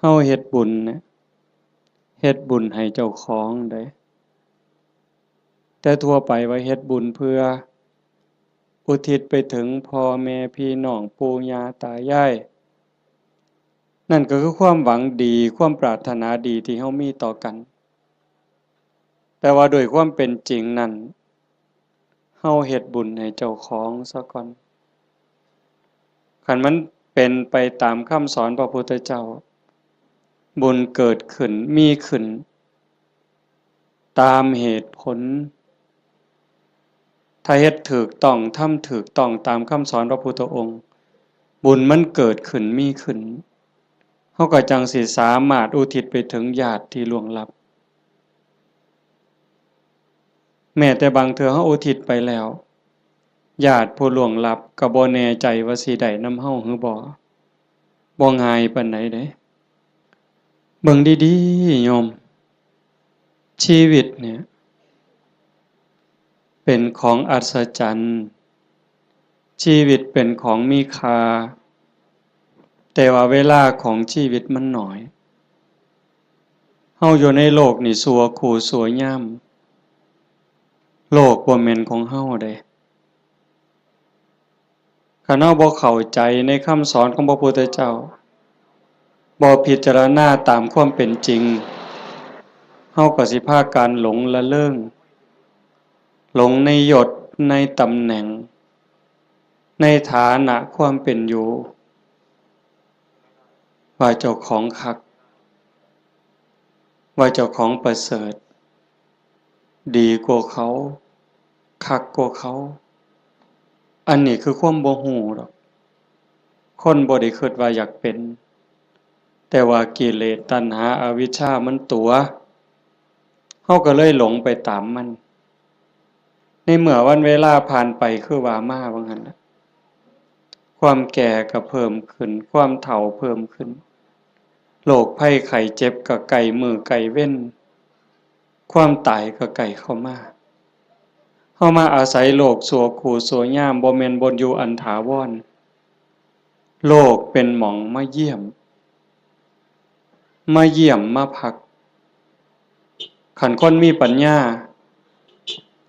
ເຮົາເຮັດບຸນນະ ເຮັດບຸນໃຫ້ເຈົ້າຂອງເດ້ ແຕ່ທົ່ວໄປວ່າເຮັດບຸນເພື່ອອຸທິດໄປເຖິງພໍ່ແມ່ພີ່ນ້ອງ ປູ່ຍ່າຕາຍາຍ, ນັ້ນກໍຄືຄວາມຫວັງດີ ຄວາມປາດຖະໜາດີທີ່ເຮົາມີຕໍ່ກັນ. ແຕ່ວ່າໂດຍຄວາມເປັນຈິງນັ້ນ ເຮົາເຮັດບຸນໃຫ້ເຈົ້າຂອງຊະກ່ອນ. ຄັນມັນເປັນໄປຕາມຄຳສອນພະພຸດທະເຈົ້າ, ບຸນເກີດຂຶ້ນ ມີຂຶ້ນຕາມເຫດຜົນ. ຖ້າເຮັດຖືກຕ້ອງ ທຳຖືກຕ້ອງຕາມຄຳສອນພະພຸດທະອົງ, ບຸນມັນເກີດຂຶ້ນ ມີຂຶ້ນ, ເຮົາກໍຈັ່ງຊິສາມາດອຸທິດໄປເຖິງຍາດທີ່ລ່ວງລັບ. ແມ້ແຕ່ບາງເທື່ອເຮົາອຸທິດໄປແລ້ວ, ຍາດຜູ້ລ່ວງລັບກໍບໍ່ແນ່ໃຈວ່າຊິໄດ້ນຳເຮົາຫຼືບໍ່. ບໍ່ງ່າຍປານໃດເດ້. ເບິ່ງດີໆ ໂຍມ, ຊີວິດເນີ້ຍເປັນຂອງອັດສະຈັນ, ຊີວິດເປັນຂອງມີຄ່າ, ແຕ່ວ່າເວລາຂອງຊີວິດມັນໜ້ອຍ. ເຮົາຢູ່ໃນໂລກນີ້ຊົ່ວຄູ່ຊົ່ວຍາມ, ໂລກບໍ່ແມ່ນຂອງເຮົາເດ້. ຄັນເຮົາບໍ່ເຂົ້າໃຈໃນຄຳສອນຂອງພະພຸດທະເຈົ້າ, ບໍ່ພິຈາລະນາຕາມຄວາມເປັນຈິງ, ເຮົາກໍຊິພາກັນຫຼົງລະເລີງ, ຫຼົງໃນຍົດ, ໃນຕຳແໜ່ງ, ໃນຖານະຄວາມເປັນຢູ່, ວ່າເຈົ້າຂອງຄັກ, ວ່າເຈົ້າຂອງປະເສີດ, ດີກວ່າເຂົາ, ຄັກກວ່າເຂົາ. ອັນນີ້ຄືຄວາມບໍ່ຮູ້ດອກ. ຄົນບໍ່ໄດ້ຄິດວ່າຢາກເປັນ, ແຕ່ວ່າກິເລດຕັນຫາອະວິດຊາມັນຕົວະ, ເຮົາກໍເລີຍຫຼົງໄປຕາມມັນ. ໃນເມື່ອວັນເວລາຜ່ານໄປ ຄືວ່າມາວ່າງຫັ້ນລະ, ຄວາມແກ່ກໍເພີ່ມຂຶ້ນ, ຄວາມເຖົ້າເພີ່ມຂຶ້ນ, ໂລກໄພໄຂ້ເຈັບກໍໃກ້ມື້ໃກ້ເວັນ, ຄວາມຕາຍກໍໃກ້ເຂົ້າມາ. ເຮົາມາອາໄສໂລກຊົ່ວຄູ່ຊົ່ວຍາມ, ບໍ່ແມ່ນບ່ອນຢູ່ອັນຖາວອນ. ໂລກເປັນໝ່ອງມາຢ້ຽມ, ມາຢ້ຽມມາພັກ. ຄັນຄົນມີປັນຍາ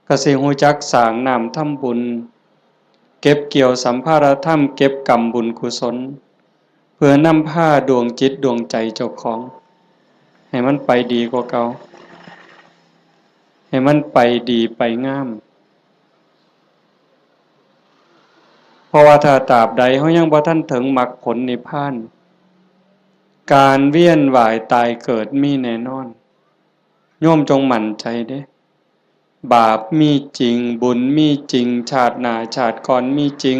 ກໍຊິຮູ້ຈັກສ້າງນ້ຳທຳບຸນ, ເກັບກ່ຽວສຳພາລະທຳ, ເກັບກຳບຸນກຸສົນ, ເພື່ອນຳພາດວງຈິດດວງໃຈເຈົ້າຂອງ ໃຫ້ມັນໄປດີກວ່າເກົ່າ, ໃຫ້ມັນໄປດີໄປງາມ. ເພາະວ່າຖ້າຕາບໃດເຮົາຍັງບໍ່ທັນເຖິງມັກຜົນນິບພານ, ການວຽນວ່າຍຕາຍເກີດມີແນ່ນອນ. ໂຍມຈົ່ງໝັ້ນໃຈເດ້, ບາບມີຈິງ, ບຸນມີຈິງ, ຊາດໜ້າຊາດກ່ອນມີຈິງ,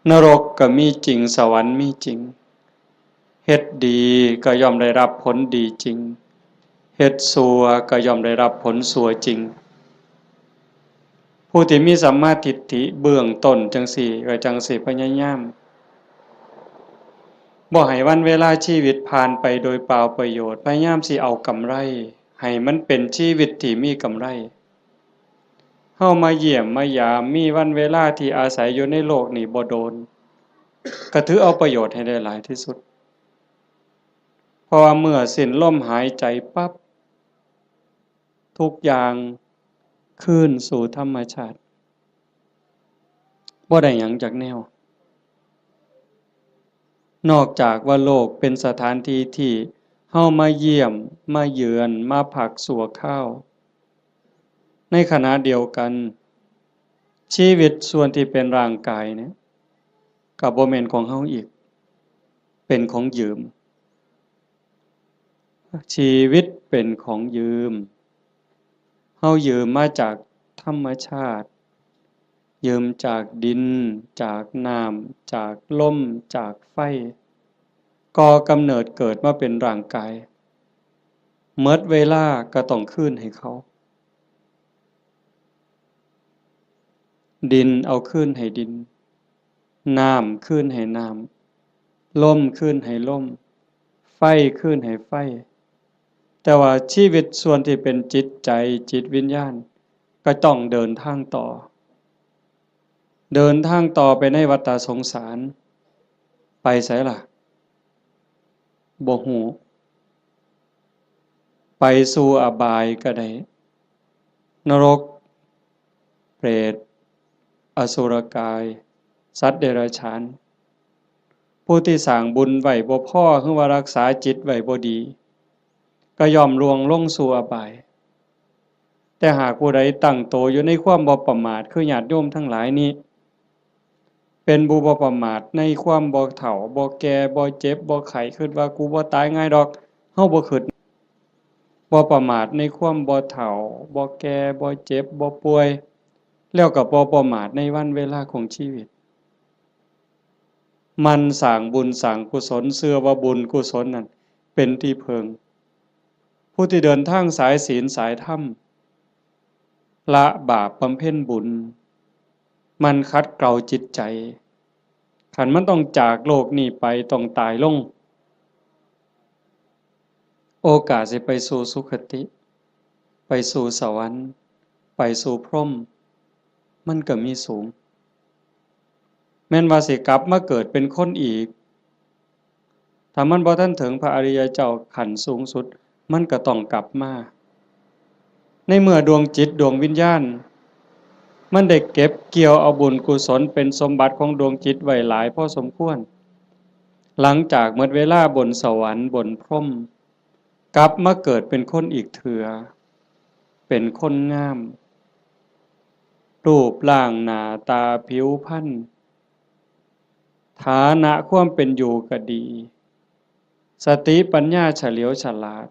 ນະລົກກໍມີຈິງ, ສະຫວັນມີຈິງ. ເຮັດດີກໍຍ່ອມໄດ້ຮັບຜົນດີຈິງ, ເຮັດຊົ່ວກໍຍ່ອມໄດ້ຮັບຜົນຊົ່ວຈິງ. ຜູ້ທີ່ມີສຳມາທິດຖິເບື້ອງຕົ້ນຈັ່ງຊີ້ ກໍຈັ່ງຊິພະຍາຍາມ ບໍ່ໃຫ້ວັນເວລາຊີວິດຜ່ານໄປໂດຍເປົ່າປະໂຫຍດ, ພະຍາຍາມຊິເອົາກຳໄລ ໃຫ້ມັນເປັນຊີວິດທີ່ມີກຳໄລ. ເຮົາມາຢ້ຽມມາຢາມ, ມີວັນເວລາທີ່ອາໄສຢູ່ໃນໂລກນີ້ບໍ່ດົນ, ກະຖືເອົາປະໂຫຍດໃຫ້ໄດ້ຫຼາຍທີ່ສຸດ. ເພາະວ່າເມື່ອສິ້ນລົມຫາຍໃຈປັບ, ທຸກຢ່າງຄືນສູ່ທຳມະຊາດ, ບໍ່ໄດ້ຫຍັງຈັກແນວ, ນອກຈາກວ່າໂລກເປັນສະຖານທີ່ທີ່ເຮົາມາຢ້ຽມ, ມາເຢືອນ, ມາພັກຊົ່ວຄາວ. ໃນຂະນະດຽວກັນ, ຊີວິດສ່ວນທີ່ເປັນຮ່າງກາຍນີ້ ກໍບໍ່ແມ່ນຂອງເຮົາອີກ, ເປັນຂອງຢືມ. ຊີວິດເປັນຂອງຢືມ. ເຮົາຢືມມາຈາກທຳມະຊາດ, ຢືມຈາກດິນ, ຈາກນ້ຳ, ຈາກລົມ, ຈາກໄຟ, ກໍ່ກຳເນີດເກີດມາເປັນຮ່າງກາຍ. ໝົດເວລາກໍຕ້ອງຄືນໃຫ້ເຂົາ. ດິນເອົາຄືນໃຫ້ດິນ, ນ້ຳຄືນໃຫ້ນ້ຳ, ລົມຄືນໃຫ້ລົມ, ໄຟຄືນໃຫ້ໄຟ. ແຕ່ວ່າຊີວິດສ່ວນທີ່ເປັນຈິດໃຈ, ຈິດວິນຍານ ກໍຕ້ອງເດີນທາງຕໍ່, ເດີນທາງຕໍ່ໄປໃນວັດຕະສົງສານ. ໄປໃສລະ? ບໍ່ຮູ້ ໄປສູ່ອະບາຍກໍໄດ້ ນະລົກ ເປດ ອະສຸລະກາຍ ສັດເດຍລະສານ. ຜູ້ທີ່ສ້າງບຸນໄວ້ບໍ່ພໍ ຫຼືວ່າຮັກສາຈິດໄວ້ບໍ່ດີ ກໍຍ່ອມລ່ວງລົງສູ່ອະບາຍ. ແຕ່ຫາກຜູ້ໃດຕັ້ງໂຕຢູ່ໃນຄວາມບໍ່ປະໝາດ ຄືຍາດໂຍມທັງຫຼາຍນີ້ ເປັນຜູ້ບໍ່ປະໝາດໃນຄວາມບໍ່ເຖົ້າ ບໍ່ແກ່ ບໍ່ເຈັບ ບໍ່ໄຂ້ ຄິດວ່າ ກູບໍ່ຕາຍງ່າຍດອກ. ເຮົາບໍ່ຄິດ ບໍ່ປະໝາດໃນຄວາມບໍ່ເຖົ້າ ບໍ່ແກ່ ບໍ່ເຈັບ ບໍ່ປ່ວຍ ແລ້ວກໍບໍ່ປະໝາດໃນວັນເວລາຂອງຊີວິດ. ໝັ່ນສ້າງບຸນສ້າງກຸສົນ ເຊື່ອວ່າບຸນກຸສົນນັ້ນເປັນທີ່ເພິ່ງ. ຜູ້ທີ່ເດີນທາງສາຍສິນສາຍທຳ ລະບາບບຳເພັນບຸນ ໝັ່ນຂັດເກົາຈິດໃຈ ຄັນມັນຕ້ອງຈາກໂລກນີ້ໄປ ຕ້ອງຕາຍລົງ ໂອກາດຊິໄປສູ່ສຸຄະຕິ ໄປສູ່ສະຫວັນ ໄປສູ່ພົມ ມັນກໍມີສູງ. ແມ່ນວ່າຊິກັບມາເກີດເປັນຄົນອີກ ຖ້າມັນບໍ່ທັນເຖິງພະອະລິຍະເຈົ້າຂັ້ນສູງສຸດ ມັນກໍຕ້ອງກັບມາ. ໃນເມື່ອດວງຈິດດວງວິນຍານ ມັນໄດ້ເກັບກ່ຽວເອົາບຸນກຸສົນເປັນສົມບັດຂອງດວງຈິດໄວ້ຫຼາຍພໍສົມຄວນ, ຫຼັງຈາກໝົດເວລາບົນສະຫວັນບົນພົມ ກັບມາເກີດເປັນຄົນອີກເທື່ອ, ເປັນຄົນງາມ, ຮູບຮ່າງໜ້າຕາຜິວພັນ, ຖານະຄວາມເປັນຢູ່ກໍດີ, ສະຕິປັນຍາສະຫຼຽວສະຫຼາດ,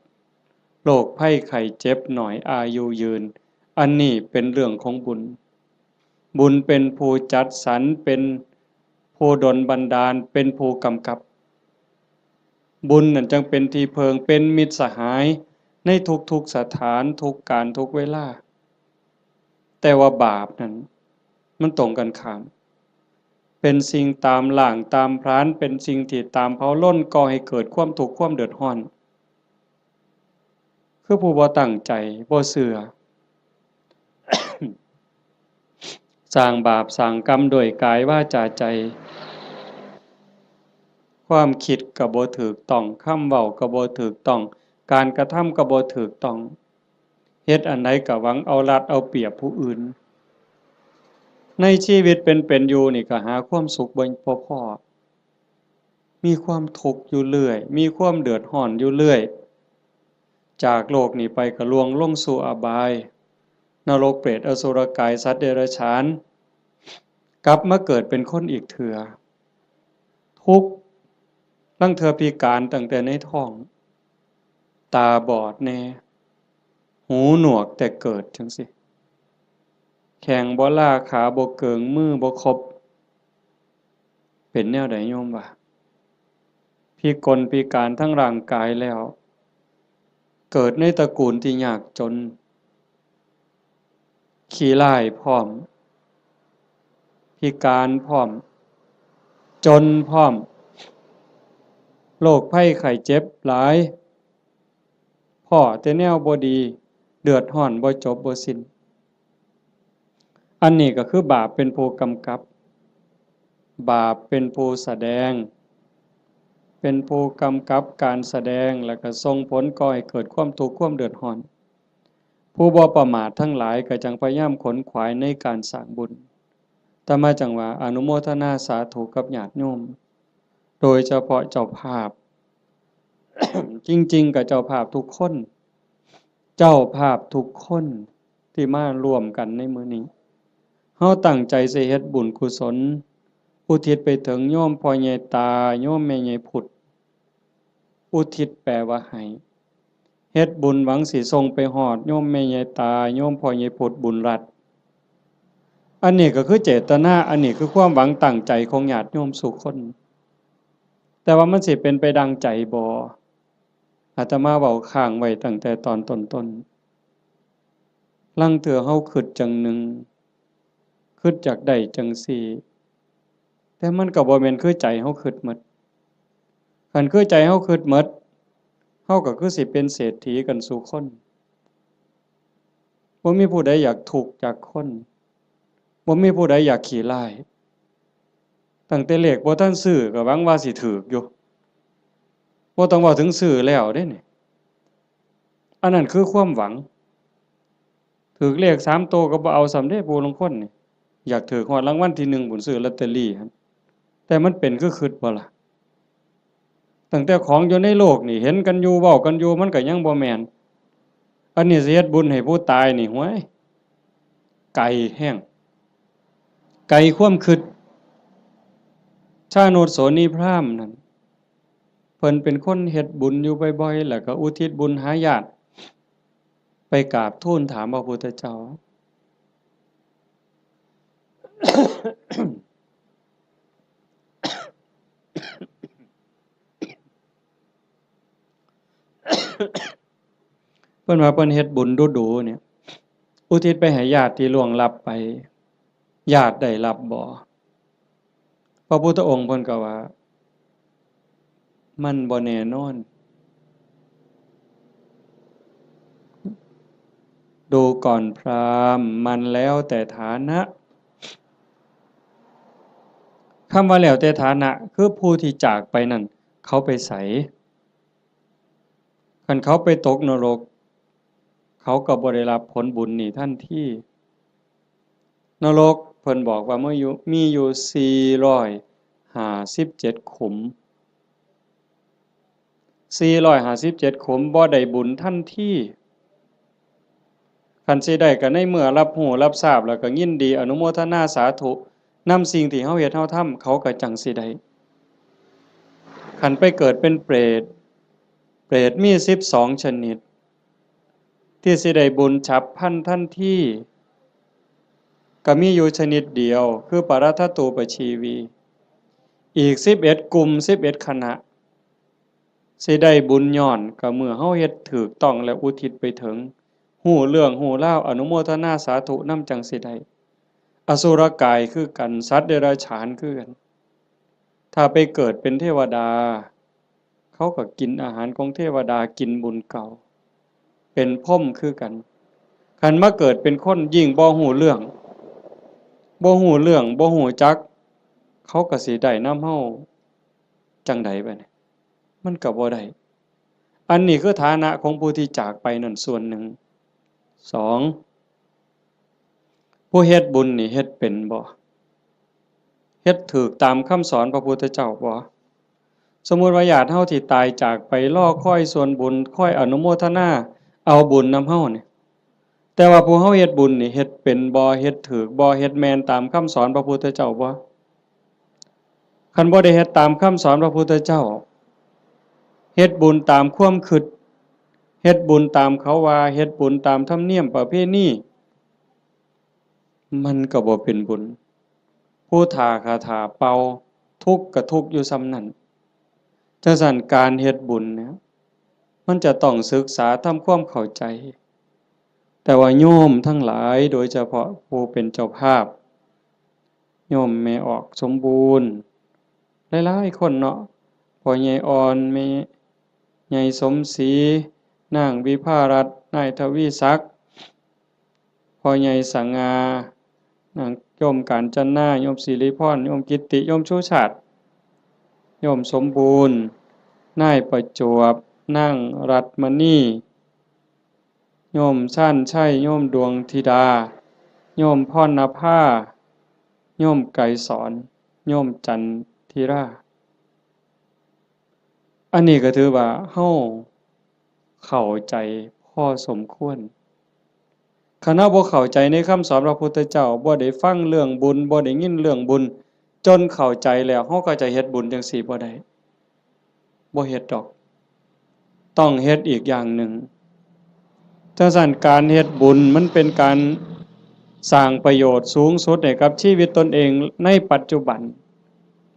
ໂລກໄພໄຂ້ເຈັບໜ້ອຍ, ອາຍຸຍືນ, ອັນນີ້ເປັນເລື່ອງຂອງບຸນ. ບຸນເປັນຜູ້ຈັດສັນ, ເປັນຜູ້ດົນບັນດານ, ເປັນຜູ້ກຳກັບ. ບຸນນັ້ນຈັ່ງເປັນທີ່ເພິ່ງ, ເປັນມິດສະຫາຍໃນທຸກໆສະຖານ, ທຸກການ, ທຸກເວລາ. ແຕ່ວ່າບາບນັ້ນ ມັນຕົງກັນຂ້າມ, ເປັນສິ່ງຕາມລ້າງຕາມຜານ, ເປັນສິ່ງທີ່ຕາມເຜົາລົນ, ກໍ່ໃຫ້ເກີດຄວາມທຸກ, ຄວາມເດືອດຮ້ອນ. ຄືຜູ້ບໍ່ຕັ້ງໃຈ, ບໍ່ເຊື່ອ, ສ້າງບາບສ້າງກຳດ້ວຍກາຍວາຈາໃຈ, ຄວາມຄິດກໍບໍ່ຖືກຕ້ອງ, ຄຳເວົ້າກໍບໍ່ຖືກຕ້ອງ, ການກະທຳກໍບໍ່ຖືກຕ້ອງ, ເຮັດອັນໃດກໍຫວັງເອົາລັດເອົາປຽບຜູ້ອື່ນ. ໃນຊີວິດເປັນໆຢູ່ນີ້ກໍຫາຄວາມສຸກບໍ່ ບໍ່ພໍ. ມີຄວາມທຸກຢູ່ເລື້ອຍ, ມີຄວາມເດືອດຮ້ອນຢູ່ເລື້ອຍ. ຈາກໂລກນີ້ໄປກໍລ່ວງລົງສູ່ອະບາຍ, ນະລົກ, ເປດ, ອະສຸລະກາຍ, ສັດເດຍລະສານ, ກັບມາເກີດເປັນຄົນອີກເທື່ອ. ທຸກ, ລາງເທື່ອພິການຕັ້ງແຕ່ໃນທ້ອງ, ຕາບອດແດ່, ຫູໜວກແຕ່ເກີດຈັ່ງຊີ້, ແຂ້ງບໍ່ລາ, ຂາບໍ່ເກີງ, ມືບໍ່ຄົບ. ເປັນແນວໃດໂຍມວ່າ? ພິກົນພິການທາງຮ່າງກາຍແລ້ວ, ເກີດໃນຕະກູນທີ່ຍາກຈົນ, ຂີ້ລ້າຍພ້ອມ, ພິການພ້ອມ, ຈົນພ້ອມ, ໂລກໄພໄຂ້ເຈັບຫຼາຍ, ພໍ້ແຕ່ແນວບໍ່ດີ, ເດືອດຮ້ອນບໍ່ຈົບບໍ່ສິ້ນ. ອັນນີ້ກໍຄືບາບເປັນຜູ້ກຳກັບ, ບາບເປັນຜູ້ສະແດງ, ເປັນຜູ້ກຳກັບການສະແດງ ແລ້ວກໍສົ່ງຜົນກໍ່ໃຫ້ເກີດຄວາມທຸກ ຄວາມເດືອດຮ້ອນ. ຜູ້ບໍ່ປະໝາດທັງຫຼາຍກໍຈັ່ງພະຍາຍາມຂົນຂວາຍໃນການສ້າງບຸນ. ອາດຕະມາຈັ່ງວ່າອະນຸໂມທະນາສາທຸກັບຍາດໂຍມ, ໂດຍສະເພາະເຈົ້າພາບ. ຈິງໆກໍເຈົ້າພາບທຸກຄົນ, ເຈົ້າພາບທຸກຄົນທີ່ມາລວມກັນໃນມື້ນີ້, ເຮົາຕັ້ງໃຈຊິເຮັດບຸນກຸສົນ ອຸທິດໄປເຖິງໂຍມພໍ່ໃຫຍ່ຕາ, ໂຍມແມ່ໃຫຍ່ພຸດ. ອຸທິດແປວ່າໃຫ້, ເຮັດບຸນຫວັງຊິສົ່ງໄປຮອດໂຍມແມ່ໃຫຍ່ຕາ, ໂຍມພໍ່ໃຫຍ່ພຸດ, ບຸນລັດ. ອັນນີ້ກໍຄືເຈດຕະນາ, ອັນນີ້ຄືຄວາມຫວັງຕັ້ງໃຈຂອງຍາດໂຍມສູ່ຄົນ. ແຕ່ວ່າມັນຊິເປັນໄປດັ່ງໃຈບໍ່? ອາດຕະມາເວົ້າຄ້າງໄວ້ຕັ້ງແຕ່ຕອນຕົ້ນໆ. ລາງເທື່ອເຮົາຄິດຈັ່ງໜຶ່ງ, ຄິດຢາກໄດ້ຈັ່ງຊີ້, ແຕ່ມັນກໍບໍ່ແມ່ນຄືໃຈເຮົາຄິດໝົດ. ຄັນຄືໃຈເຮົາຄິດໝົດ, ເຮົາກໍຄືຊິເປັນເສດຖີກັນສູ່ຄົນ. ບໍ່ມີຜູ້ໃດຢາກທຸກຈາກຄົນ, ບໍ່ມີຜູ້ໃດຢາກຂີ້ຮ້າຍ. ຕັ້ງແຕ່ເລກບໍ່ທັນຊື້ກໍຫວັງວ່າຊິຖືກຢູ່. ບໍ່ຕ້ອງເວົ້າເຖິງຊື້ແລ້ວເດ້ນີ້ ອັນນັ້ນຄືຄວາມຫວັງ. ຖືກເລກສາມໂຕກໍບໍ່ເອົາຊ້ຳເດ້ ຜູ້ລາງຄົນນີ້ ຢາກຖືກຮອດລາງວັນທີໜຶ່ງພຸ້ນ ຊື້ລອດເຕີຣີຫັ້ນ. ແຕ່ມັນເປັນຄືຄິດບໍ່ລະ? ຕັ້ງແຕ່ຂອງຢູ່ໃນໂລກນີ້ ເຫັນກັນຢູ່ ເວົ້າກັນຢູ່ ມັນກໍຍັງບໍ່ແມ່ນ. ອັນນີ້ຊິເຮັດບຸນໃຫ້ຜູ້ຕາຍນີ້ ຫ້ວຍ ໄກແຮງ ໄກຄວາມຄິດ. ຊານຸດໂສນີພຣາມນັ້ນ ເພິ່ນເປັນຄົນເຮັດບຸນຢູ່ບ່ອຍໆ ແລ້ວກໍອຸທິດບຸນຫາຍາດ ໄປກາບທູນຖາມພະພຸດທະເຈົ້າ. ເພິ່ນວ່າເພິ່ນເຮັດບຸນດູໆ ນີ້ ອຸທິດໄປໃຫ້ຍາດທີ່ລ່ວງລັບໄປ ຍາດໄດ້ຮັບບໍ່? ພະພຸດທະອົງເພິ່ນກໍວ່າ ມັນບໍ່ແນ່ນອນ ດູກ່ອນພຣາມ ມັນແລ້ວແຕ່ຖານະ. ຄຳວ່າແລ້ວແຕ່ຖານະ ຄືຜູ້ທີ່ຈາກໄປນັ້ນ ເຂົາໄປໃສ? ຄັນເຂົາໄປຕົກນະລົກ ເຂົາກໍບໍ່ໄດ້ຮັບຜົນບຸນນີ້ທັນທີ. ນະລົກເພິ່ນບອກວ່າມີຢູ່ ມີຢູ່ສີ່ຮ້ອຍຫ້າສິບເຈັດຂຸມ ສີ່ຮ້ອຍຫ້າສິບເຈັດຂຸມ ບໍ່ໄດ້ບຸນທັນທີ. ຄັນຊິໄດ້ກໍໃນເມື່ອຮັບຮູ້ຮັບຊາບ ແລ້ວກໍຍິນດີອະນຸໂມທະນາສາທຸນຳສິ່ງທີ່ເຮົາເຮັດເຮົາທຳ ເຂົາກໍຈັ່ງຊິໄດ້. ຄັນໄປເກີດເປັນເປດ ເປດມີສິບສອງຊະນິດ ທີ່ຊິໄດ້ບຸນສັບພັນທັນທີ ກໍມີຢູ່ຊະນິດດຽວ ຄືປະຣັດທະຕູປະຊີວີ. ອີກສິບເອັດກຸ່ມ ສິບເອັດຄະນະ ຊິໄດ້ບຸນຍ້ອນກໍເມື່ອເຮົາເຮັດຖືກຕ້ອງ ແລະ ອຸທິດໄປເຖິງ ຮູ້ເລື່ອງຮູ້ລາວ ອະນຸໂມທະນາສາທຸນຳ ຈັ່ງຊິໄດ້. ອະສຸລະກາຍຄືກັນ ສັດເດຍລະສານຄືກັນ. ຖ້າໄປເກີດເປັນເທວະດາ ເຂົາກໍກິນອາຫານຂອງເທວະດາ ກິນບຸນເກົ່າ ເປັນພົມຄືກັນ. ຄັນມາເກີດເປັນຄົນ ຍິ່ງບໍ່ຮູ້ເລື່ອງ ບໍ່ຮູ້ເລື່ອງ ບໍ່ຮູ້ຈັກ ເຂົາກໍຊິໄດ້ນຳເຮົາຈັ່ງໃດບາດນີ້? ມັນກໍບໍ່ໄດ້. ອັນນີ້ຄືຖານະຂອງຜູ້ທີ່ຈາກໄປນັ້ນສ່ວນໜຶ່ງ. ສອງ ຜູ້ເຮັດບຸນນີ້ເຮັດເປັນບໍ່? ເຮັດຖືກຕາມຄຳສອນພະພຸດທະເຈົ້າບໍ່? ສົມມຸດວ່າຍາດເຮົາທີ່ຕາຍຈາກໄປ ລໍຄອຍສ່ວນບຸນ ຄອຍອະນຸໂມທະນາເອົາບຸນນຳເຮົານີ້ ແຕ່ວ່າຜູ້ເຮົາເຮັດບຸນນີ້ ເຮັດເປັນບໍ່? ເຮັດຖືກບໍ່? ເຮັດແມ່ນຕາມຄຳສອນພະພຸດທະເຈົ້າບໍ່? ຄັນບໍ່ໄດ້ເຮັດຕາມຄຳສອນພະພຸດທະເຈົ້າ, ເຮັດບຸນຕາມຄວາມຄິດ, ເຮັດບຸນຕາມເຂົາວ່າ, ເຮັດບຸນຕາມທຳນຽມປະເພນີ, ມັນກໍບໍ່ເປັນບຸນ. ຜູ້ຖ້າກະຖ້າເປົ່າ, ທຸກກະທຸກຢູ່ສ່ຳນັ້ນ. ຈັ່ງຊັ້ນ ການເຮັດບຸນເນຍ ມັນຈະຕ້ອງສຶກສາທຳຄວາມເຂົ້າໃຈ. ແຕ່ວ່າໂຍມທັງຫຼາຍ, ໂດຍສະເພາະຜູ້ເປັນເຈົ້າພາບ, ໂຍມແມ່ອອກສົມບູນ ຫຼາຍໆຄົນເນາະ, ພໍ່ໃຫຍ່ອ່ອນ, ແມ່ໃຫຍ່ສົມສີ, ນາງວິພາລັດ, ນາຍທະວີສັກ, ພໍ່ໃຫຍ່ສະຫງ່າ, ນາງໂຍມການຈັນນາ, ໂຍມສິລິພອນ, ໂຍມກິດຕິ, ໂຍມສຸຊາດ, ໂຍມສົມບູນ, ນາຍປະຈວບ, ນາງລັດມະນີ, ໂຍມຊານໄຊ, ໂຍມດວງທິດາ, ໂຍມພອນນະພາ, ໂຍມໄກສອນ, ໂຍມຈັນທິລາ. ອັນນີ້ກໍຖືວ່າເຮົາເຂົ້າໃຈພໍສົມຄວນ. ຄັນເຮົາບໍ່ເຂົ້າໃຈໃນຄຳສອນພະພຸດທະເຈົ້າ, ບໍ່ໄດ້ຟັງເລື່ອງບຸນ, ບໍ່ໄດ້ຍິນເລື່ອງບຸນ ຈົນເຂົ້າໃຈແລ້ວ, ເຮົາກໍຈະເຮັດບຸນຈັ່ງຊີ້ບໍ່ໄດ້. ບໍ່ເຮັດດອກ, ຕ້ອງເຮັດອີກຢ່າງໜຶ່ງ. ຈັ່ງຊັ້ນ ການເຮັດບຸນມັນເປັນການສ້າງປະໂຫຍດສູງສຸດໃຫ້ກັບຊີວິດຕົນເອງໃນປັດຈຸບັນ,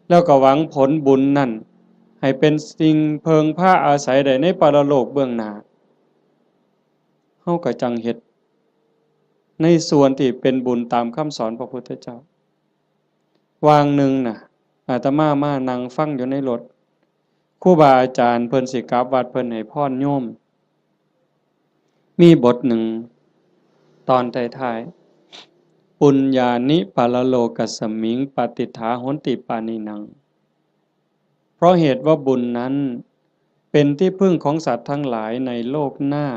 ແລ້ວກໍຫວັງຜົນບຸນນັ້ນໃຫ້ເປັນສິ່ງເພິ່ງພາອາໄສໄດ້ໃນປະລະໂລກເບື້ອງໜ້າ. ເຮົາກໍຈັ່ງເຮັດໃນສ່ວນທີ່ເປັນບຸນຕາມຄຳສອນພະພຸດທະເຈົ້າ. ວາງໜຶ່ງນະ ອາດຕະມາມານັ່ງຟັງຢູ່ໃນລົດ, ຄູບາອາຈານເພິ່ນຊິກັບວັດ ເພິ່ນໃຫ້ພອນໂຍມ. ມີບົດໜຶ່ງ ຕອນທ້າຍໆ, ປຸນຍານິປະລະໂລກັດສະມິງ ປະຕິດຖາຫົນຕິປານິໜັງ. ເພາະເຫດວ່າບຸນນັ້ນ ເປັນທີ່ເພິ່ງຂອງສັດທັງຫຼາຍໃນໂລກໜ້າ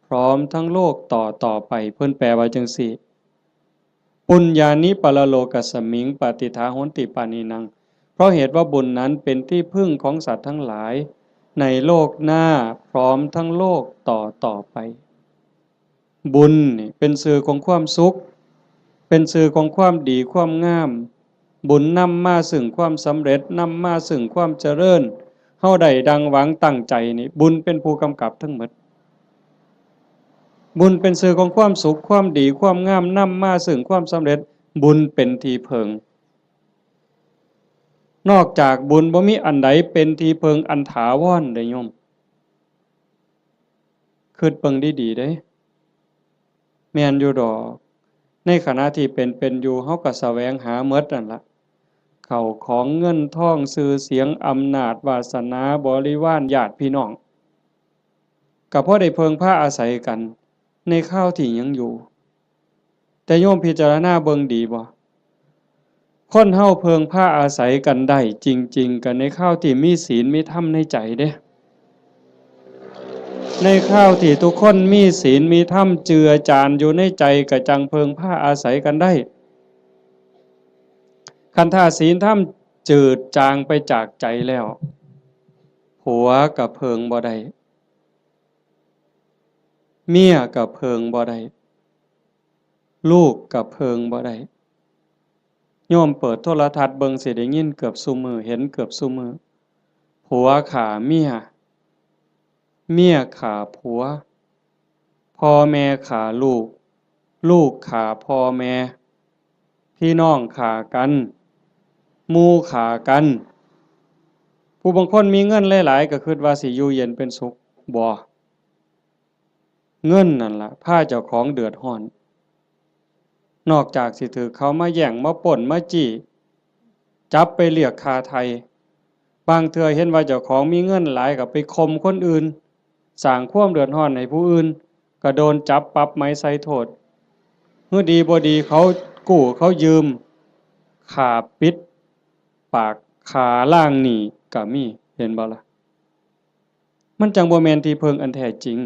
ພ້ອມທັງໂລກຕໍ່ໆໄປ. ເພິ່ນແປວ່າຈັ່ງຊີ້: ປຸນຍານິປະລະໂລກັດສະມິງ ປະຕິດຖາຫົນຕິປານີນັງ. ເພາະເຫດວ່າບຸນນັ້ນເປັນທີ່ເພິ່ງຂອງສັດທັງຫຼາຍໃນໂລກໜ້າ ພ້ອມທັງໂລກຕໍ່ໆໄປ. ບຸນນີ້ເປັນຊື່ຂອງຄວາມສຸກ, ເປັນຊື່ຂອງຄວາມດີຄວາມງາມ. ບຸນນຳມາຊຶ່ງຄວາມສຳເລັດ, ນຳມາຊຶ່ງຄວາມຈະເລີນ. ເຮົາໄດ້ດັ່ງຫວັງຕັ້ງໃຈນີ້, ບຸນເປັນຜູ້ກຳກັບທັງໝົດ. ບຸນເປັນຊື່ຂອງຄວາມສຸກ, ຄວາມດີ, ຄວາມງາມ, ນຳມາຊຶ່ງຄວາມສຳເລັດ, ບຸນເປັນທີ່ເພິ່ງ. ນອກຈາກບຸນບໍ່ມີອັນໃດເປັນທີ່ເພິ່ງອັນຖາວອນເດ້ໂຍມ. ຄິດເບິ່ງດີໆເດ້. ແມ່ນຢູ່ດອກ. ໃນຂະນະທີ່ເປັນເປັນຢູ່ ເຮົາກໍສະແຫວງຫາໝົດນັ້ນລະ. ເຂົ້າຂອງເງິນທອງ ຊື່ສຽງອຳນາດວາສະໜາບໍລິວານຍາດພີ່ນ້ອງ ກໍພໍໄດ້ເພິ່ງພາອາໄສກັນໃນຄາວທີ່ຍັງຢູ່. ແຕ່ໂຍມພິຈາລະນາເບິ່ງດີບໍ່? ຄົນເຮົາເພິ່ງພາອາໄສກັນໄດ້ຈິງໆ ກໍໃນຄາວທີ່ມີສິນມີທຳໃນໃຈເດ້. ໃນຄາວທີ່ທຸກຄົນມີສິນມີທຳເຈືອຈານຢູ່ໃນໃຈ ກໍຈັ່ງເພິ່ງພາອາໄສກັນໄດ້. ຄັນຖ້າສິນທຳຈືດຈາງໄປຈາກໃຈແລ້ວ ຜົວກໍເພິ່ງບໍ່ໄດ້, ເມຍກໍເພິ່ງບໍ່ໄດ້, ລູກກໍເພິ່ງບໍ່ໄດ້. ໂຍມເປີດໂທລະທັດເບິ່ງ ຊິໄດ້ຍິນເກືອບຊຸມື້, ເຫັນເກືອບຊຸມື້. ຜົວຂ້າເມຍ, ເມຍຂ້າຜົວ, ພໍ່ແມ່ຂ້າລູກ, ລູກຂ້າພໍ່ແມ່, ພີ່ນ້ອງຂ້າກັນ, ໝູ່ຂ້າກັນ. ຜູ້ບາງຄົນມີເງິນຫຼາຍໆ ກໍຄິດວ່າຊິຢູ່ເຢັນເປັນສຸກ. ບໍ່. ເງິນນັ້ນລະພາເຈົ້າຂອງເດືອດຮ້ອນ. ນອກຈາກຊິຖືກເຂົາມາແຍ່ງ, ມາປຸ້ນ, ມາຈີ້, ຈັບໄປລຽກຄ່າໄຖ່, ບາງເທື່ອເຫັນວ່າເຈົ້າຂອງມີເງິນຫຼາຍກໍໄປຂົ່ມຄົນອື່ນ, ສ້າງຄວາມເດືອດຮ້ອນໃຫ້ຜູ້ອື່ນ, ກໍໂດນຈັບປັບໃໝໃສ່ໂທດ. ຫຼືດີບໍ່ດີເຂົາກູ້ເຂົາຢືມ, ຂ້າປິດປາກ, ຂ້າລ້າງໜີ້ກໍມີ, ເຫັນບໍ່ລະ? ມັນຈັ່ງບໍ່ແມ່ນທີ່ເພິ່ງອັນແທ້ຈິງ.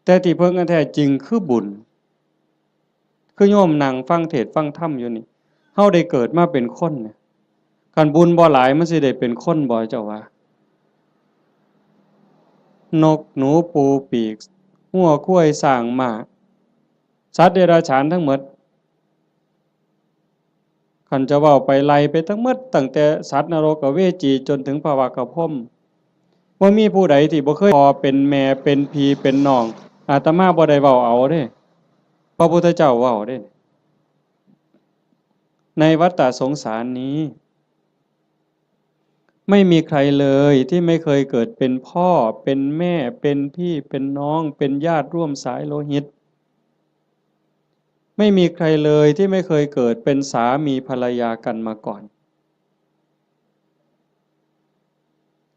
ແຕ່ທີ່ເພິ່ງອັນແທ້ຈິງຄືບຸນ. ຄືໂຍມນັ່ງຟັງເທດຟັງທຳຢູ່ນີ້, ເຮົາໄດ້ເກີດມາເປັນຄົນນະ, ຄັນບຸນບໍ່ຫຼາຍ ມັນຊິໄດ້ເປັນຄົນບໍ່ ເຈົ້າວ່າ? ນົກໜູປູປີກ, ງົວຄວາຍຊ້າງມ້າ, ສັດເດຍລະສານທັງໝົດ, ຄັນຈະເວົ້າໄປໄລ່ໄປທັງໝົດ, ຕັ້ງແຕ່ສັດນະລົກກະເວຈີຈົນເຖິງພະວະກະພົມ, ບໍ່ມີຜູ້ໃດທີ່ບໍ່ເຄີຍເປັນພໍ່ເປັນແມ່ເປັນພີ່ເປັນນ້ອງ. ອາດຕະມາບໍ່ໄດ້ເວົ້າເອົາເດ້, ພະພຸດທະເຈົ້າເວົ້າເດ້. ໃນວັດຕະສົງສານນີ້ ໄມ່ມີໃຄເລີຍທີ່ໄມ່ເຄີຍເກີດເປັນພໍ່ເປັນແມ່ເປັນພີ່ເປັນນ້ອງ ເປັນຍາດຮ່ວມສາຍໂລຫິດ. ໄມ່ມີໃຄເລີຍທີ່ໄມ່ເຄີຍເກີດເປັນສາມີພັນລະຍາກັນມາກ່ອນ.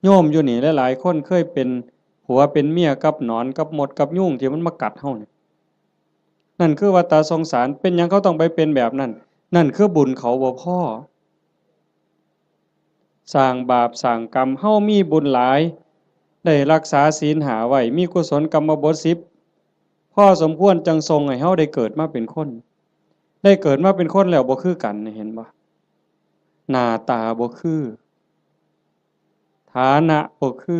ໂຍມຢູ່ນີ້ຫຼາຍໆຄົນເຄີຍເປັນຜົວເປັນເມຍກັບໜອນ ກັບມົດ ກັບຍຸງທີ່ມັນມາກັດເຮົານີ້. ນັ້ນຄືວັດຕະສົງສານ. ເປັນຫຍັງເຂົາຕ້ອງໄປເປັນແບບນັ້ນ? ນັ້ນຄືບຸນເຂົາບໍ່ພໍ. ສ້າງບາບສ້າງກຳ, ເຮົາມີບຸນຫຼາຍ, ໄດ້ຮັກສາສິນຫ້າໄວ້, ມີກຸສົນກຳມະບົດສິບ ພໍສົມຄວນ, ຈັ່ງສົ່ງໃຫ້ເຮົາໄດ້ເກີດມາເປັນຄົນ. ໄດ້ເກີດມາເປັນຄົນແລ້ວບໍ່ຄືກັນ, ເຫັນບໍ່? ໜ້າຕາບໍ່ຄື, ຖານະບໍ່ຄື,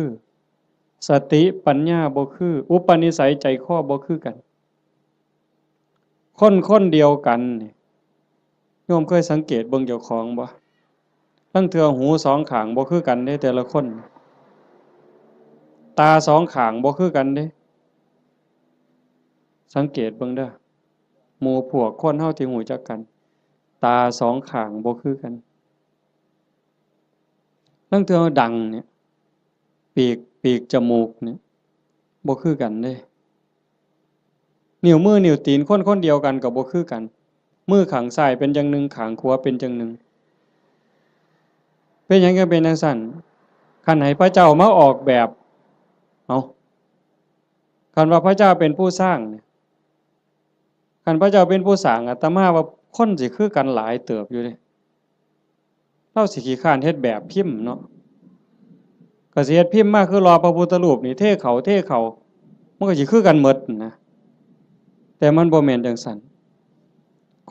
ສະຕິປັນຍາບໍ່ຄື, ອຸປະນິໄສໃຈຄໍບໍ່ຄືກັນ. ຄົນຄົນດຽວກັນນີ້, ໂຍມເຄີຍສັງເກດເບິ່ງເຈົ້າຂອງບໍ່? ລາງເທື່ອຫູສອງຂ້າງບໍ່ຄືກັນເດ້ ແຕ່ລະຄົນ, ຕາສອງຂ້າງບໍ່ຄືກັນເດ້. ສັງເກດເບິ່ງເດີ້, ໝູ່ພວກຄົນເຮົາທີ່ຮູ້ຈັກກັນ, ຕາສອງຂ້າງບໍ່ຄືກັນ. ລາງເທື່ອດັງນີ້, ປີກ, ປີກຈະມູກນີ້ ບໍ່ຄືກັນເດ້. ນິ້ວມືນິ້ວຕີນຄົນຄົນດຽວກັນກໍບໍ່ຄືກັນ. ມືຂ້າງຊ້າຍເປັນຢ່າງໜຶ່ງ, ຂ້າງຂວາເປັນຢ່າງໜຶ່ງ. ເປັນຫຍັງຈຶ່ງເປັນຈັ່ງຊັ້ນ? ຄັນໃຫ້ພະເຈົ້າມາອອກແບບ, ເອົ້າ, ຄັນວ່າພະເຈົ້າເປັນຜູ້ສ້າງນີ້, ຄັນພະເຈົ້າເປັນຜູ້ສ້າງ, ອາດຕະມາວ່າຄົນຊິຄືກັນຫຼາຍເຕີບຢູ່ເດ້. ລາວຊິຂີ້ຄ້ານເຮັດແບບພິມເນາະ, ກ ກໍຊິເຮັດພິມມາຄືຫຼໍ່ພະພຸດທະຮູບນີ້ ເທເຂົ້າ ເທເຂົ້າ ມັນກໍຊິຄືກັນໝົດນະ. ແຕ່ມັນບໍ່ແມ່ນຈັ່ງຊັ້ນ.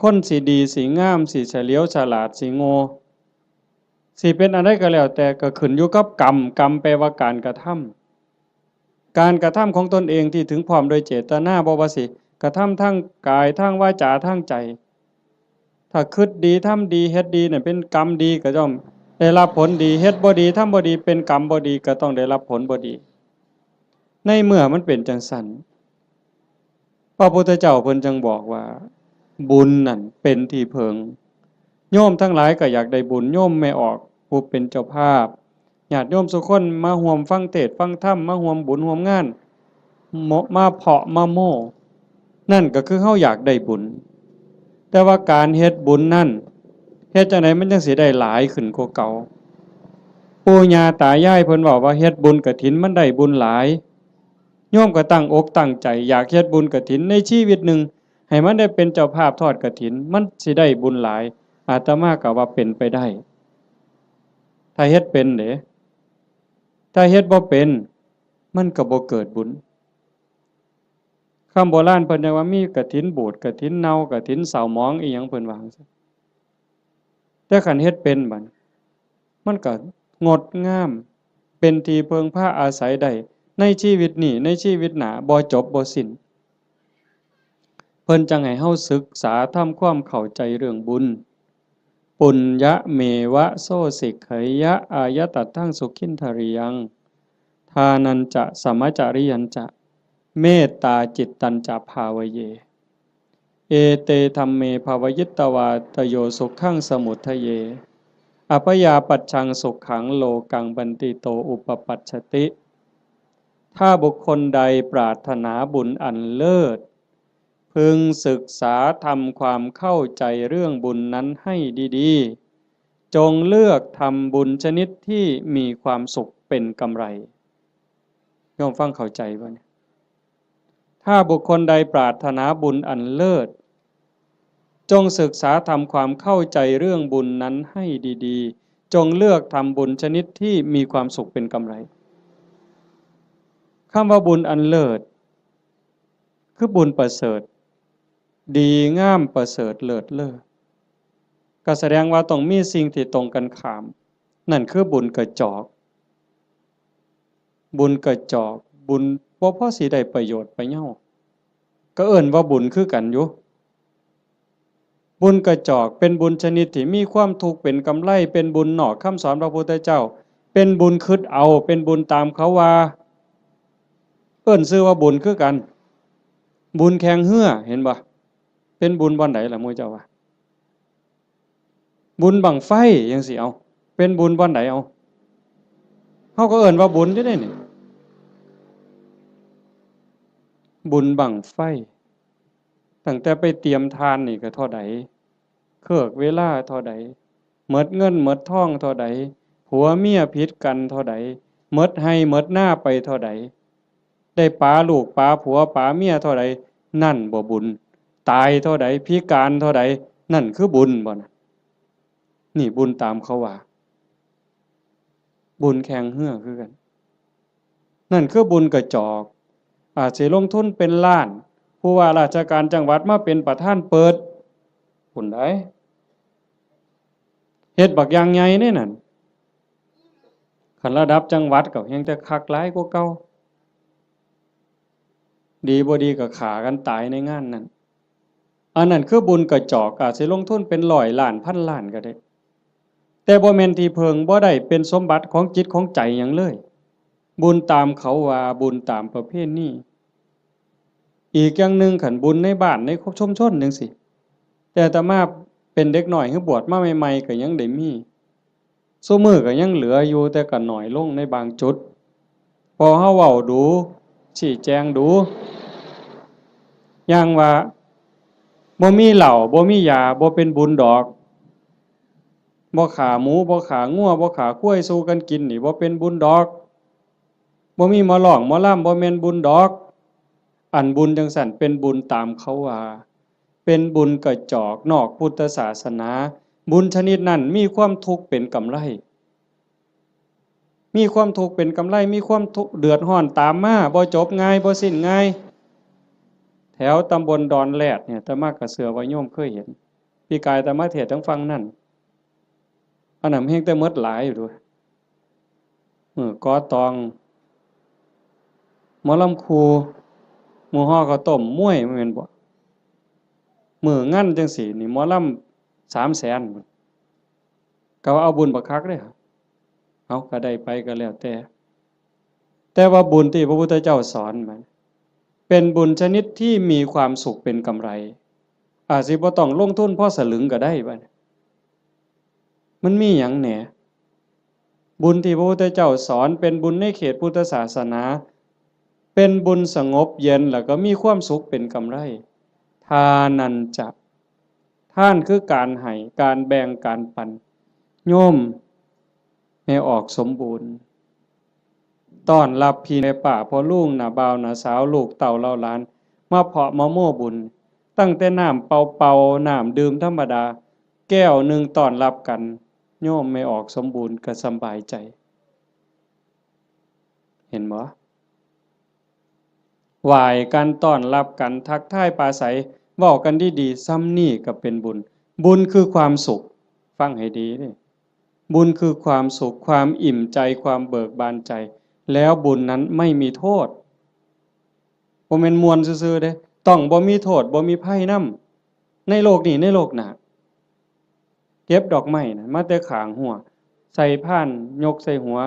ຄົນຊິດີ ຊິງາມ ຊິສະຫຼຽວສະຫຼາດ ຊິໂງ່ ຊິເປັນອັນໃດກໍແລ້ວແຕ່ ກໍຂຶ້ນຢູ່ກັບກຳ. ກຳແປວ່າການກະທຳ. ການກະທຳຂອງຕົນເອງທີ່ເຖິງພ້ອມໂດຍເຈດຕະນາ, ບໍ່ວ່າຊິກະທຳທາງກາຍ, ທາງວາຈາ, ທາງໃຈ. ຖ້າຄິດດີ, ທຳດີ, ເຮັດດີນັ້ນເປັນກຳດີ ກໍຍ່ອມໄດ້ຮັບຜົນດີ. ເຮັດບໍ່ດີ, ທຳບໍ່ດີ, ເປັນກຳບໍ່ດີ, ກໍຕ້ອງໄດ້ຮັບຜົນບໍ່ດີ. ໃນເມື່ອມັນເປັນຈັ່ງຊັ້ນ, ພະພຸດທະເຈົ້າເພິ່ນຈຶ່ງບອກວ່າ ບຸນນັ້ນເປັນທີ່ເພິ່ງ. ໂຍມທັງຫຼາຍກໍຢາກໄດ້ບຸນ, ໂຍມແມ່ອອກຜູ້ເປັນເຈົ້າພາບ, ຍາດໂຍມສູ່ຄົນມາຮ່ວມຟັງເທດຟັງທຳ, ມາຮ່ວມບຸນຮ່ວມງານ, ມ- ມາເພາະມາໂມ້, ນັ້ນກໍຄືເຮົາຢາກໄດ້ບຸນ. ແຕ່ວ່າການເຮັດບຸນນັ້ນ ເຮັດຈັ່ງໃດມັນຈັ່ງຊິໄດ້ຫຼາຍຂຶ້ນກວ່າເກົ່າ? ປູ່ຍ່າຕາຍາຍເພິ່ນເວົ້າວ່າ ເຮັດບຸນກະຖິນມັນໄດ້ບຸນຫຼາຍ. ໂຍມກໍຕັ້ງອົກຕັ້ງໃຈ ຢາກເຮັດບຸນກະຖິນໃນຊີວິດໜຶ່ງ ໃຫ້ມັນໄດ້ເປັນເຈົ້າພາບທອດກະຖິນ, ມັນຊິໄດ້ບຸນຫຼາຍ. ອາດຕະມາກໍວ່າເປັນໄປໄດ້ ຖ້າເຮັດເປັນເດ້. ຖ້າເຮັດບໍ່ເປັນ ມັນກໍບໍ່ເກີດບຸນ. ຄຳໂບລານເພິ່ນຍັງວ່າມີກະຖິນບູດ, ກະຖິນເນົ່າ, ກະຖິນເສົ້າໝອງ ອີ່ຫຍັງເພິ່ນວ່າຈັ່ງຊັ້ນ. ແຕ່ຄັນເຮັດເປັນບັດ ມັນກໍງົດງາມ ເປັນທີ່ເພິ່ງພາອາໄສໄດ້ໃນຊີວິດນີ້ ໃນຊີວິດໜ້າ ບໍ່ຈົບບໍ່ສິ້ນ. ເພິ່ນຈັ່ງໃຫ້ເຮົາສຶກສາທຳຄວາມເຂົ້າໃຈເລື່ອງບຸນ. Puññameva so sikkheyya, āyatatthaṃ sukhiṇḍariyaṃ, dānañca samajariyañca, mettācittāñca bhāvaye. Ete dhamme bhāvayitvā tayo sukhaṃ samuddaye, abyāpajjhaṃ sukhaṃ lokaṃ bhantito upapajjati. ຖ້າບຸກຄົນໃດປາດຖະໜາບຸນອັນເລີດ, ເພິ່ງສຶກສາທຳຄວາມເຂົ້າໃຈເລື່ອງບຸນນັ້ນໃຫ້ດີໆ. ຈົ່ງເລືອກທຳບຸນຊະນິດທີ່ມີຄວາມສຸກເປັນກຳໄລ. ໂຍມຟັງເຂົ້າໃຈບໍ່ນີ້? ຖ້າບຸກຄົນໃດປາດຖະໜາບຸນອັນເລີດ, ຈົ່ງສຶກສາທຳຄວາມເຂົ້າໃຈເລື່ອງບຸນນັ້ນໃຫ້ດີໆ. ຈົ່ງເລືອກທຳບຸນຊະນິດທີ່ມີຄວາມສຸກເປັນກຳໄລ. ຄຳວ່າບຸນອັນເລີດ ຄືບຸນປະເສີດ, ດີງາມປະເສີດເລີດເລີ. ກໍສະແດງວ່າຕ້ອງມີສິ່ງທີ່ຕົງກັນຂ້າມ, ນັ້ນຄືບຸນກະຈອກ. ບຸນກະຈອກ, ບຸນບໍ່ພໍຊິໄດ້ປະໂຫຍດປະເຍົາ, ກໍເອີ້ນວ່າບຸນຄືກັນຢູ່. ບຸນກະຈອກເປັນບຸນຊະນິດທີ່ມີຄວາມທຸກເປັນກຳໄລ, ເປັນບຸນນອກຄຳສອນພະພຸດທະເຈົ້າ, ເປັນບຸນຄິດເອົາ, ເປັນບຸນຕາມເຂົາວ່າ, ເອີ້ນຊື່ວ່າບຸນຄືກັນ. ບຸນແຂ່ງເຮືອ, ເຫັນບໍ່? ເປັນບຸນບ່ອນໃດລະໝູ່ເຈົ້າວ່າ? ບຸນບັ້ງໄຟຈັ່ງຊີ້ ເອົາ ເປັນບຸນບ່ອນໃດເອົາ? ເຮົາກໍເອີ້ນວ່າບຸນຢູ່ເດ້ນີ້. ບຸນບັ້ງໄຟ ຕັ້ງແຕ່ໄປຕຽມຖ່ານນີ້ກໍເທົ່າໃດ, ເຄີກເວລາເທົ່າໃດ, ໝົດເງິນໝົດທອງເທົ່າໃດ, ຜົວເມຍຜິດກັນເທົ່າໃດ, ໝົດໄຮ່ໝົດນາໄປເທົ່າໃດ, ໄດ້ປາລູກປາຜົວປາເມຍເທົ່າໃດ, ນັ້ນບໍ່ບຸນ. ຕາຍເທົ່າໃດ, ພິການເທົ່າໃດ, ນັ້ນຄືບຸນບໍ່ນະ? ນີ້ບຸນຕາມເຂົາວ່າ. ບຸນແຂ່ງເຮືອຄືກັນ. ນັ້ນຄືບຸນກະຈອກ. ອາດຊິລົງທຶນເປັນລ້ານ, ຜູ້ວ່າລາຊະການຈັງຫວັດມາເປັນປະທານເປີດ, ພຸ້ນໃດ໋. ເຮັດບັກຢ່າງໃຫຍ່ເດ້ນັ້ນ. ຄັນລະດັບຈັງຫວັດກໍແຮ່ງແຕ່ຄັກຫຼາຍກວ່າເກົ່າ. ດີບໍ່ດີກໍຂ້າກັນຕາຍໃນງານນັ້ນ. ອັນນັ້ນຄືບຸນກະຈອກ, ອາດຊິລົງທຶນເປັນຮ້ອຍລ້ານພັນລ້ານກໍໄດ້, ແຕ່ບໍ່ແມ່ນທີ່ເພິ່ງ, ບໍ່ໄດ້ເປັນສົມບັດຂອງຈິດຂອງໃຈຫຍັງເລີຍ. ບຸນຕາມເຂົາວ່າ, ບຸນຕາມປະເພນີ. ອີກຢ່າງໜຶ່ງ, ຄັນບຸນໃນບ້ານໃນຊຸມຊົນຈັ່ງຊີ້, ແຕ່ອາດຕະມາເປັນເດັກນ້ອຍ ຫຼື ບວດມາໃໝ່ໆ ກໍຍັງໄດ້ມີ. ຊຸມື້ກໍຍັງເຫຼືອຢູ່, ແຕ່ກໍໜ້ອຍລົງໃນບາງຈຸດ. ເພາະເຮົາເວົ້າດູ, ຊີ້ແຈງດູ. ຢ່າງວ່າ, ບໍ່ມີເຫຼົ້າ, ບໍ່ມີຢາ, ບໍ່ເປັນບຸນດອກ. ບໍ່ຂ້າໝູ, ບໍ່ຂ້າງົວ, ບໍ່ຂ້າຄວາຍສູ່ກັນກິນນີ້, ບໍ່ເປັນບຸນດອກ. ບໍ່ມີໝໍລອງໝໍລຳ, ບໍ່ແມ່ນບຸນດອກ. ອັນບຸນຈັ່ງຊັ້ນເປັນບຸນຕາມເຂົາວ່າ, ເປັນບຸນກະຈອກນອກພຸດທະສາສະໜາ. ບຸນຊະນິດນັ້ນມີຄວາມທຸກເປັນກຳໄລ. ມີຄວາມທຸກເປັນກຳໄລ ມີຄວາມທຸກເດືອດຮ້ອນຕາມມາ ບໍ່ຈົບງ່າຍ ບໍ່ສິ້ນງ່າຍ. ແຖວຕຳບົນດອນແລດນີ້ ອາດຕະມາກໍເຊື່ອວ່າໂຍມເຄີຍເຫັນ ປີກາຍອາດຕະມາເທດທາງຝັ່ງນັ້ນ ອັນນັ້ນແຮງແຕ່ໝົດຫຼາຍຢູ່ເດ້. ມື້ກໍ່ຕອງ ໝໍລຳຄູ່ ມື້ຫໍ່ເຂົ້າຕົ້ມ ມວຍ ແມ່ນບໍ່? ມື້ງານຈັ່ງຊີ້ນີ້ ໝໍລຳສາມແສນພຸ້ນ ກໍວ່າເອົາບຸນບັກຄັກເດ້. ເອົາ ກໍໄດ້ໄປກໍແລ້ວແຕ່ ແຕ່ວ່າບຸນທີ່ພະພຸດທະເຈົ້າສອນ ເປັນບຸນຊະນິດທີ່ມີຄວາມສຸກເປັນກຳໄລ ອາດຊິບໍ່ຕ້ອງລົງທຶນພໍສະລຶງກໍໄດ້. ບັດນີ້ ມັນມີຫຍັງແດ່? ບຸນທີ່ພະພຸດທະເຈົ້າສອນ ເປັນບຸນໃນເຂດພຸດທະສາສະໜາ ເປັນບຸນສະຫງົບເຢັນ ແລ້ວກໍມີຄວາມສຸກເປັນກຳໄລ. ທານັນຈະ ທານຄືການໃຫ້ ການແບ່ງ ການປັນ. ໂຍມແມ່ອອກສົມບູນ ຕ້ອນຮັບພີ່ແມ່ປ້າພໍ່ລຸງ ນ້າບ່າວນ້າສາວ ລູກເຕົ້າເຫຼົ່າຫຼານ ມາເພາະມາໂມບຸນ ຕັ້ງແຕ່ນ້ຳເປົ່າໆ ນ້ຳດື່ມທຳມະດາ ແກ້ວໜຶ່ງຕ້ອນຮັບກັນ ໂຍມແມ່ອອກສົມບູນກໍສຳບາຍໃຈ. ເຫັນບໍ່? ຫວ້າຍກັນ ຕ້ອນຮັບກັນ ທັກທາຍປາໄສ ເວົ້າກັນດີໆ ສ່ຳນີ້ກໍເປັນບຸນ. ບຸນຄືຄວາມສຸກ. ຟັງໃຫ້ດີເດ້. ບຸນຄືຄວາມສຸກ, ຄວາມອີ່ມໃຈ, ຄວາມເບີກບານໃຈ, ແລ້ວບຸນນັ້ນໄມ່ມີໂທດ. ບໍ່ແມ່ນມ່ວນຊື່ໆເດ້, ຕ້ອງບໍ່ມີໂທດ, ບໍ່ມີໄພນຳ, ໃນໂລກນີ້, ໃນໂລກໜ້າ. ເກັບດອກໄມ້ນະ ມາແຕ່ຂ້າງຮົ້ວ, ໃສ່ພານ, ຍົກໃສ່ຫົວ,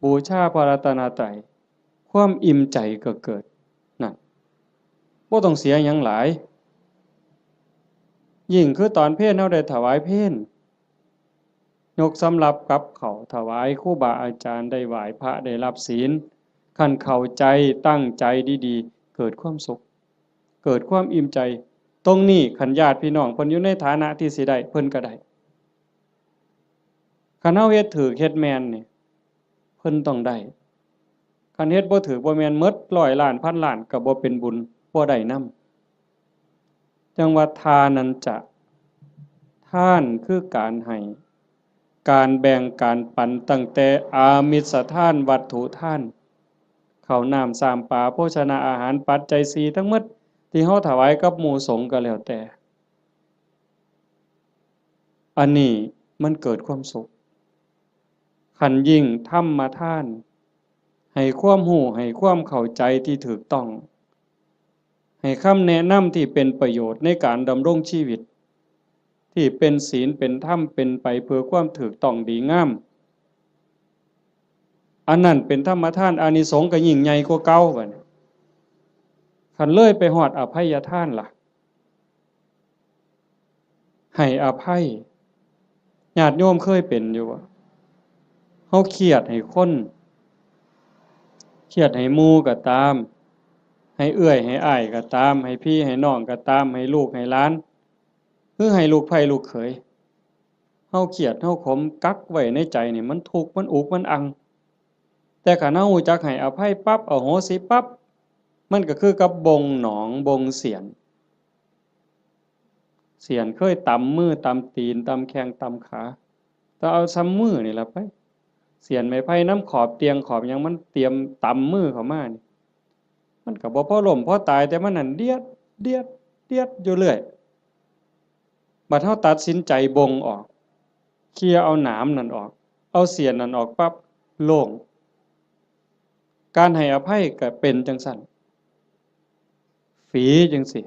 ບູຊາພະລັດຕະນະໄຕ, ຄວາມອີ່ມໃຈກໍເກີດ. ນັ້ນ, ບໍ່ຕ້ອງເສຍຫຍັງຫຼາຍ. ຍິ່ງຄືຕອນເພນ ເຮົາໄດ້ຖວາຍເພນ, ຍົກສຳລັບກັບເຂົ້າຖວາຍຄູບາອາຈານ, ໄດ້ໄຫວ້ພະ, ໄດ້ຮັບສິນ, ຄັນເຂົ້າໃຈ, ຕັ້ງໃຈດີໆ, ເກີດຄວາມສຸກ, ເກີດຄວາມອີ່ມໃຈ. ຕົງນີ້ ຄັນຍາດພີ່ນ້ອງເພິ່ນຢູ່ໃນຖານະທີ່ຊິໄດ້, ເພິ່ນກໍໄດ້. ຄັນເຮົາເຮັດຖືກເຮັດແມ່ນນີ້ ເພິ່ນຕ້ອງໄດ້. ຄັນເຮັດບໍ່ຖືກບໍ່ແມ່ນ ໝົດຮ້ອຍລ້ານພັນລ້ານກໍບໍ່ເປັນບຸນ, ບໍ່ໄດ້ນຳ. ຈັ່ງວ່າທານັນຈະ, ທານຄືການໃຫ້, ການແບ່ງການປັນ, ຕັ້ງແຕ່ອາມິດສະທານ, ວັດຖຸທານ, ເຂົ້ານ້ຳຊາມປາ, ໂພຊະນາອາຫານ, ປັດໄຈສີ່ທັງໝົດ ທີ່ເຮົາຖວາຍກັບໝູ່ສົງກໍແລ້ວແຕ່. ອັນນີ້ມັນເກີດຄວາມສຸກ. ຄັນຍິ່ງທຳມະທານ, ໃຫ້ຄວາມຮູ້, ໃຫ້ຄວາມເຂົ້າໃຈທີ່ຖືກຕ້ອງ, ໃຫ້ຄຳແນະນຳທີ່ເປັນປະໂຫຍດໃນການດຳລົງຊີວິດ, ທີ່ເປັນສິນເປັນທຳ, ເປັນໄປເພື່ອຄວາມຖືກຕ້ອງດີງາມ, ອັນນັ້ນເປັນທຳມະທານ, ອານິສົງກໍຍິ່ງໃຫຍ່ກວ່າເກົ່າ. ບັດນີ້ ຄັນເລີຍໄປຮອດອະໄພຍະທານລະ? ໃຫ້ອະໄພ. ຍາດໂຍມເຄີຍເປັນຢູ່ບໍ່? ເຮົາຄຽດໃຫ້ຄົນ, ຄຽດໃຫ້ໝູ່ກໍຕາມ, ໃຫ້ເອື້ອຍໃຫ້ອ້າຍກໍຕາມ, ໃຫ້ພີ່ໃຫ້ນ້ອງກໍຕາມ, ໃຫ້ລູກໃຫ້ຫຼານ ຫຼື ໃຫ້ລູກໃພ້ລູກເຂີຍ, ເຮົາຄຽດເຮົາຂົມກັກໄວ້ໃນໃຈນີ້ ມັນທຸກ ມັນອຸກ ມັນອັ່ງ. ແຕ່ຄັນເຮົາຮູ້ຈັກໃຫ້ອະໄພປັບ, ອະໂຫສິປັບ, ມັນກໍຄືກັບບົ່ງໜອງ, ບົ່ງສຽນ. ສຽນເຄີຍຕຳມືຕຳຕີນ ຕຳແຂ້ງຕຳຂາ, ຕ້ອງເອົາຊ່ຳມືນີ້ລະໄປ. ສຽນໄມ້ໄຜ່ນຳຂອບຕຽງຂອບຫຍັງ ມັນຕຽມຕຳມືເຂົ້າມານີ້ ມັນກໍບໍ່ພໍລົ້ມພໍຕາຍ, ແຕ່ມັນນັ້ນດຽດ ດຽດ ດຽດຢູ່ເລື້ອຍ. ບັດເຮົາຕັດສິນໃຈບົ່ງອອກ, ເຄຍເອົາໜາມນັ້ນອອກ, ເອົາສຽນນັ້ນອອກປັບ, ໂລ່ງ. ການໃຫ້ອະໄພກໍເປັນຈັ່ງຊັ້ນ. ຝີຈັ່ງຊີ້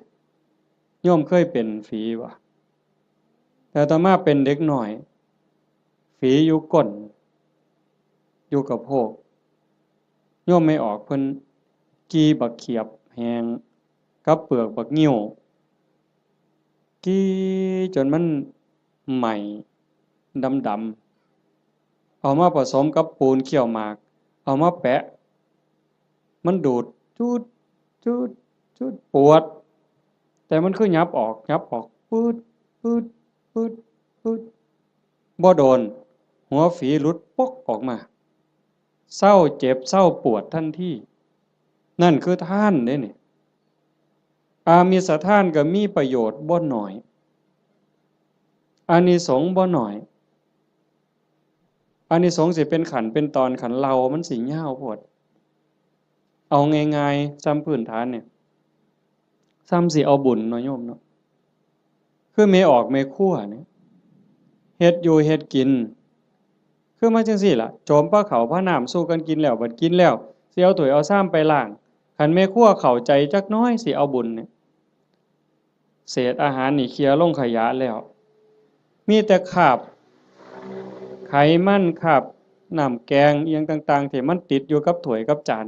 ໂຍມເຄີຍເປັນຝີບໍ່? ແຕ່ອາດຕະມາເປັນເດັກນ້ອຍ, ຝີຢູ່ກົ້ນ, ຢູ່ກະໂພກ, ໂຍມແມ່ອອກເພິ່ນກ່ີບັກຂຽບແຫ້ງກັບເປືອກບັກງິ້ວ, ກ່ີຈົນມັນໄໝ້ດຳໆ, ເອົາມາປະສົມກັບປູນຂ້ຽວໝາກ, ເອົາມາແປະ, ມັນດູດ ຈູດ ຈູດ ຈູດ ປວດ, ແຕ່ມັນຄືຫຍັບອອກ ຫຍັບອອກ ປຶດ ປຶດ ປຶດ ປຶດ. ບໍ່ດົນ ຫົວຝີຫຼຸດປົກອອກມາ, ເຊົາເຈັບ ເຊົາປວດທັນທີ. ນັ້ນຄືທານເດ້ນີ້. ອາມິສທານກໍມີປະໂຫຍດບໍ່ໜ້ອຍ, ອານິສົງບໍ່ໜ້ອຍ. ອານິສົງຊິເປັນຂັ້ນເປັນຕອນ ຄັນເລົ່າມັນຊິຍາວໂພດ. ເອົາງ່າຍໆ ສ່ຳພື້ນຖານນີ້ ສ່ຳຊິເອົາບຸນເນາະໂຍມເນາະ. ຄືແມ່ອອກແມ່ຄົວນີ້ ເຮັດຢູ່ເຮັດກິນ ຄືມາຈັ່ງຊີ້ລະ ໂຈມພາເຂົ້າພານ້ຳສູ່ກັນກິນແລ້ວ ບັດກິນແລ້ວ ຊິເອົາຖ້ວຍເອົາຊາມໄປລ້າງ. ຄັນແມ່ຄົວເຂົ້າໃຈຈັກໜ້ອຍ ຊິເອົາບຸນນີ້ ເສດອາຫານນີ້ເຄຍລົງຂະຫຍະແລ້ວ ມີແຕ່ຄາບໄຂມັນ ຄາບນ້ຳແກງອີ່ຫຍັງຕ່າງໆ ທີ່ມັນຕິດຢູ່ກັບຖ້ວຍກັບຈານ.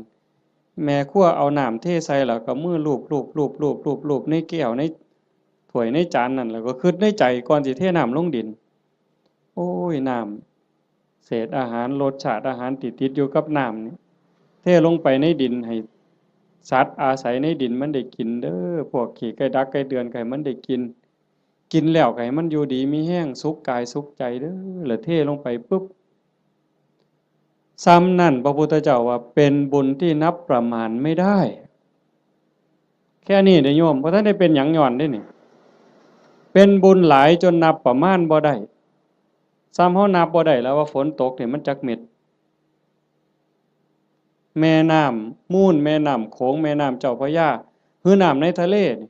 ແມ່ຄົວເອົານ້ຳເທໃສ່ ແລ້ວກໍມືລູບໆໆໆໃນແກ້ວ ໃນຖ້ວຍ ໃນຈານນັ້ນ ແລ້ວກໍຄິດໃນໃຈກ່ອນຊິເທນ້ຳລົງດິນ ໂອ້ຍ ນ້ຳ ເສດອາຫານ ລົດຊາດອາຫານທີ່ຕິດຢູ່ກັບນ້ຳນີ້ ເທລົງໄປໃນດິນ ໃຫ້ສັດອາໄສໃນດິນມັນໄດ້ກິນເດີ້ ພວກຂີ້ໄກ່ດັກໄກ່ເດືອນ ກໍໃຫ້ມັນໄດ້ກິນ ກິນແລ້ວກໍໃຫ້ມັນຢູ່ດີມີແຮງ ສຸກກາຍສຸກໃຈເດີ້ ແລ້ວເທລົງໄປປຶບ ສ່ຳນັ້ນ ພະພຸດທະເຈົ້າວ່າເປັນບຸນທີ່ນັບປະມານໄມ່ໄດ້. ແຄ່ນີ້ເດ້ໂຍມ ບໍ່ທັນໄດ້ເປັນຫຍັງຍ້ອນເດ້ນີ້ ເປັນບຸນຫຼາຍຈົນນັບປະມານບໍ່ໄດ້ ສ່ຳເຮົານັບບໍ່ໄດ້ແລ້ວວ່າຝົນຕົກນີ້ມັນຈັກເມັດ. ແມ່ນ້ຳມູນ ແມ່ນ້ຳໂຂງ ແມ່ນ້ຳເຈົ້າພະຍາ ຫຼືນ້ຳໃນທະເລນີ້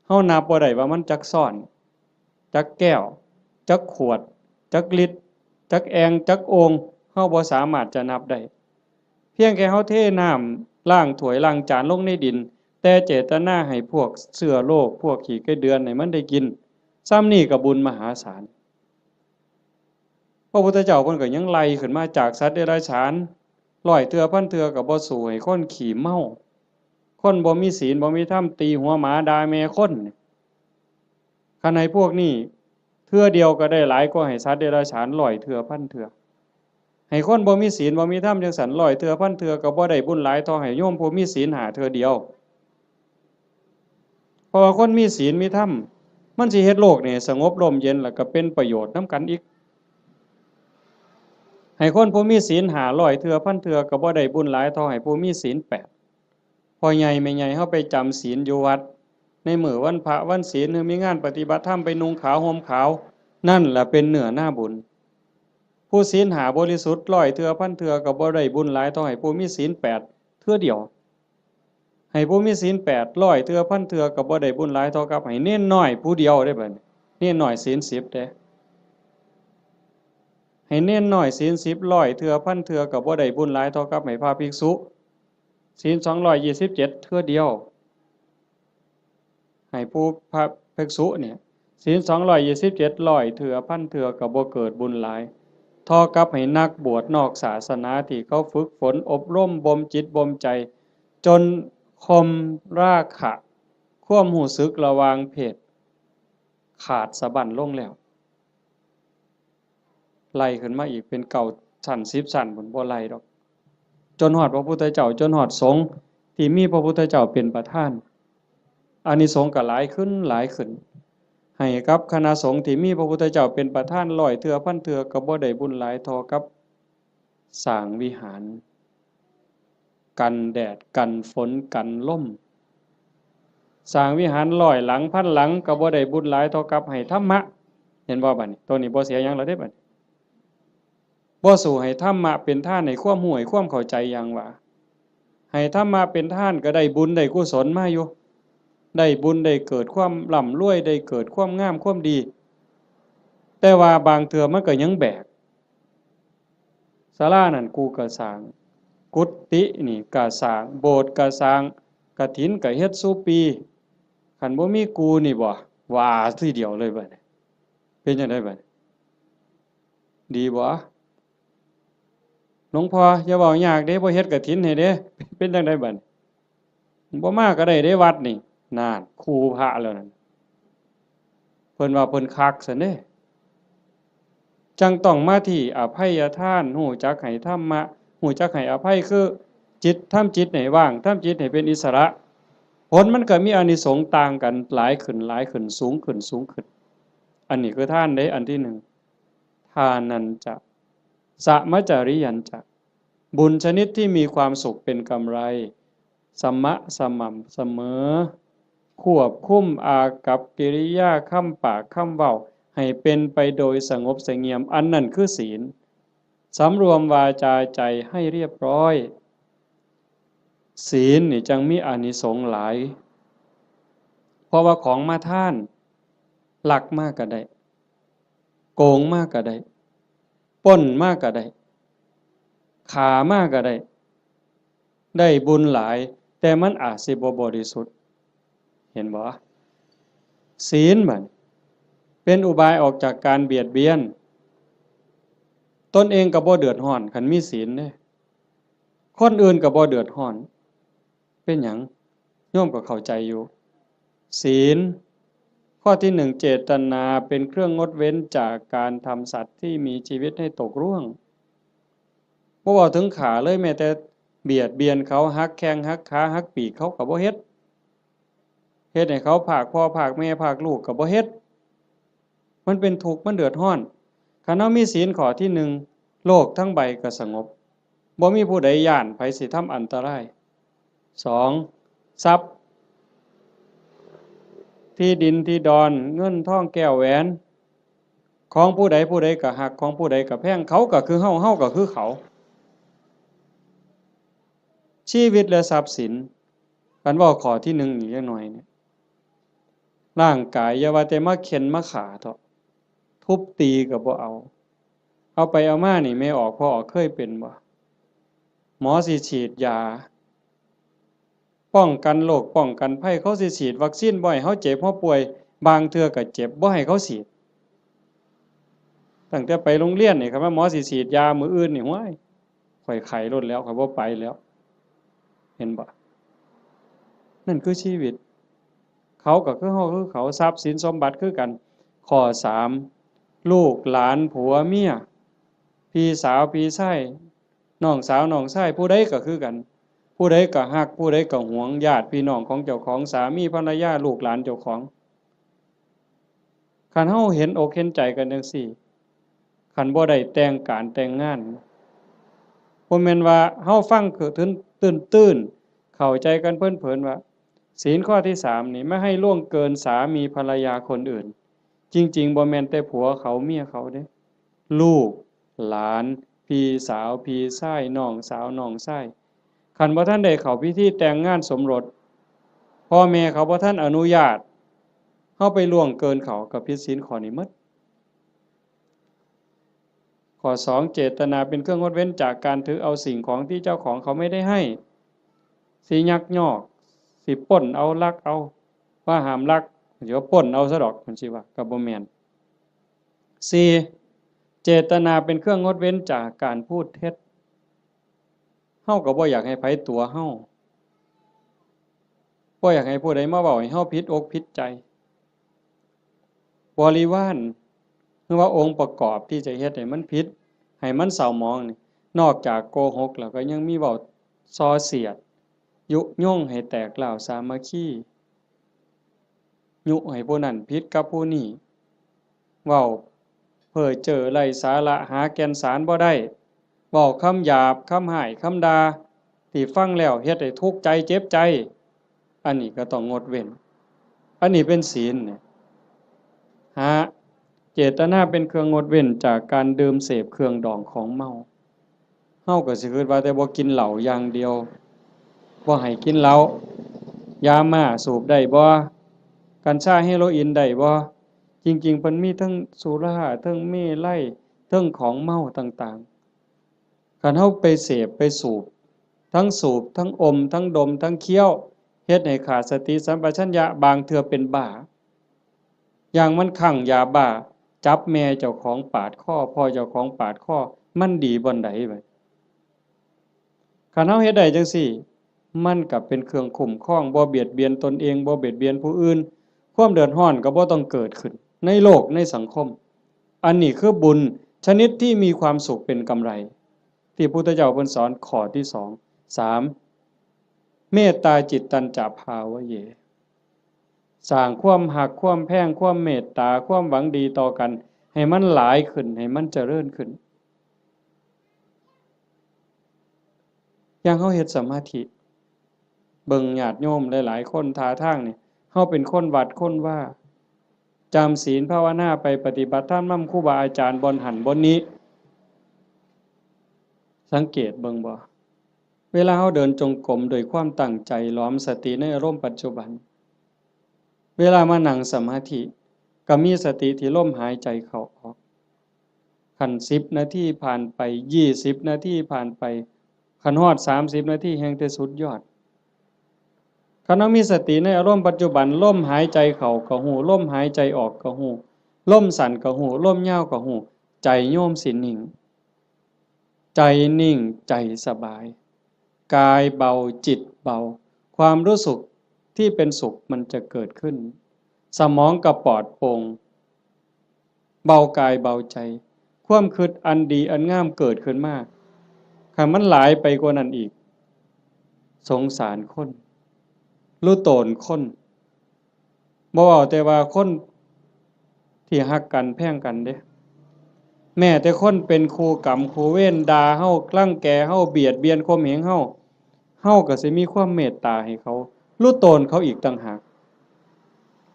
ເຮົານັບບໍ່ໄດ້ວ່າມັນຈັກຊ້ອນ ຈັກແກ້ວ ຈັກຂວດ ຈັກລິດ ຈັກແອ່ງ ຈັກໂອ່ງ ເຮົາບໍ່ສາມາດຈະນັບໄດ້. ພຽງແຕ່ເຮົາເທນ້ຳລ້າງຖ້ວຍລ້າງຈານລົງໃນດິນ ແຕ່ເຈດຕະນາໃຫ້ພວກເຊື້ອໂລກ ພວກຂີ້ໄກ່ເດືອນໃຫ້ມັນໄດ້ກິນ ສ່ຳນີ້ກໍບຸນມະຫາສານ. ພະພຸດທະເຈົ້າເພິ່ນກໍຍັງໄລ່ຂຶ້ນມາຈາກສັດເດຍລະສານ ຮ້ອຍເທື່ອພັນເທື່ອກໍບໍ່ສູ້ໃຫ້ຄົນຂີ້ເມົາ ຄົນບໍ່ມີศีນບໍ່ມີທຳ ຕີຫົວໝາ ດ່າແມ່ຄົນ. ຄັນໃຫ້ພວກນີ້ເທື່ອດຽວກໍໄດ້ຫຼາຍກວ່າໃຫ້ສັດເດຍລະສານຮ້ອຍເທື່ອພັນເທື່ອ. ໃຫ້ຄົນບໍ່ມີศีນບໍ່ມີທຳຈັ່ງຊັ້ນ ຮ້ອຍເທື່ອພັນເທື່ອກໍບໍ່ໄດ້ບຸນຫຼາຍເທົ່າໃຫ້ໂຍມຜູ້ມີศีນຫ້າເທື່ອດຽວ. ເພາະວ່າຄົນມີศีນມີທຳ ມັນຊິເຮັດໂລກນີ້ໃຫ້ສະຫງົບລົມເຢັນ ແລ້ວກໍເປັນປະໂຫຍດນຳກັນອີກ. ໃຫ້ຄົນຜູ້ມີศีນຫ້າຮ້ອຍເທື່ອພັນເທື່ອກໍບໍ່ໄດ້ບຸນຫຼາຍເທົ່າໃຫ້ຜູ້ມີศีນແປດ. ພໍ່ໃຫຍ່ແມ່ໃຫຍ່ເຮົາໄປຈຳศีນຢູ່ວັດ ໃນມື້ວັນພະວັນศีນ ຫຼືມີງານປະຕິບັດທຳ ໄປນຸ່ງຂາວຫົ່ມຂາວ ນັ້ນລະເປັນເນື້ອນາບຸນ. ຜູ້ศีນຫ້າບໍລິສຸດຮ້ອຍເທື່ອພັນເທື່ອກໍບໍ່ໄດ້ບຸນຫຼາຍເທົ່າໃຫ້ຜູ້ມີศีນແປດເທື່ອດຽວ. ໃຫ້ຜູ້ມີศีນແປດຮ້ອຍເທື່ອພັນເທື່ອກໍບໍ່ໄດ້ບຸນຫຼາຍເທົ່າກັບໃຫ້ເນນນ້ອຍຜູ້ດຽວເດ້ບັດນີ້ ເນນນ້ອຍສີນສິບເດ້. ໃຫ້ເນນນ້ອຍສີນສິບຮ້ອຍເທື່ອພັນເທື່ອກໍບໍ່ໄດ້ບຸນຫຼາຍເທົ່າກັບໃຫ້ພະພິກສຸ ສີນສອງຮ້ອຍຊາວເຈັດເທື່ອດຽວ. ໃຫ້ຜູ້ພະພິກສຸນີ້ ສີນສອງຮ້ອຍຊາວເຈັດຮ້ອຍເທື່ອພັນເທື່ອກໍບໍ່ເກີດບຸນຫຼາຍ ເທົ່າກັບໃຫ້ນັກບວດນອກສາສະໜາທີ່ເຂົາຝຶກຝົນອົບຮົມບົ່ມຈິດບົ່ມໃຈ ຈົນຂົ່ມລາຄະ ຄວາມຮູ້ສຶກລະຫວ່າງເພດ ຂາດສະບັ້ນລົງແລ້ວ. ໄລ່ຂຶ້ນມາອີກເປັນເກົ້າຊັ້ນສິບຊັ້ນພຸ້ນ ບໍ່ໄລ່ດອກ ຈົນຮອດພະພຸດທະເຈົ້າ ຈົນຮອດສົງທີ່ມີພະພຸດທະເຈົ້າເປັນປະທານ ອານິສົງກໍຫຼາຍຂຶ້ນ ຫຼາຍຂຶ້ນ ໃຫ້ກັບຄະນະສົງທີ່ມີພະພຸດທະເຈົ້າເປັນປະທານ ຮ້ອຍເທື່ອພັນເທື່ອກໍບໍ່ໄດ້ບຸນຫຼາຍເທົ່າກັບ ສ້າງວິຫານ ກັນແດດ ກັນຝົນ ກັນລົມ. ສ້າງວິຫານຮ້ອຍຫຼັງ ພັນຫຼັງ ກໍບໍ່ໄດ້ບຸນຫຼາຍເທົ່າກັບໃຫ້ທຳມະ. ເຫັນບໍ່ບັດນີ້? ໂຕນີ້ບໍ່ເສຍຫຍັງແລ້ວເດ້ບັດນີ້. ບໍ່ສູ້ໃຫ້ທຳມະເປັນທານ ໃຫ້ຄວາມຮູ້ ໃຫ້ຄວາມເຂົ້າໃຈຢ່າງວ່າ. ໃຫ້ທຳມະເປັນທານ ກໍໄດ້ບຸນໄດ້ກຸສົນມາຢູ່. ໄດ້ບຸນໄດ້ເກີດຄວາມລ່ຳລວຍ ໄດ້ເກີດຄວາມງາມຄວາມດີ. ແຕ່ວ່າບາງເທື່ອມັນກໍຍັງແບກ. ສາລານັ້ນກູກໍສ້າງ, ກຸຕິນີ້ກໍສ້າງ, ໂບດກໍສ້າງ, ກະຖິນກໍເຮັດສູ່ປີ. ຄັນບໍ່ມີກູນີ້ບໍ່ ວ່າທີດຽວເລີຍບັດນີ້. ເປັນຈັ່ງໃດບັດນີ້? ດີບໍ່? ຫຼວງພໍ່ຢ່າເວົ້າຍາກເດ້, ບໍ່ເຮັດກະຖິນໃຫ້ເດ້. ເປັນຈັ່ງໃດບັດນີ້? ບໍ່ມາກໍໄດ້ເດ້ວັດນີ້. ນັ້ນ ຂູ່ພະແລ້ວນັ້ນ. ເພິ່ນວ່າເພິ່ນຄັກຊັ້ນເດ້. ຈັ່ງຕ້ອງມາທີ່ອະໄພຍະທານ, ຮູ້ຈັກໃຫ້ທຳມະ, ຮູ້ຈັກໃຫ້ອະໄພ ຄືຈິດ, ທຳຈິດໃຫ້ວ່າງ, ທຳຈິດໃຫ້ເປັນອິດສະຫຼະ. ຜົນມັນກໍມີອານິສົງຕ່າງກັນ ຫຼາຍຂຶ້ນ, ຫຼາຍຂຶ້ນ, ສູງຂຶ້ນ, ສູງຂຶ້ນ. ອັນນີ້ຄືທານເດ້, ອັນທີໜຶ່ງ. ທານັນຈະ ສະມະຈະລິຍັນຈະ ບຸນຊະນິດທີ່ມີຄວາມສຸກເປັນກຳໄລ, ສະໝະສະໝ່ຳສະເໝີ, ຄວບຄຸມອາກັບກິລິຍາຄຳປາກຄຳເວົ້າໃຫ້ເປັນໄປໂດຍສະຫງົບສະຫງຽມ, ອັນນັ້ນຄືສີນ. สำรวมวาจาใจให้เรียบร้อย ศีลนี่จั่งมีอานิสงส์หลาย เพราะว่าของมาทาน ลักมาก็ได้ โกงมาก็ได้ ปล้นมาก็ได้ ฆ่ามาก็ได้ ได้บุญหลาย แต่มันอาจสิบ่บริสุทธิ์ เห็นบ่? ศีลบัดเป็นอุบายออกจากการเบียดเบียน ตนเองก็บ่เดือดร้อน คันมีศีลเด้ คนอื่นก็บ่เดือดร้อน เป็นหยัง? โยมก็เข้าใจอยู่ ศีล ข้อที่หนึ่ง เจตนาเป็นเครื่องงดเว้นจากการทำสัตว์ที่มีชีวิตให้ตกร่วง บ่เว้าถึงฆ่าเลย แม้แต่เบียดเบียนเขา หักแข้งหักขา หักปีกเขาก็บ่เฮ็ด เฮ็ดให้เขาพรากพ่อพรากแม่พรากลูกก็บ่เฮ็ด มันเป็นทุกข์ มันเดือดร้อน คันเฮามีศีลข้อที่หนึ่ง โลกทั้งใบก็สงบ บ่มีผู้ใดย้านไผสิทำอันตราย สอง ทรัพย์ ที่ดินที่ดอน เงินทองแก้วแหวน ของผู้ใดผู้ใดก็ฮัก ของผู้ใดก็แพง เขาก็คือเฮา เฮาก็คือเขา ชีวิตและทรัพย์สิน คันเว้าข้อที่หนึ่งนี่จักหน่อยนี่ ร่างกายอย่าว่าแต่มาเฆ็่นมาฆ่าเถาะ ทุบตีก็บ่เอา เอาไปเอามานี่ แม่ออกพ่อออกเคยเป็นบ่? หมอสิฉีดยา ป้องกันโรค ป้องกันภัย เขาสิฉีดวัคซีนบ่ให้เฮาเจ็บเฮาป่วย บางเทื่อก็เจ็บ บ่ให้เขาฉีด ตั้งแต่ไปโรงเรียนนี่ คันว่าหมอสิฉีดยามื้ออื่นนี่ โอ๊ย ข้อยไข้โลดแล้ว ข้อยบ่ไปแล้ว เห็นบ่? นั่นคือชีวิต เขาก็คือเฮาคือเขา ทรัพย์สินสมบัติคือกัน ข้อสาม ลูกหลานผัวเมีย พี่สาวพี่ชาย น้องสาวน้องชาย ผู้ใดก็คือกัน ผู้ใดก็ฮัก ผู้ใดก็หวง ญาติพี่น้องของเจ้าของ สามีภรรยา ลูกหลานเจ้าของ คันเฮาเห็นอกเห็นใจกันจั่งซี้ คันบ่ได้แต่งการแต่งงาน บ่แม่นว่าเฮาฟังคือตื้นๆ เข้าใจกันเผินๆ ว่า ศีลข้อที่สามนี่ ไม่ให้ล่วงเกินสามีภรรยาคนอื่น จริงๆ บ่แม่นแต่ผัวเขาเมียเขาเด้ ลูก หลาน พี่สาว พี่ชาย น้องสาว น้องชาย คันบ่ทันได้เข้าพิธีแต่งงานสมรส พ่อแม่เขาบ่ทันอนุญาต เฮาไปล่วงเกินเขา ก็ผิดศีลข้อนี้หมด ข้อสอง เจตนาเป็นเครื่องงดเว้นจากการถือเอาสิ่งของที่เจ้าของเขาไม่ได้ให้ สิยักยอก สิปล้นเอา ลักเอา ว่าห้ามลัก สิว่าปล้นเอาซะดอก มันสิว่า ก็บ่แม่น สี่ เจตนาเป็นเครื่องงดเว้นจากการพูดเท็จ เฮาก็บ่อยากให้ไผตั๋วเฮา บ่อยากให้ผู้ใดมาเว้าให้เฮาผิดอกผิดใจ บริวาร หรือว่าองค์ประกอบที่จะเฮ็ดให้มันผิด ให้มันเศร้าหมองนี่ นอกจากโกหกแล้วก็ยังมีเว้าส่อเสียด ยุยงให้แตกร้าวสามัคคี ยุให้ผู้นั้นผิดกับผู้นี้ เว้าเพ้อเจ้อไร้สาระ หาแก่นสารบ่ได้ เว้าคำหยาบ คำฮ้าย คำด่า ที่ฟังแล้วเฮ็ดให้ทุกข์ใจ เจ็บใจ อันนี้ก็ต้องงดเว้น อันนี้เป็นศีลนี่ ห้า เจตนาเป็นเครื่องงดเว้นจากการดื่มเสพเครื่องดองของเมา เฮาก็สิคิดว่าแต่บ่กินเหล้าอย่างเดียว บ่ให้กินเหล้า ยาม่าสูบได้บ่ กัญชาเฮโรอีนได้บ่ จริงๆ เพิ่นมีทั้งสุรา ทั้งเมรัย ทั้งของเมาต่างๆ คันเฮาไปเสพไปสูบ ทั้งสูบ ทั้งอม ทั้งดม ทั้งเคี้ยว เฮ็ดให้ขาดสติสัมปชัญญะ บางเทื่อเป็นบ้า อย่างมันคลั่งยาบ้า จับแม่เจ้าของปาดคอ พ่อเจ้าของปาดคอ มันดีบ่อนใดบัด คันเฮาเฮ็ดได้จั่งซี้ มันก็เป็นเครื่องคุ้มครอง บ่เบียดเบียนตนเอง บ่เบียดเบียนผู้อื่น ความเดือดร้อนก็บ่ต้องเกิดขึ้น ในโลก ในสังคม อันนี้คือบุญชนิดที่มีความสุขเป็นกำไร ที่พุทธเจ้าเพิ่นสอนข้อที่สอง สาม เมตตาจิตตัญจะภาวะเย สร้างความฮัก ความแพง ความเมตตา ความหวังดีต่อกัน ให้มันหลายขึ้น ให้มันเจริญขึ้น อย่างเฮาเฮ็ดสมาธิ เบิ่งญาติโยมหลายๆ คน ท่าทางนี่ เฮาเป็นคนวัดคนวา จำศีลภาวนาไป ปฏิบัติธรรมนำครูบาอาจารย์บ่อนหั้นบ่อนนี้ ສັງເກດເບິ່ງບໍ່? ເວລາເຮົາເດີນຈົງກົມດ້ວຍຄວາມຕັ້ງໃຈ, ຫຼອມສະຕິໃນອາລົມປັດຈຸບັນ, ເວລາມານັ່ງສະມາທິ ກໍມີສະຕິທີ່ລົມຫາຍໃຈເຂົ້າອອກ. ຄັນສິບນາທີຜ່ານໄປ, ຍີ່ສິບນາທີຜ່ານໄປ, ຄັນຮອດສາມສິບນາທີແຮ່ງແຕ່ສຸດຍອດ. ຄັນເຮົາມີສະຕິໃນອາລົມປັດຈຸບັນ, ລົມຫາຍໃຈເຂົ້າກໍຮູ້, ລົມຫາຍໃຈອອກກໍຮູ້, ລົມສັ້ນກໍຮູ້, ລົມຍາວກໍຮູ້, ໃຈໂຍມຊິນິ່ງ. ໃຈນິ່ງ, ໃຈສະບາຍ, ກາຍເບົາ, ຈິດເບົາ, ຄວາມຮູ້ສຶກທີ່ເປັນສຸກມັນຈະເກີດຂຶ້ນ, ສະໝອງກໍປອດໂປ່ງ, ເບົາກາຍເບົາໃຈ, ຄວາມຄິດອັນດີອັນງາມເກີດຂຶ້ນມາ. ຄັນມັນຫຼາຍໄປກວ່ານັ້ນອີກ, ສົງສານຄົນ, ລຸໂຕນຄົນ, ບໍ່ເວົ້າແຕ່ວ່າຄົນທີ່ຮັກກັນແພງກັນເດ້, ແມ້ແຕ່ຄົນເປັນຄູ່ກຳຄູ່ເວນ ດ່າເຮົາ, ລັງແກເຮົາ, ບຽດບຽນຂົ່ມເຫງເຮົາ, ເຮົາກໍຊິມີຄວາມເມດຕາໃຫ້ເຂົາ, ລຸໂຕນເຂົາອີກຕ່າງຫາກ.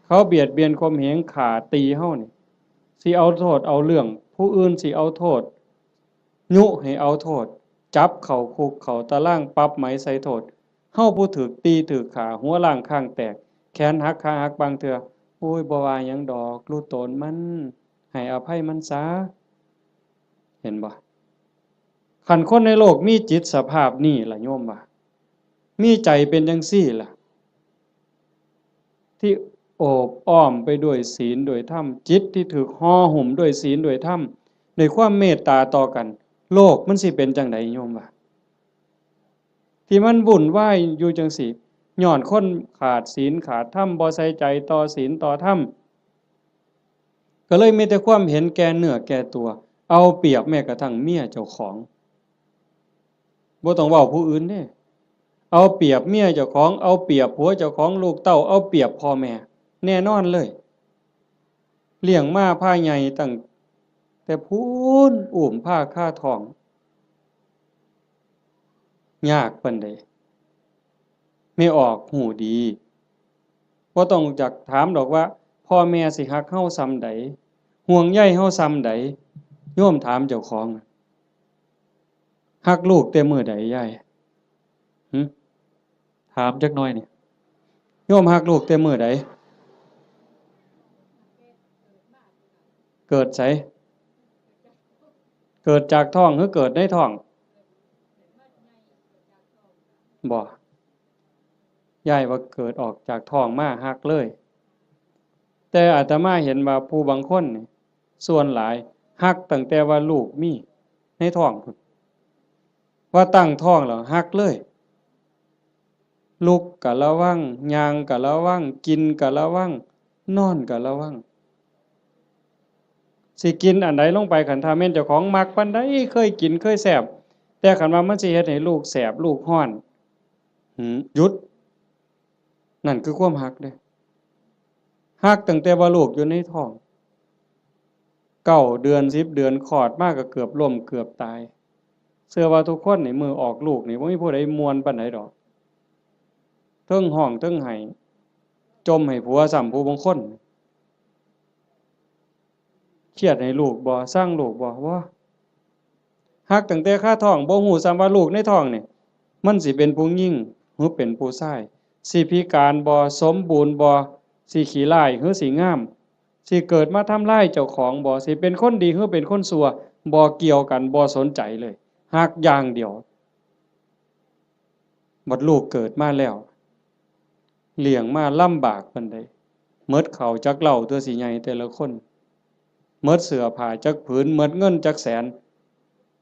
ເຂົາບຽດບຽນຂົ່ມເຫງ, ຂ້າຕີເຮົານີ້, ຊິເອົາໂທດເອົາເລື່ອງ, ຜູ້ອື່ນຊິເອົາໂທດ, ຍຸໃຫ້ເອົາໂທດ, ຈັບເຂົ້າຄຸກເຂົ້າຕາລາງ, ປັບໃໝໃສ່ໂທດ, ເຮົາຜູ້ຖືກຕີຖືກຂ້າ, ຫົວລ້າງຄາງແຕກ, ແຂນຫັກຂາຫັກບາງເທື່ອ, ໂອ້ຍ ບໍ່ວ່າຫຍັງດອກ, ລຸໂຕນມັນ, ໃຫ້ອະໄພມັນຊາ. ເຫັນບໍ່? ຄັນຄົນໃນໂລກມີຈິດສະພາບນີ້ລະໂຍມວ່າ, ມີໃຈເປັນຈັ່ງຊີ້ລະ, ທີ່ໂອບອ້ອມໄປດ້ວຍສິນດ້ວຍທຳ, ຈິດທີ່ຖືກຫໍ່ຫຸ້ມດ້ວຍສິນດ້ວຍທຳ, ດ້ວຍຄວາມເມດຕາຕໍ່ກັນ, ໂລກມັນຊິເປັນຈັ່ງໃດໂຍມວ່າ? ທີ່ມັນວຸ່ນວາຍຢູ່ຈັ່ງຊີ້, ຍ້ອນຄົນຂາດສິນຂາດທຳ, ບໍ່ໃສ່ໃຈຕໍ່ສິນຕໍ່ທຳ, ກໍເລີຍມີແຕ່ຄວາມເຫັນແກ່ເນື້ອແກ່ຕົວ, ເອົາປຽບແມ້ກະທັ່ງເມຍເຈົ້າຂອງ. ບໍ່ຕ້ອງເວົ້າຜູ້ອື່ນເດ້, ເອົາປຽບເມຍເຈົ້າຂອງ, ເອົາປຽບຜົວເຈົ້າຂອງ, ລູກເຕົ້າ, ເອົາປຽບພໍ່ແມ່, ແນ່ນອນເລີຍ. ລ້ຽງມາພາໃຫຍ່ຕັ້ງແຕ່ພຸ້ນ, ອຸ້ມພາຄາທ້ອງ, ຍາກປານໃດ? ແມ່ອອກຮູ້ດີ, ບໍ່ຕ້ອງຢາກຖາມດອກວ່າ ພໍ່ແມ່ຊິຮັກເຮົາສ່ຳໃດ, ຫ່ວງໃຍເຮົາສ່ຳໃດ. ໂຍມຖາມເຈົ້າຂອງ, ຮັກລູກແຕ່ມື້ໃດຍາຍ? ຫຶ? ຖາມຈັກໜ່ອຍນີ້, ໂຍມຮັກລູກແຕ່ມື້ໃດ? ເກີດໃສ? ເກີດຈາກທ້ອງ ຫຼື ເກີດໃນທ້ອງ? ບໍ່. ຍາຍວ່າເກີດອອກຈາກທ້ອງມາຮັກເລີຍ. ແຕ່ອາດຕະມາເຫັນວ່າຜູ້ບາງຄົນນີ້ ສ່ວນຫຼາຍຮັກຕັ້ງແຕ່ວ່າລູກມີໃນທ້ອງພຸ້ນ, ວ່າຕັ້ງທ້ອງແລ້ວຮັກເລີຍ, ລຸກກະລະວັງ, ຍ່າງກະລະວັງ, ກິນກະລະວັງ, ນອນກະລະວັງ. ຊິກິນອັນໃດລົງໄປ, ຄັນຖ້າແມ່ນເຈົ້າຂອງມັກປານໃດ, ເຄີຍກິນ, ເຄີຍແຊບ, ແຕ່ຄັນວ່າມັນຊິເຮັດໃຫ້ລູກແສບ, ລູກຮ້ອນ, ຫືມ, ຢຸດ. ນັ້ນຄືຄວາມຮັກເດ້. ຮັກຕັ້ງແຕ່ວ່າລູກຢູ່ໃນທ້ອງ, ເກົ້າເດືອນ, ສິບເດືອນ, ຄອດມາກໍເກືອບລົ້ມເກືອບຕາຍ. ເຊື່ອວ່າທຸກຄົນນີ້ ມື້ອອກລູກນີ້ ບໍ່ມີຜູ້ໃດມ່ວນປານໃດດອກ, ເທິງຮ້ອງເທິງໄຫ້, ຈົ່ມໃຫ້ຜົວຊ້ຳ ຜູ້ບາງຄົນ. ຄຽດໃຫ້ລູກບໍ່? ຊັງລູກບໍ່? ບໍ່. ຮັກຕັ້ງແຕ່ຄາທ້ອງ, ບໍ່ຮູ້ຊ້ຳວ່າລູກໃນທ້ອງນີ້ ມັນຊິເປັນຜູ້ຍິງ ຫຼື ເປັນຜູ້ຊາຍ, ຊິພິການບໍ່, ສົມບູນບໍ່, ຊິຂີ້ຮ້າຍ ຫຼື ຊິງາມ, ຊິເກີດມາທຳລາຍເຈົ້າຂອງບໍ່, ຊິເປັນຄົນດີ ຫຼື ເປັນຄົນຊົ່ວ, ບໍ່ກ່ຽວກັນ, ບໍ່ສົນໃຈເລີຍ, ຮັກຢ່າງດຽວ. ບັດລູກເກີດມາແລ້ວ, ລ້ຽງມາລຳບາກປານໃດ, ໝົດເຂົ້າຈັກເຫຼົ່າຕົວະຊິໃຫຍ່ແຕ່ລະຄົນ, ໝົດເສື້ອຜ້າຈັກຜືນ, ໝົດເງິນຈັກແສນ,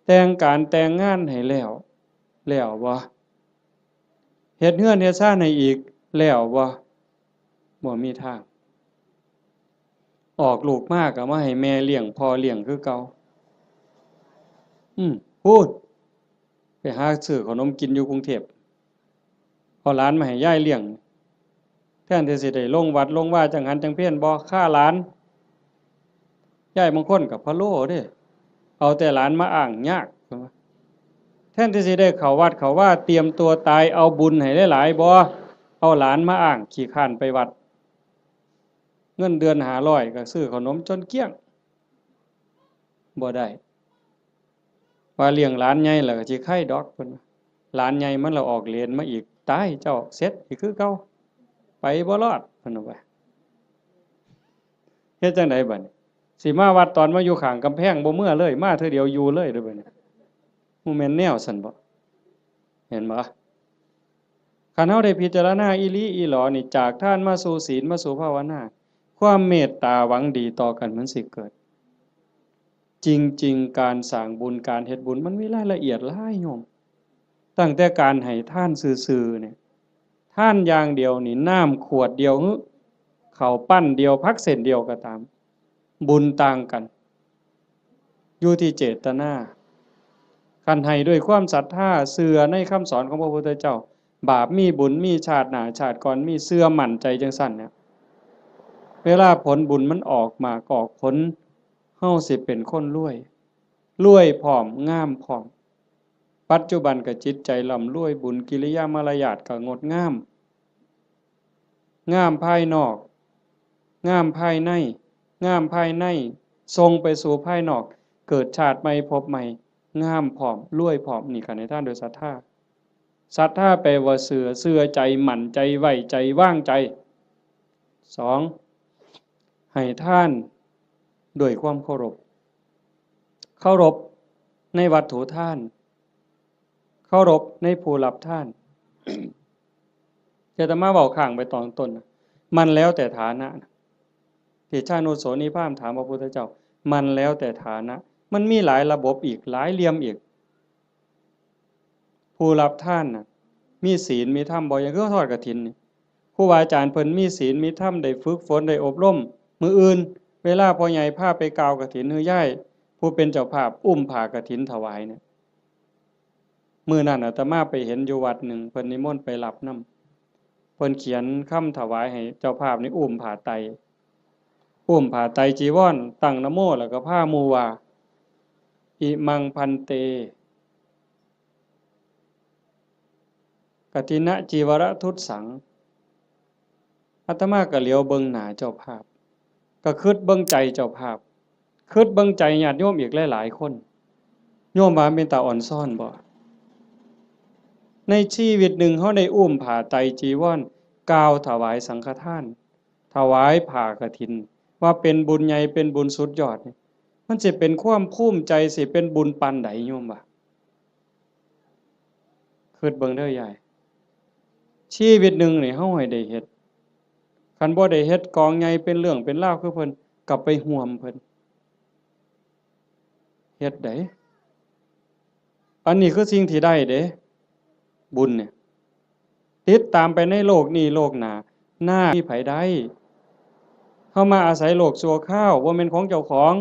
ແຕ່ງການແຕ່ງງານໃຫ້ແລ້ວ, ແລ້ວບໍ່? ເຮັດເຮືອນເຮັດຊານໃຫ້ອີກ, ແລ້ວບໍ່? ບໍ່ມີທາງ. ອອກລູກມາກໍມາໃຫ້ແມ່ລ້ຽງ, ພໍ່ລ້ຽງຄືເກົ່າ. ອືມ, ພຸ້ນ, ໄປຫາຊື້ເຂົ້າໜົມກິນຢູ່ກຸງເທບ, ເອົາຫຼານມາໃຫ້ຍາຍລ້ຽງ. ແທນທີ່ຊິໄດ້ລົງວັດລົງວາຈັງຫັນຈັງເພນ, ບໍ່, ຄາຫຼານ. ຍາຍບາງຄົນກໍພະໂລເດ້, ເອົາແຕ່ຫຼານມາອ້າງຍາກ. ແທນທີ່ຊິໄດ້ເຂົ້າວັດເຂົ້າວາ, ຕຽມຕົວຕາຍ, ເອົາບຸນໃຫ້ຫຼາຍໆ, ບໍ່, ເອົາຫຼານມາອ້າງ, ຂີ້ຄ້ານໄປວັດ. ເງິນເດືອນຫ້າຮ້ອຍ ກໍຊື້ເຂົ້າໜົມຈົນກ້ຽງ. ບໍ່ໄດ້. ວ່າລ້ຽງຫຼານໃຫຍ່ແລ້ວກໍຊິໄຄດອກ ເພິ່ນວ່າ. ຫຼານໃຫຍ່ມັນລະອອກເລນມາອີກ ຕາຍເຈົ້າ ເສັດອີກຄືເກົ່າ ໄປບໍ່ລອດ ເພິ່ນວ່າ. ເຮັດຈັ່ງໃດບັດນີ້? ຊິມາວັດຕອນມາຢູ່ຂ້າງກຳແພງ ບໍ່ເມືອເລີຍ ມາເທື່ອດຽວຢູ່ເລີຍເດີ້ບັດນີ້. ບໍ່ແມ່ນແນວຊັ້ນບໍ? ເຫັນບໍ່? ຄັນເຮົາໄດ້ພິຈາລະນາອີ່ຫຼີອີ່ຫຼໍນີ້ ຈາກທານມາສູ່ສິນ ມາສູ່ພາວະນາ ຄວາມເມດຕາຫວັງດີຕໍ່ກັນມັນຊິເກີດ. ຈິງໆ ການສ້າງບຸນ ການເຮັດບຸນ ມັນມີລາຍລະອຽດຫຼາຍໂຍມ. ຕັ້ງແຕ່ການໃຫ້ທານຊື່ໆນີ້ ທານຢ່າງດຽວນີ້ ນ້ຳຂວດດຽວ ເຂົ້າປັ້ນດຽວ ຜັກເສັ້ນດຽວກໍຕາມ ບຸນຕ່າງກັນ ຢູ່ທີ່ເຈດຕະນາ. ຄັນໃຫ້ດ້ວຍຄວາມສັດທາ ເຊື່ອໃນຄຳສອນຂອງພະພຸດທະເຈົ້າ ບາບມີບຸນມີ ຊາດໜ້າຊາດກ່ອນມີ ເຊື່ອໝັ້ນໃຈຈັ່ງຊັ້ນນະ ເວລາຜົນບຸນມັນອອກໝາກອອກຜົນ ເຮົາຊິເປັນຄົນລວຍ ລວຍພ້ອມ ງາມພ້ອມ. ປັດຈຸບັນກໍຈິດໃຈລ່ຳລວຍ ບຸນກິລິຍາມາລະຍາດກໍງົດງາມ ງາມພາຍນອກ ງາມພາຍໃນ ງາມພາຍໃນ ສົ່ງໄປສູ່ພາຍນອກ ເກີດຊາດໃໝ່ພົບໃໝ່ ງາມພ້ອມ ລວຍພ້ອມ. ນີ້ກໍໃຫ້ທານໂດຍສັດທາ. ສັດທາແປວ່າເຊື່ອ ເຊື່ອໃຈ ໝັ້ນໃຈ ໄວ້ໃຈ ວາງໃຈ. ສອງ ໃຫ້ທານດ້ວຍຄວາມເຄົາລົບ ເຄົາລົບໃນວັດຖຸທານ ເຄົາລົບໃນຜູ້ຮັບທານ. ທີ່ອາດຕະມາເວົ້າຄ້າງໄປຕອນຕົ້ນນະ ມັນແລ້ວແຕ່ຖານະນະ ທີ່ຊານຸໂສນີພາມຖາມພະພຸດທະເຈົ້າ ມັນແລ້ວແຕ່ຖານະ. ມັນມີຫຼາຍລະບົບອີກ ຫຼາຍຫຼ່ຽມອີກ. ຜູ້ຮັບທານນະ ມີສິນມີທຳບໍ່? ຢ່າງຄືທອດກະຖິນນີ້ ຄູບາອາຈານເພິ່ນມີສິນມີທຳ ໄດ້ຝຶກຝົນ ໄດ້ອົບຮົມ. ມື້ອື່ນເວລາພໍ່ໃຫຍ່ພາໄປກ່າວກະຖິນ ຫຼື ຍາຍຜູ້ເປັນເຈົ້າພາບອຸ້ມຜ້າກະຖິນຖວາຍນີ້ ມື້ນັ້ນອາດຕະມາໄປເຫັນຢູ່ວັດໜຶ່ງ ເພິ່ນນິມົນໄປຮັບນຳ ເພິ່ນຂຽນຄຳຖວາຍໃຫ້ເຈົ້າພາບນີ້ອຸ້ມຜ້າໄຕ ອຸ້ມຜ້າໄຕຈີວອນ ຕັ້ງນະໂມ ແລ້ວກໍພາໝູ່ວ່າ ອິມັງພັນເຕ ກະຖິນະຈີວະຣະທຸດສັງ. ອາດຕະມາກໍຫຼຽວເບິ່ງໜ້າເຈົ້າພາບ ກໍຄິດເບິ່ງໃຈເຈົ້າພາບ ຄິດເບິ່ງໃຈຍາດໂຍມອີກຫຼາຍໆຄົນ ໂຍມວ່າມັນເປັນຕາອ່ອນຊອນບໍ່? ໃນຊີວິດໜຶ່ງເຮົາໄດ້ອຸ້ມຜ້າໄຕຈີວອນ ກ່າວຖວາຍສັງຄະທານ ຖວາຍຜ້າກະຖິນ ວ່າເປັນບຸນໃຫຍ່ ເປັນບຸນສຸດຍອດນີ້ ມັນຊິເປັນຄວາມພູມໃຈ ຊິເປັນບຸນປານໃດໂຍມວ່າ? ຄິດເບິ່ງເດີຍາຍ ຊີວິດໜຶ່ງນີ້ເຮົາໃຫ້ໄດ້ເຮັດ ຄັນບໍ່ໄດ້ເຮັດກອງໃຫຍ່ເປັນເລື່ອງເປັນລາວຄືເພິ່ນ ກໍໄປຮ່ວມເພິ່ນ ເຮັດໃດ ອັນນີ້ຄືສິ່ງທີ່ໄດ້ເດ້ ບຸນນີ້ ຕິດຕາມໄປໃນໂລກນີ້ໂລກໜ້າ ໜ້າມີໃຜໄດ້? ເຮົາມາອາໄສໂລກຊົ່ວຄາວ ບໍ່ແມ່ນຂອງເຈົ້າຂອງ.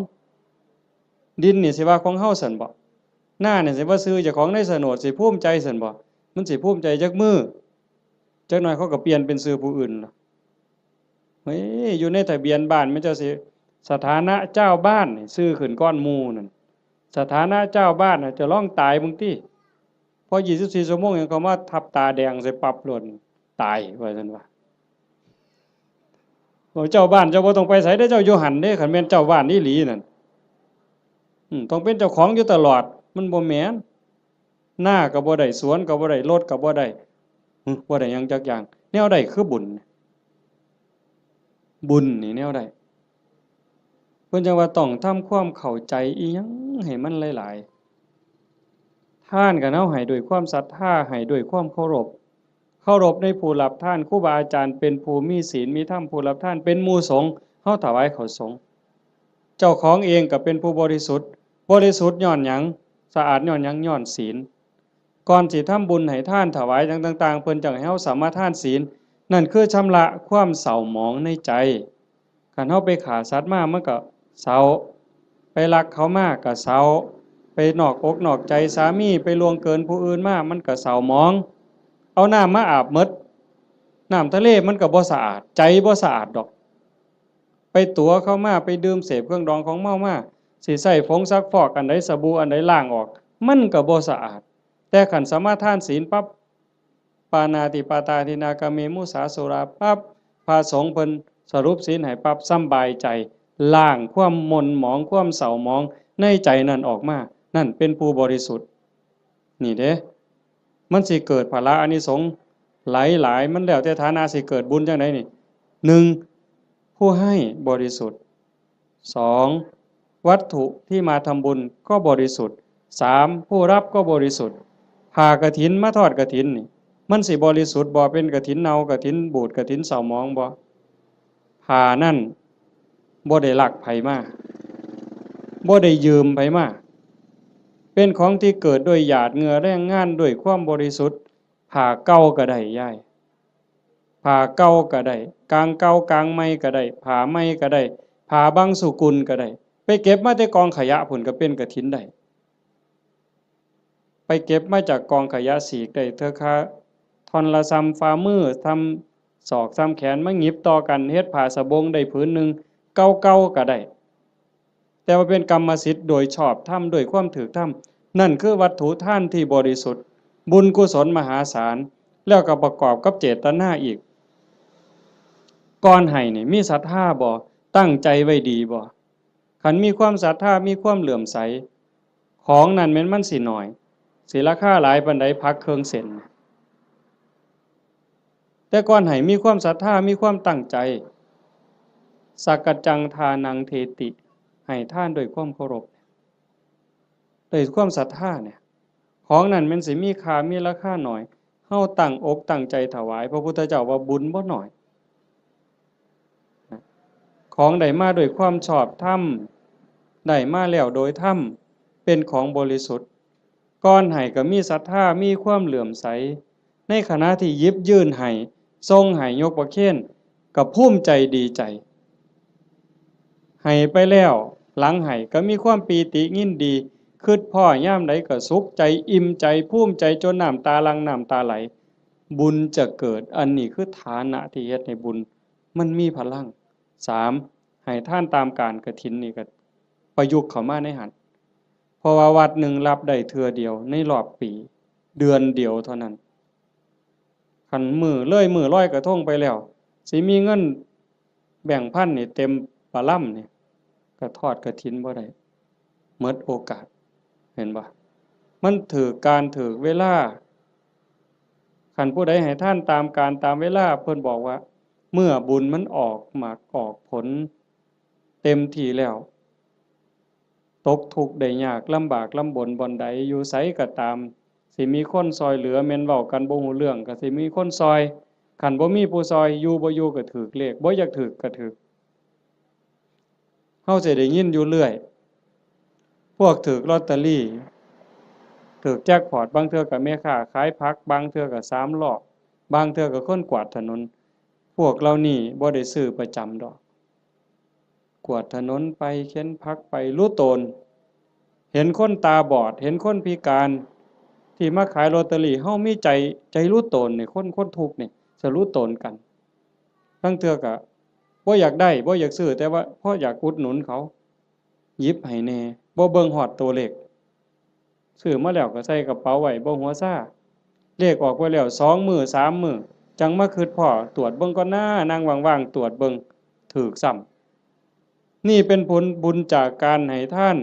ດິນນີ້ຊິວ່າຂອງເຮົາຊັ້ນບໍ? ນານີ້ຊິວ່າຊື່ເຈົ້າຂອງໃນສະໂໜດ ຊິພູມໃຈຊັ້ນບໍ? ມັນຊິພູມໃຈຈັກມື້? ຈັກໜ້ອຍເຂົາກໍປ່ຽນເປັນຊື່ຜູ້ອື່ນລະ. ເອີຍ ຢູ່ໃນທະບຽນບ້ານແມ່ນເຈົ້າຊິ ສະຖານະເຈົ້າບ້ານນີ້ຊື່ຂຶ້ນກ່ອນໝູ່ນັ້ນ. ສະຖານະເຈົ້າບ້ານນະ ເຈົ້າລອງຕາຍເບິ່ງຕິ. ພໍຊາວສີ່ຊົ່ວໂມງຫຍັງ ເຂົາມາທັບຕາແດງໃສ່ປັບໂລດ ຕາຍວ່າຊັ້ນວ່າ. ໂອ້ ເຈົ້າບ້ານເຈົ້າບໍ່ຕ້ອງໄປໃສເດ້ ເຈົ້າຢູ່ຫັ້ນເດ້ ຄັນແມ່ນເຈົ້າບ້ານອີ່ຫຼີນັ້ນ. ອືມ ຕ້ອງເປັນເຈົ້າຂອງຢູ່ຕະຫຼອດ ມັນບໍ່ແມ່ນ. ນາກໍບໍ່ໄດ້ ສວນກໍບໍ່ໄດ້ ລົດກໍບໍ່ໄດ້ ຫຶ ບໍ່ໄດ້ຫຍັງຈັກຢ່າງ. ແນວໃດຄືບຸນ? ບຸນນີ້ແນວໃດ? ເພິ່ນຈັ່ງວ່າຕ້ອງທຳຄວາມເຂົ້າໃຈອີ່ຫຍັງໃຫ້ມັນຫຼາຍໆ. ທານກໍເຮົາໃຫ້ດ້ວຍຄວາມສັດທາ ໃຫ້ດ້ວຍຄວາມເຄົາລົບ. ເຄົາລົບໃນຜູ້ຮັບທານ ຄູບາອາຈານເປັນຜູ້ມີສິນມີທຳ ຜູ້ຮັບທານເປັນໝູ່ສົງ ເຮົາຖວາຍເຂົ້າສົງ. ເຈົ້າຂອງເອງກໍເປັນຜູ້ບໍລິສຸດ ບໍລິສຸດຍ້ອນຫຍັງ? ສະອາດຍ້ອນຫຍັງ? ຍ້ອນສິນ. ກ່ອນຊິທຳບຸນໃຫ້ທານຖວາຍຫຍັງຕ່າງໆ ເພິ່ນຈັ່ງໃຫ້ເຮົາສະມາທານສິນ ນັ້ນຄືຊຳລະຄວາມເສົ້າໝອງໃນໃຈ. ຄັນເຮົາໄປຂ້າສັດມາ ມັນກໍເສົ້າ, ໄປລັກເຂົາມາກໍເສົ້າ, ໄປນອກອົກນອກໃຈສາມີ, ໄປລ່ວງເກີນຜູ້ອື່ນມາ ມັນກໍເສົ້າໝອງ. ເອົານ້ຳມາອາບໝົດ ນ້ຳທະເລມັນກໍບໍ່ສະອາດ, ໃຈບໍ່ສະອາດດອກ. ໄປຕົວະເຂົາມາ, ໄປດື່ມເສບເຄື່ອງດອງຂອງເມົາມາ, ຊິໃຊ້ຜົງຊັກຟອກອັນໃດ, ສະບູອັນໃດລ້າງອອກ, ມັນກໍບໍ່ສະອາດ. ແຕ່ຄັນສະມາທານສິນປັບ, ປານາຕິປາຕາທິນນາກາເມມຸສາສຸລາປັບ, ພະສົງເພິ່ນສະຫຼຸບສິນໃຫ້ປັບ, ສຳບາຍໃຈ, ລ້າງຄວາມໝົ່ນໝອງ, ຄວາມເສົ້າໝອງໃນໃຈນັ້ນອອກມາ. ນັ້ນເປັນຜູ້ບໍລິສຸດ. ນີ້ເດ້ ມັນຊິເກີດພະລະອານິສົງຫຼາຍໆ ມັນແລ້ວແຕ່ຖານະຊິເກີດບຸນຈັ່ງໃດນີ້. ໜຶ່ງ ຜູ້ໃຫ້ບໍລິສຸດ. ສອງ ວັດຖຸທີ່ມາທຳບຸນກໍບໍລິສຸດ. ສາມ ຜູ້ຮັບກໍບໍລິສຸດ. ຜ້າກະຖິນມາທອດກະຖິນນີ້ ມັນຊິບໍລິສຸດບໍ່? ເປັນກະຖິນເນົ່າ, ກະຖິນບູດ, ກະຖິນເສົ້າໝອງບໍ່? ຜ້ານັ້ນບໍ່ໄດ້ລັກໃຜມາ, ບໍ່ໄດ້ຢືມໃຜມາ, ເປັນຂອງທີ່ເກີດດ້ວຍຫຍາດເຫຍື້ອແຮງງານ ດ້ວຍຄວາມບໍລິສຸດ. ຜ້າເກົ່າກໍໄດ້ ຍາຍ, ຜ້າເກົ່າກໍໄດ້, ກາງເກົ່າກາງໃໝ່ກໍໄດ້, ຜ້າໃໝ່ກໍໄດ້, ຜ້າບັງສຸກຸນກໍໄດ້, ໄປເກັບມາແຕ່ກອງຂະຫຍະພຸ້ນກໍເປັນກະຖິນໄດ້. ໄປເກັບມາຈາກກອງຂະຫຍະ ສີກໄດ້ເທື່ອຄາທ່ອນລະສ່ຳຝ່າມື, ສ່ຳສອກ, ສ່ຳແຂນ ມາຫຍິບຕໍ່ກັນເຮັດຜ້າສະບົງໄດ້ຜືນໜຶ່ງ ເກົ່າໆກໍໄດ້, ແຕ່ວ່າເປັນກຳມະສິດໂດຍຊອບທຳ ດ້ວຍຄວາມຖືກທຳ. ນັ້ນຄືວັດຖຸທານທີ່ບໍລິສຸດ, ບຸນກຸສົນມະຫາສານ, ແລ້ວກໍປະກອບກັບເຈດຕະນາອີກ. ກ່ອນໃຫ້ນີ້ມີສັດທາບໍ່? ຕັ້ງໃຈໄວ້ດີບໍ່? ຄັນມີຄວາມສັດທາ ມີຄວາມເຫຼື້ອມໃສ, ຂອງນັ້ນແມ່ນມັນຊິໜ້ອຍ, ຊິລາຄາຫຼາຍປານໃດ ຜັກເຄິ່ງເຊັນ. ແຕ່ກ່ອນໃຫ້ມີຄວາມສັດທາ ມີຄວາມຕັ້ງໃຈ, ສັກກະຈັງທານັງເທຕິ, ໃຫ້ທານດ້ວຍຄວາມເຄົາລົບ, ດ້ວຍຄວາມສັດທານີ້ ຂອງນັ້ນແມ່ນຊິມີຄ່າ ມີລາຄາໜ້ອຍ. ເຮົາຕັ້ງອົກຕັ້ງໃຈຖວາຍ, ພະພຸດທະເຈົ້າວ່າບຸນບໍ່ໜ້ອຍ. ຂອງໄດ້ມາດ້ວຍຄວາມຊອບທຳ, ໄດ້ມາແລ້ວໂດຍທຳ, ເປັນຂອງບໍລິສຸດ. ກ່ອນໃຫ້ກໍມີສັດທາ, ມີຄວາມເຫຼື້ອມໃສ, ໃນຂະນະທີ່ຫຍິບຍື່ນໃຫ້, ສົ່ງໃຫ້, ຍົກປະເຄນ, ກໍພູມໃຈດີໃຈ. ໃຫ້ໄປແລ້ວ, ຫຼັງໃຫ້ກໍມີຄວາມປີຕິຍິນດີ, ຄິດພໍ້ຍາມໃດກໍສຸກໃຈ, ອີ່ມໃຈ, ພູມໃຈ, ຈົນນ້ຳຕາຫຼັ່ງ, ນ້ຳຕາໄຫຼ. ບຸນຈະເກີດ. ອັນນີ້ຄືຖານະທີ່ເຮັດໃຫ້ບຸນມັນມີພະລັງ. ສາມ ໃຫ້ທານຕາມການກະຖິນນີ້ກໍປະຍຸກເຂົ້າມາໃນຫັ້ນ, ເພາະວ່າວັດໜຶ່ງຮັບໄດ້ເທື່ອດຽວໃນຮອບປີ, ເດືອນດຽວເທົ່ານັ້ນ. ຄັນມື້ ເລີຍມື້ລອຍກະທົງໄປແລ້ວ, ຊິມີເງິນແບງພັນນີ້ເຕັມປະລຳນີ້, ກະທອດກະຖິນບໍ່ໄດ້. ໝົດໂອກາດ, ເຫັນບໍ່? ມັນຖືກການຖືກເວລາ. ຄັນຜູ້ໃດໃຫ້ທານຕາມການຕາມເວລາ, ເພິ່ນບອກວ່າ ເມື່ອບຸນມັນອອກໝາກອອກຜົນເຕັມທີ່ແລ້ວ, ຕົກທຸກໄດ້ຍາກ, ລຳບາກລຳບົນບ່ອນໃດ, ຢູ່ໃສກໍຕາມ, ຊິມີຄົນຊ່ອຍເຫຼືອ, ແມ່ນເວົ້າກັນບໍ່ຮູ້ເລື່ອງ, ກໍຊິມີຄົນຊ່ອຍ. ຄັນບໍ່ມີຜູ້ຊ່ອຍ, ຢູ່ບໍ່ຢູ່ກໍຖືກເລກ, ບໍ່ຢາກຖືກກໍຖືກ. ເຮົາຊິໄດ້ຍິນຢູ່ເລື້ອຍ, ພວກຖືກລອດເຕີຣີ, ຖືກແຈັກພອດ, ບາງເທື່ອກໍແມ່ຄ້າຂາຍຜັກ, ບາງເທື່ອກໍສາມລໍ້, ບາງເທື່ອກໍຄົນກວາດຖະໜົນ. ພວກເຫຼົ່ານີ້ບໍ່ໄດ້ຊື້ປະຈຳດອກ, ກວາດຖະໜົນໄປ, ເຂັນຜັກໄປ, ຫຼຸໂຕນ. ເຫັນຄົນຕາບອດ, ເຫັນຄົນພິການທີ່ມາຂາຍລອດເຕີຣີ, ເຮົາມີໃຈ, ໃຈຫຼຸໂຕນນີ້, ຄົນ, ຄົນທຸກນີ້, ສະຫຼຸໂຕນກັນ. ລາງເທື່ອກໍບໍ່ຢາກໄດ້, ບໍ່ຢາກຊື້, ແຕ່ວ່າເພາະຢາກອຸດໜູນເຂົາ, ຫຍິບໃຫ້ແດ່, ບໍ່ເບິ່ງຮອດຕົວເລກ. ຊື້ມາແລ້ວກໍໃສ່ກະເປົາໄວ້, ບໍ່ຫົວຊາ. ເລກອອກໄປແລ້ວສອງມື້ສາມມື້, ຈັ່ງມາຄິດພໍ້, ຕວດເບິ່ງກ່ອນນາ, ນັ່ງວ່າງໆ ຕວດເບິ່ງ, ຖືກຊ້ຳ. ນີ້ເປັນຜົນບຸນຈາກການໃຫ້ທານ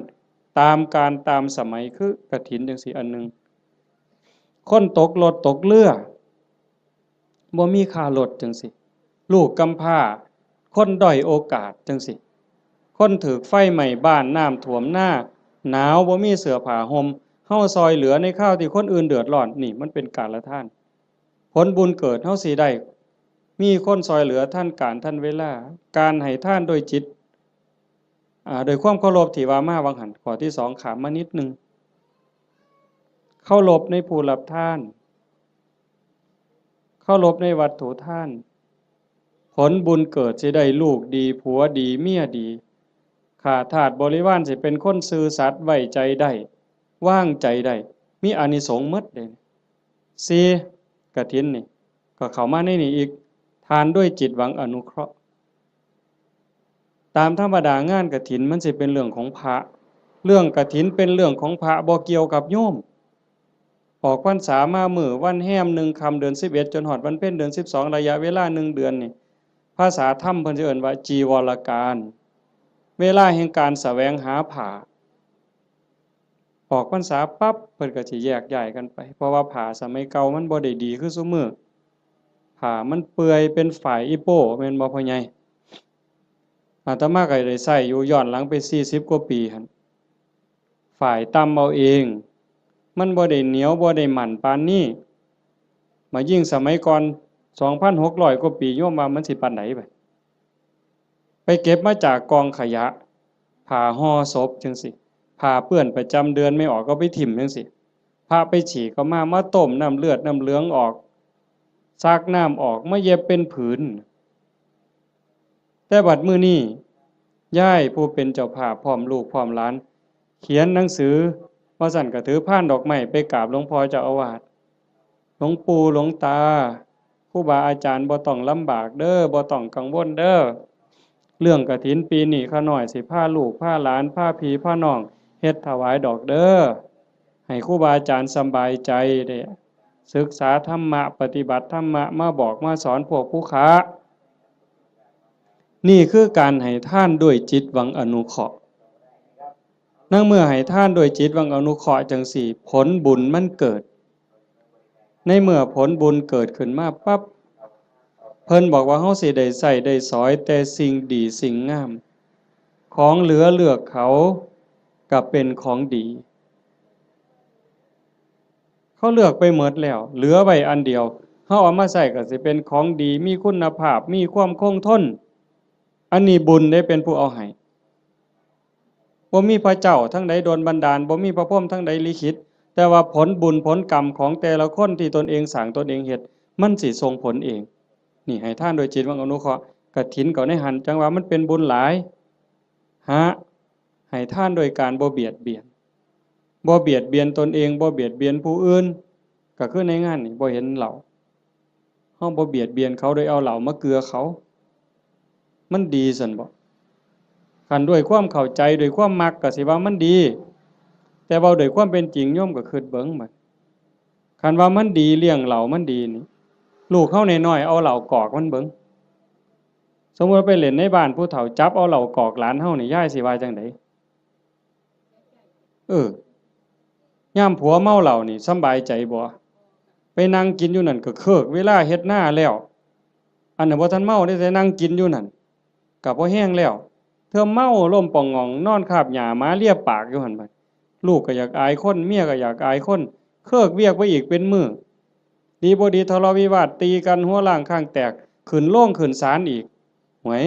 ຕາມການຕາມສະໄໝ, ຄືກະຖິນຈັ່ງຊີ້ອັນໜຶ່ງ. ຄົນຕົກລົດຕົກເຮືອ, ບໍ່ມີຄ່າລົດຈັ່ງຊີ້, ລູກກຳພ້າ, ຄົນດ້ອຍໂອກາດຈັ່ງຊີ້, ຄົນຖືກໄຟໄໝ້ບ້ານ, ນ້ຳຖ້ວມນາ, ໜາວ, ບໍ່ມີເສື້ອຜ້າຫົ່ມ, ເຮົາຊ່ອຍເຫຼືອໃນຄາວທີ່ຄົນອື່ນເດືອດຮ້ອນ, ນີ້ມັນເປັນການລະທານ. ຜົນບຸນເກີດເຮົາຊິໄດ້, ມີຄົນຊ່ອຍເຫຼືອທັນການທັນເວລາ. ການໃຫ້ທານໂດຍຈິດ, ອາ, ໂດຍຄວາມເຄົາລົບທີ່ວ່າມາຫວ່າງຫັ້ນ, ຂໍ້ທີສອງ ຂ້າມມານິດໜຶ່ງ. ເຄົາລົບໃນຜູ້ຮັບທານ, ເຄົາລົບໃນວັດຖຸທານ. ຜົນບຸນເກີດຊິໄດ້ລູກດີ, ຜົວດີ, ເມຍດີ. ຂ້າທາດບໍລິວານຊິເປັນຄົນຊື່ສັດ, ໄວ້ໃຈໄດ້, ວາງໃຈໄດ້, ມີອານິສົງໝົດເດ້. ສີ່ ກະຖິນນີ້ກໍເຂົ້າມາໃນນີ້ອີກ, ທານດ້ວຍຈິດຫວັງອະນຸເຄາະ. ຕາມທຳມະດາງານກະຖິນມັນຊິເປັນເລື່ອງຂອງພະ, ເລື່ອງກະຖິນເປັນເລື່ອງຂອງພະ, ບໍ່ກ່ຽວກັບໂຍມ. ອອກພັນສາມາມື້ວັນແຮມໜຶ່ງຄ່ຳເດືອນສິບເອັດ ຈົນຮອດວັນເພັນເດືອນສິບສອງ, ໄລຍະເວລາໜຶ່ງເດືອນນີ້, ພາສາທຳເພິ່ນຊິເອີ້ນວ່າຈີວອລະການ, ເວລາແຫ່ງການສະແຫວງຫາຜ້າ. ອອກພັນສາປັບ ເພິ່ນກໍຊິແຍກຍ້າຍກັນໄປ ເພາະວ່າຜ້າສະໄໝເກົ່າມັນບໍ່ໄດ້ດີຄືຊຸມື້ ຜ້າມັນເປື່ອຍເປັນຝ້າຍອີໂປ້ ແມ່ນບໍ່ພໍ່ໃຫຍ່? ອາດຕະມາກໍໄດ້ໃຊ້ຢູ່ ຍ້ອນຫຼັງໄປສີ່ສິບກວ່າປີຫັ້ນ ຝ້າຍຕ່ຳເອົາເອງ ມັນບໍ່ໄດ້ໜຽວ ບໍ່ໄດ້ໝັ້ນປານນີ້ ມາຍິ່ງສະໄໝກ່ອນ ສອງພັນຫົກຮ້ອຍກວ່າປີ ໂຍມວ່າມັນຊິປານໃດບາດ? ໄປເກັບມາຈາກກອງຂະຫຍະ ຜ້າຫໍ່ສົບຈັ່ງຊີ້ ຜ້າເປື້ອນປະຈຳເດືອນ ແມ່ອອກກໍໄປຖິ້ມຈັ່ງຊີ້ ພະໄປສີກກໍມາ ມາຕົ້ມນ້ຳເລືອດນ້ຳເຫຼືອງອອກ ຊັກນ້ຳອອກ ມາເຢັບເປັນຜືນ. ແຕ່ບັດມື້ນີ້ ຍາຍຜູ້ເປັນເຈົ້າພາບ ພ້ອມລູກພ້ອມຫຼານ ຂຽນໜັງສື ວ່າຊັ້ນ ກໍຖືພານດອກໄມ້ໄປກາບຫຼວງພໍ່ເຈົ້າອາວາດ ຫຼວງປູ່ຫຼວງຕາ ຄູບາອາຈານບໍ່ຕ້ອງລຳບາກເດີ້ ບໍ່ຕ້ອງກັງວົນເດີ້ ເລື່ອງກະຖິນປີນີ້ຂ້ານ້ອຍຊິພາລູກພາຫຼານ ພາພີ່ພານ້ອງເຮັດຖວາຍດອກເດີ້ ໃຫ້ຄູບາອາຈານສະບາຍໃຈ ໄດ້ສຶກສາທຳມະ ປະຕິບັດທຳມະ ມາບອກມາສອນພວກຜູ້ຂ້າ. ນີ້ຄືການໃຫ້ທານດ້ວຍຈິດຫວັງອະນຸເຄາະ. ນາງເມື່ອໃຫ້ທານດ້ວຍຈິດຫວັງອະນຸເຄາະຈັ່ງຊີ້ ຜົນບຸນມັນເກີດ. ໃນເມື່ອຜົນບຸນເກີດຂຶ້ນມາປັບ ເພິ່ນບອກວ່າເຮົາຊິໄດ້ໃຊ້ໄດ້ສອຍແຕ່ສິ່ງດີສິ່ງງາມ ຂອງເຫຼືອເລືອກເຂົາກໍເປັນຂອງດີ. ເຂົາເລືອກໄປໝົດແລ້ວ ເຫຼືອໄວ້ອັນດຽວ ເຮົາເອົາມາໃຊ້ກໍຊິເປັນຂອງດີ ມີຄຸນນະພາບ ມີຄວາມຄົງທົນ. ອັນນີ້ບຸນເດ້ ເປັນຜູ້ເອົາໃຫ້. ບໍ່ມີພະເຈົ້າທາງໃດດົນບັນດານ ບໍ່ມີພະພົມທາງໃດລິຂິດ ແຕ່ວ່າຜົນບຸນຜົນກຳຂອງແຕ່ລະຄົນທີ່ຕົນເອງສ້າງຕົນເອງເຮັດ ມັນຊິສົ່ງຜົນເອງ. ນີ້ໃຫ້ທານໂດຍຈິດຫວັງອະນຸເຄາະ ກະຖິນກໍໃນຫັ້ນ ຈັ່ງວ່າມັນເປັນບຸນຫຼາຍ. ຫ້າ ໃຫ້ທານໂດຍການບໍ່ບຽດບຽນ ບໍ່ບຽດບຽນຕົນເອງ ບໍ່ບຽດບຽນຜູ້ອື່ນ. ກໍຄືໃນງານນີ້ ບໍ່ເຫັນເຫຼົ້າ ເຮົາບໍ່ບຽດບຽນເຂົາໂດຍເອົາເຫຼົ້າມາເກືອເຂົາ ມັນດີຊັ້ນບໍ? ຄັນດ້ວຍຄວາມເຂົ້າໃຈ ດ້ວຍຄວາມມັກ ກໍຊິວ່າມັນດີ ແຕ່ເວົ້າດ້ວຍຄວາມເປັນຈິງ ໂຍມກໍຄິດເບິ່ງບັດ ຄັນວ່າມັນດີ ລ້ຽງເຫຼົ້າມັນດີນີ້ ລູກເຮົານ້ອຍໆ ເອົາເຫຼົ້າກອກມັນເບິ່ງ. ສົມມຸດວ່າໄປຫຼິ້ນໃນບ້ານ ຜູ້ເຖົ້າຈັບເອົາເຫຼົ້າກອກຫຼານເຮົານີ້ ຍາຍຊິວ່າຈັ່ງໃດ? ເອີ ຍາມຜົວເມົາເຫຼົ້ານີ້ສຳບາຍໃຈບໍ່? ໄປນັ່ງກິນຢູ່ນັ້ນກໍເຄີກເວລາເຮັດນາແລ້ວ ອັນນັ້ນບໍ່ທັນເມົາເດ້ ແຕ່ນັ່ງກິນຢູ່ນັ້ນກໍພໍແຮງແລ້ວ. ເທື່ອເມົາລົມປ່ອງງອງ ນອນຄາບຫຍ້າໝາເລຍປາກຢູ່ຫັ້ນບັດ ລູກກໍຢາກອາຍຄົນ ເມຍກໍຢາກອາຍຄົນ ເຄີກວຽກໄປອີກເປັນມື້. ດີບໍ່ດີທະເລາະວິວາດ ຕີກັນ ຫົວລ້າງຂ້າງແຕກ ຂຶ້ນໂລງຂຶ້ນສານອີກ. ຫວຍ!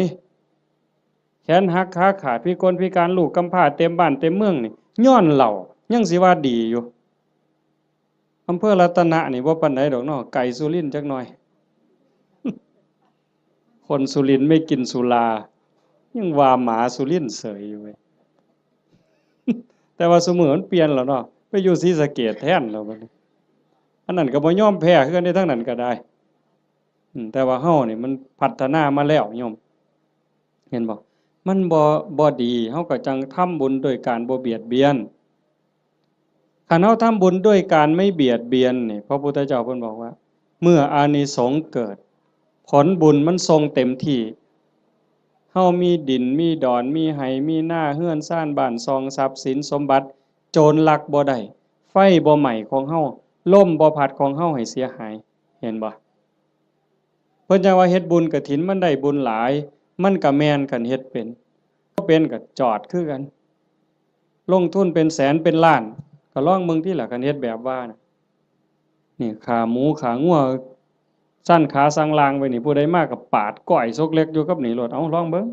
ແຂນຫັກຂາຂາດ ພິກົນພິການ ລູກກຳພ້າເຕັມບ້ານເຕັມເມືອງນີ້ ຍ້ອນເຫຼົ້າ ຍັງຊິວ່າດີຢູ່. ອຳເພີລັດຕະນະນີ້ບໍ່ປານໃດດອກເນາະ ໄກສຸລິນຈັກໜ່ອຍ. ຄົນສຸລິນໄມ່ກິນສຸລາ ຍັງວ່າໝາສຸລິນເສີຍຢູ່ເວີຍ. ແຕ່ວ່າຊຸມື້ມັນປ່ຽນແລ້ວເນາະ ໄປຢູ່ສີສະເກດແທນແລ້ວບັດນີ້. ອັນນັ້ນກໍບໍ່ຍອມແພ້ຄືກັນເດ້ ທາງນັ້ນກໍໄດ້. ອືມ ແຕ່ວ່າເຮົານີ້ມັນພັດທະນາມາແລ້ວໂຍມ ເຫັນບໍ່? ມັນບໍ່ ບໍ່ດີ ເຮົາກໍຈັ່ງທຳບຸນໂດຍການບໍ່ບຽດບຽນ. ຄັນເຮົາທຳບຸນໂດຍການໄມ່ບຽດບຽນນີ້ ພະພຸດທະເຈົ້າເພິ່ນບອກວ່າ ເມື່ອອານິສົງເກີດ ຜົນບຸນມັນສົ່ງເຕັມທີ່ ເຮົາມີດິນ ມີດອນ ມີໄຮ່ ມີນາ ເຮືອນຊານ ບ້ານຊ່ອງ ຊັບສິນສົມບັດ ໂຈນລັກບໍ່ໄດ້ ໄຟບໍ່ໄໝ້ຂອງເຮົາ ລົມບໍ່ພັດຂອງເຮົາໃຫ້ເສຍຫາຍ. ເຫັນບໍ່? ເພິ່ນຈັ່ງວ່າເຮັດບຸນກະຖິນມັນໄດ້ບຸນຫຼາຍ ມັນກະແມ່ນ ຄັນເຮັດເປັນ ບໍ່ເປັນກະຈອດຄືກັນ. ລົງທຶນເປັນແສນເປັນລ້ານ ກະລອງເບິ່ງຕິລະ ຄັນເຮັດແບບວ່ານະ. ນີ້ ຂາໝູຂາງົວ ຊັ້ນຂາສັງລ່າງໄວ້ນີ້ ຜູ້ໃດມາກະປາດກ້ອຍສົກເຫຼັກຢູ່ກັບນີ້ໂລດ. ເອົາ ລອງເບິ່ງ.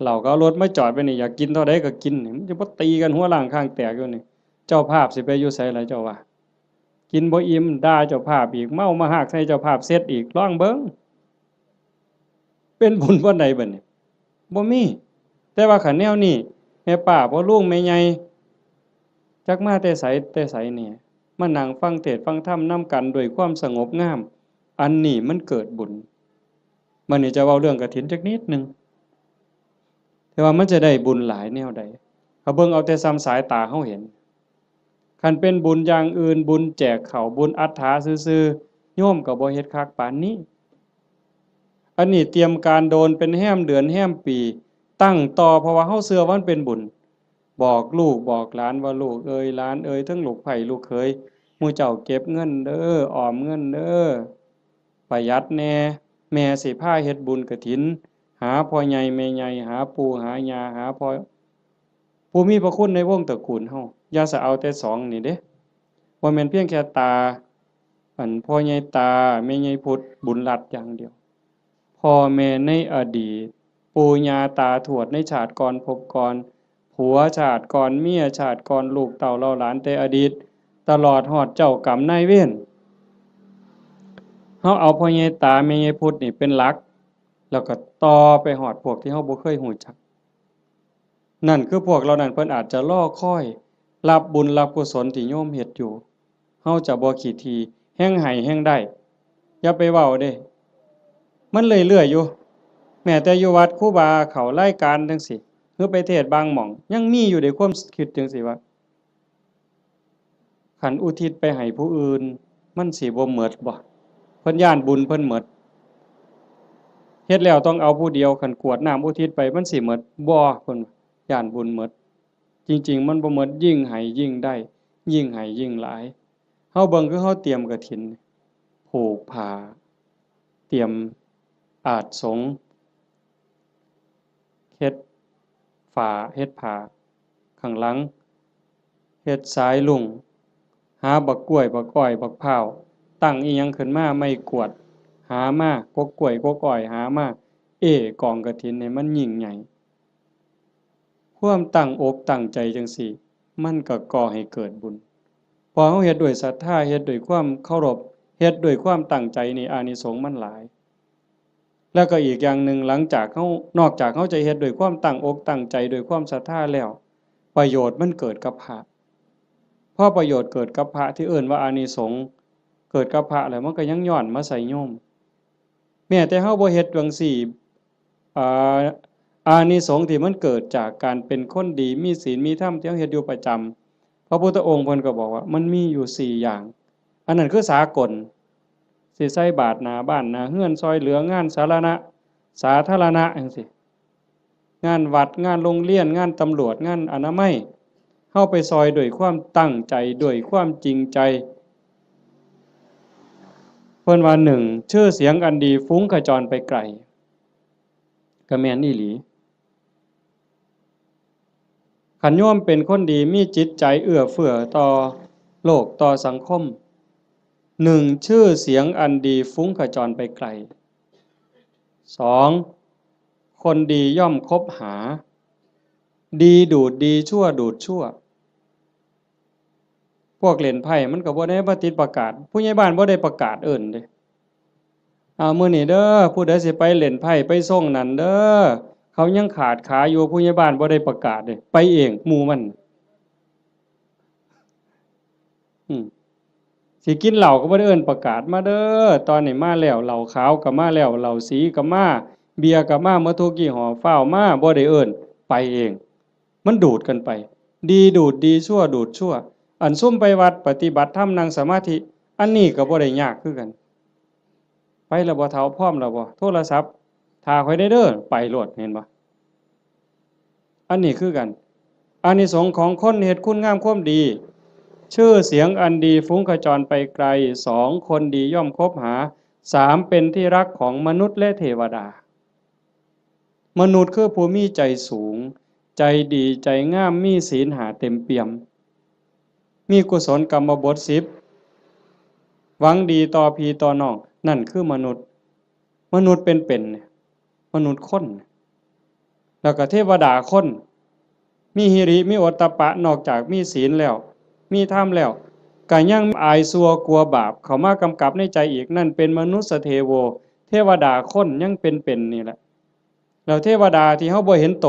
ເຫຼົ້າກໍເອົາລົດມາຈອດໄວ້ນີ້ ຢາກກິນເທົ່າໃດກໍກິນນີ້ ມັນຈະບໍ່ຕີກັນຫົວລ້າງຂ້າງແຕກຢູ່ນີ້. ເຈົ້າພາບຊິໄປຢູ່ໃສລະເຈົ້າວ່າ? ກິນບໍ່ອີ່ມ ດ່າເຈົ້າພາບອີກ ເມົາມາຮາກໃສ່ເຈົ້າພາບເສັດອີກ. ລອງເບິ່ງ ເປັນບຸນປານໃດບັດນີ້? ບໍ່ມີ. ແຕ່ວ່າຄັນແນວນີ້ ແມ່ປ້າ ພໍ່ລຸງ ແມ່ໃຫຍ່ ຈັກມາແຕ່ໃສແຕ່ໃສແດ່ ມານັ່ງຟັງເທດຟັງທຳນຳກັນດ້ວຍຄວາມສະຫງົບງາມ ອັນນີ້ມັນເກີດບຸນ. ບັດນີ້ຈະເວົ້າເລື່ອງກະຖິນຈັກນິດໜຶ່ງ ແຕ່ວ່າມັນຈະໄດ້ບຸນຫຼາຍແນວໃດ ເຮົາເບິ່ງເອົາແຕ່ສ່ຳສາຍຕາເຮົາເຫັນ. ຄັນເປັນບຸນຢ່າງອື່ນ ບຸນແຈກເຂົ້າ ບຸນອັດຖາຊື່ໆ ໂຍມກໍບໍ່ເຮັດຄັກປານນີ້. ອັນນີ້ຕຽມການໂດນເປັນແຮມເດືອນແຮມປີ ຕັ້ງຕໍ່ ເພາະວ່າເຮົາເຊື່ອວ່າມັນເປັນບຸນ. ບອກລູກບອກຫຼານວ່າ ລູກເອີຍ ຫຼານເອີຍ ເຖິງລູກໃພ້ລູກເຂີຍ ໝູ່ເຈົ້າເກັບເງິນເດີ ອອມເງິນເດີ ປະຢັດແດ່ ແມ່ຊິພາເຮັດບຸນກະຖິນ ຫາພໍ່ໃຫຍ່ແມ່ໃຫຍ່ ຫາປູ່ຫາຍ່າ ຫາພໍ່ ຜູ້ມີພະຄຸນໃນວົງຕະກູນເຮົາ ຢ່າສະເອົາແຕ່ສອງນີ້ເດ້ ບໍ່ແມ່ນພຽງແຕ່ຕາ ອັນ ພໍ່ໃຫຍ່ຕາ ແມ່ໃຫຍ່ພຸດ ບຸນລັດຢ່າງດຽວ. ພໍ່ແມ່ໃນອະດີດ ປູ່ຍ່າຕາທວດໃນຊາດກ່ອນພົບກ່ອນ ຜົວຊາດກ່ອນ ເມຍຊາດກ່ອນ ລູກເຕົ້າເຫຼົ່າຫຼານແຕ່ອະດີດ ຕະຫຼອດຮອດເຈົ້າກຳນາຍເວນ. ເຮົາເອົາພໍ່ໃຫຍ່ຕາ ແມ່ໃຫຍ່ພຸດນີ້ເປັນຫຼັກ ແລ້ວກໍຕໍ່ໄປຮອດພວກທີ່ເຮົາບໍ່ເຄີຍຮູ້ຈັກ. ນັ້ນຄືພວກເຫຼົ່ານັ້ນເພິ່ນອາດຈະລໍຄອຍຮັບບຸນຮັບກຸສົນທີ່ໂຍມເຮັດຢູ່. ເຮົາຈະບໍ່ຂີ້ຖີ່ ແຮງໃຫ້ແຮງໄດ້ ຢ່າໄປເວົ້າເດ້ ມັນເລື້ອຍໆຢູ່. ແມ້ແຕ່ຢູ່ວັດຄູບາເຂົ້າລາຍການຈັ່ງຊີ້ ຫຼືໄປເທດບາງໝ່ອງ ຍັງມີຢູ່ເດ້ຄວາມຄິດຈັ່ງຊີ້ວ່າ ຄັນອຸທິດໄປໃຫ້ຜູ້ອື່ນ ມັນຊິບໍ່ໝົດບໍ? ເພິ່ນຢ້ານບຸນເພິ່ນໝົດ ເຮັດແລ້ວຕ້ອງເອົາຜູ້ດຽວ ຄັນກວດນ້ຳອຸທິດໄປ ມັນຊິໝົດບໍ? ເພິ່ນຢ້ານບຸນໝົດ. ຈິງໆ ມັນບໍ່ໝົດ ຍິ່ງໃຫ້ຍິ່ງໄດ້ ຍິ່ງໃຫ້ຍິ່ງຫຼາຍ. ເຮົາເບິ່ງຄືເຮົາຕຽມກະຖິນ ຜູກຜ້າ ຕຽມອາດສົງ ເຮັດຝາ ເຮັດຜ້າຂ້າງຫຼັງ ເຮັດສາຍລຸ້ງ ຫາບັກກ້ວຍ ບັກອ້ອຍ ບັກພ້າວ ຕັ້ງອີ່ຫຍັງຂຶ້ນມາ ໄມ້ກວາດ ຫາມາ ກົກກ້ວຍ ກົກອ້ອຍ ຫາມາ ເອ້ກອງກະຖິນໃຫ້ມັນຍິ່ງໃຫຍ່. ຄວາມຕັ້ງອົກຕັ້ງໃຈຈັ່ງຊີ້ ມັນກໍກໍ່ໃຫ້ເກີດບຸນ. ເພາະເຮົາເຮັດດ້ວຍສັດທາ ເຮັດດ້ວຍຄວາມເຄົາລົບ ເຮັດດ້ວຍຄວາມຕັ້ງໃຈນີ້ ອານິສົງມັນຫຼາຍ. ແລ້ວກໍອີກຢ່າງໜຶ່ງ ຫຼັງຈາກເຮົາ ນອກຈາກເຮົາຈະເຮັດດ້ວຍຄວາມຕັ້ງອົກຕັ້ງໃຈ ດ້ວຍຄວາມສັດທາແລ້ວ ປະໂຫຍດມັນເກີດກັບພະ. ພໍປະໂຫຍດເກີດກັບພະ ທີ່ເອີ້ນວ່າອານິສົງເກີດກັບພະແລ້ວ ມັນກໍຍັງຍ້ອນມາໃສ່ໂຍມ. ແມ້ແຕ່ເຮົາບໍ່ເຮັດຈັ່ງຊີ້ ອາ ອານິສົງທີ່ມັນເກີດຈາກການເປັນຄົນດີ ມີສິນມີທຳ ທີ່ເຮົາເຮັດຢູ່ປະຈຳ ພະພຸດທະອົງເພິ່ນກໍບອກວ່າ ມັນມີຢູ່ສີ່ຢ່າງ. ອັນນັ້ນຄືສາກົນ ຊິໃສ່ບາດໜ້າບ້ານໜ້າເຮືອນ ຊ່ອຍເຫຼືອງານສາລະນະ ສາທາລະນະຈັ່ງຊີ້ ງານວັດ ງານໂຮງຮຽນ ງານຕຳຫຼວດ ງານອະນາໄມ ເຮົາໄປຊ່ອຍດ້ວຍຄວາມຕັ້ງໃຈ ດ້ວຍຄວາມຈິງໃຈ. ເພິ່ນວ່າ ໜຶ່ງ ຊື່ສຽງອັນດີ ຝູງຂະຈອນໄປໄກ ກໍແມ່ນອີ່ຫຼີ. ຄັນໂຍມເປັນຄົນດີ ມີຈິດໃຈເອື້ອເຟື້ອຕໍ່ໂລກຕໍ່ສັງຄົມ, ໜຶ່ງ ຊື່ສຽງອັນດີຟຸງຂະຈອນໄປໄກ. ສອງ ຄົນດີຍ່ອມຄົບຫາ, ດີດູດດີ ຊົ່ວດູດຊົ່ວ. ພວກຫຼິ້ນໄພ້ມັນກໍບໍ່ໄດ້ມາຕິດປະກາດ, ຜູ້ໃຫຍ່ບ້ານບໍ່ໄດ້ປະກາດເອີ້ນເດ້. ອ້າວ ມື້ນີ້ເດີ ຜູ້ໃດຊິໄປເລ່ນໄພ້ໄປຊົງນັ້ນເດີ ເຂົາຍັງຂາດຂາຢູ່, ຜູ້ໃຫຍ່ບ້ານບໍ່ໄດ້ປະກາດເດ້ ໄປເອງໝູ່ມັນ. ອືມ ຊິກິນເຫຼົ້າກໍບໍ່ໄດ້ເອີ້ນປະກາດ ມາເດີ ຕອນນີ້ມາແລ້ວ, ເຫຼົ້າຂາວກໍມາແລ້ວ, ເຫຼົ້າສີກໍມາ, ເບຍກໍມາ ໝົດທຸກຍີ່ຫໍ້, ຟ້າວມາ, ບໍ່ໄດ້ເອີ້ນ, ໄປເອງ. ມັນດູດກັນໄປ, ດີດູດດີ ຊົ່ວດູດຊົ່ວ. ອັນຊຸມໄປວັດປະຕິບັດທຳ ນັ່ງສະມາທິ ອັນນີ້ກໍບໍ່ໄດ້ຍາກຄືກັນ. ໄປແລ້ວບໍ່ເຖົ້າ? ພ້ອມແລ້ວບໍ່? ໂທລະສັບ ຖ້າຂ້ອຍແດ່ເດີ ໄປໂລດ, ເຫັນບໍ່? ອັນນີ້ຄືກັນ ອານິສົງຂອງຄົນເຮັດຄຸນງາມຄວາມດີ, ຊື່ສຽງອັນດີຝູງຂະຈອນໄປໄກ, ສອງ ຄົນດີຍ່ອມຄົບຫາ, ສາມ ເປັນທີ່ຮັກຂອງມະນຸດ ແລະ ເທວະດາ. ມະນຸດຄືຜູ້ມີໃຈສູງ, ໃຈດີ, ໃຈງາມ, ມີສິນຫ້າເຕັມປ່ຽມ, ມີກຸສົນກຳມະບົດສິບ, ຫວັງດີຕໍ່ພີ່ຕໍ່ນ້ອງ, ນັ້ນຄືມະນຸດ. ມະນຸດເປັນໆ ມະນຸດຄົນ, ແລ້ວກໍເທວະດາຄົນ ມີຫິລິ ມີໂອດຕະປະ, ນອກຈາກມີສິນແລ້ວ ມີທຳແລ້ວ ກໍຍັງອາຍຊົ່ວກົວບາບເຂົ້າມາກຳກັບໃນໃຈອີກ, ນັ້ນເປັນມະນຸດສະເທໂວ, ເທວະດາຄົນຍັງເປັນໆນີ້ແຫຼະ. ແລ້ວເທວະດາທີ່ເຮົາບໍ່ເຫັນໂຕ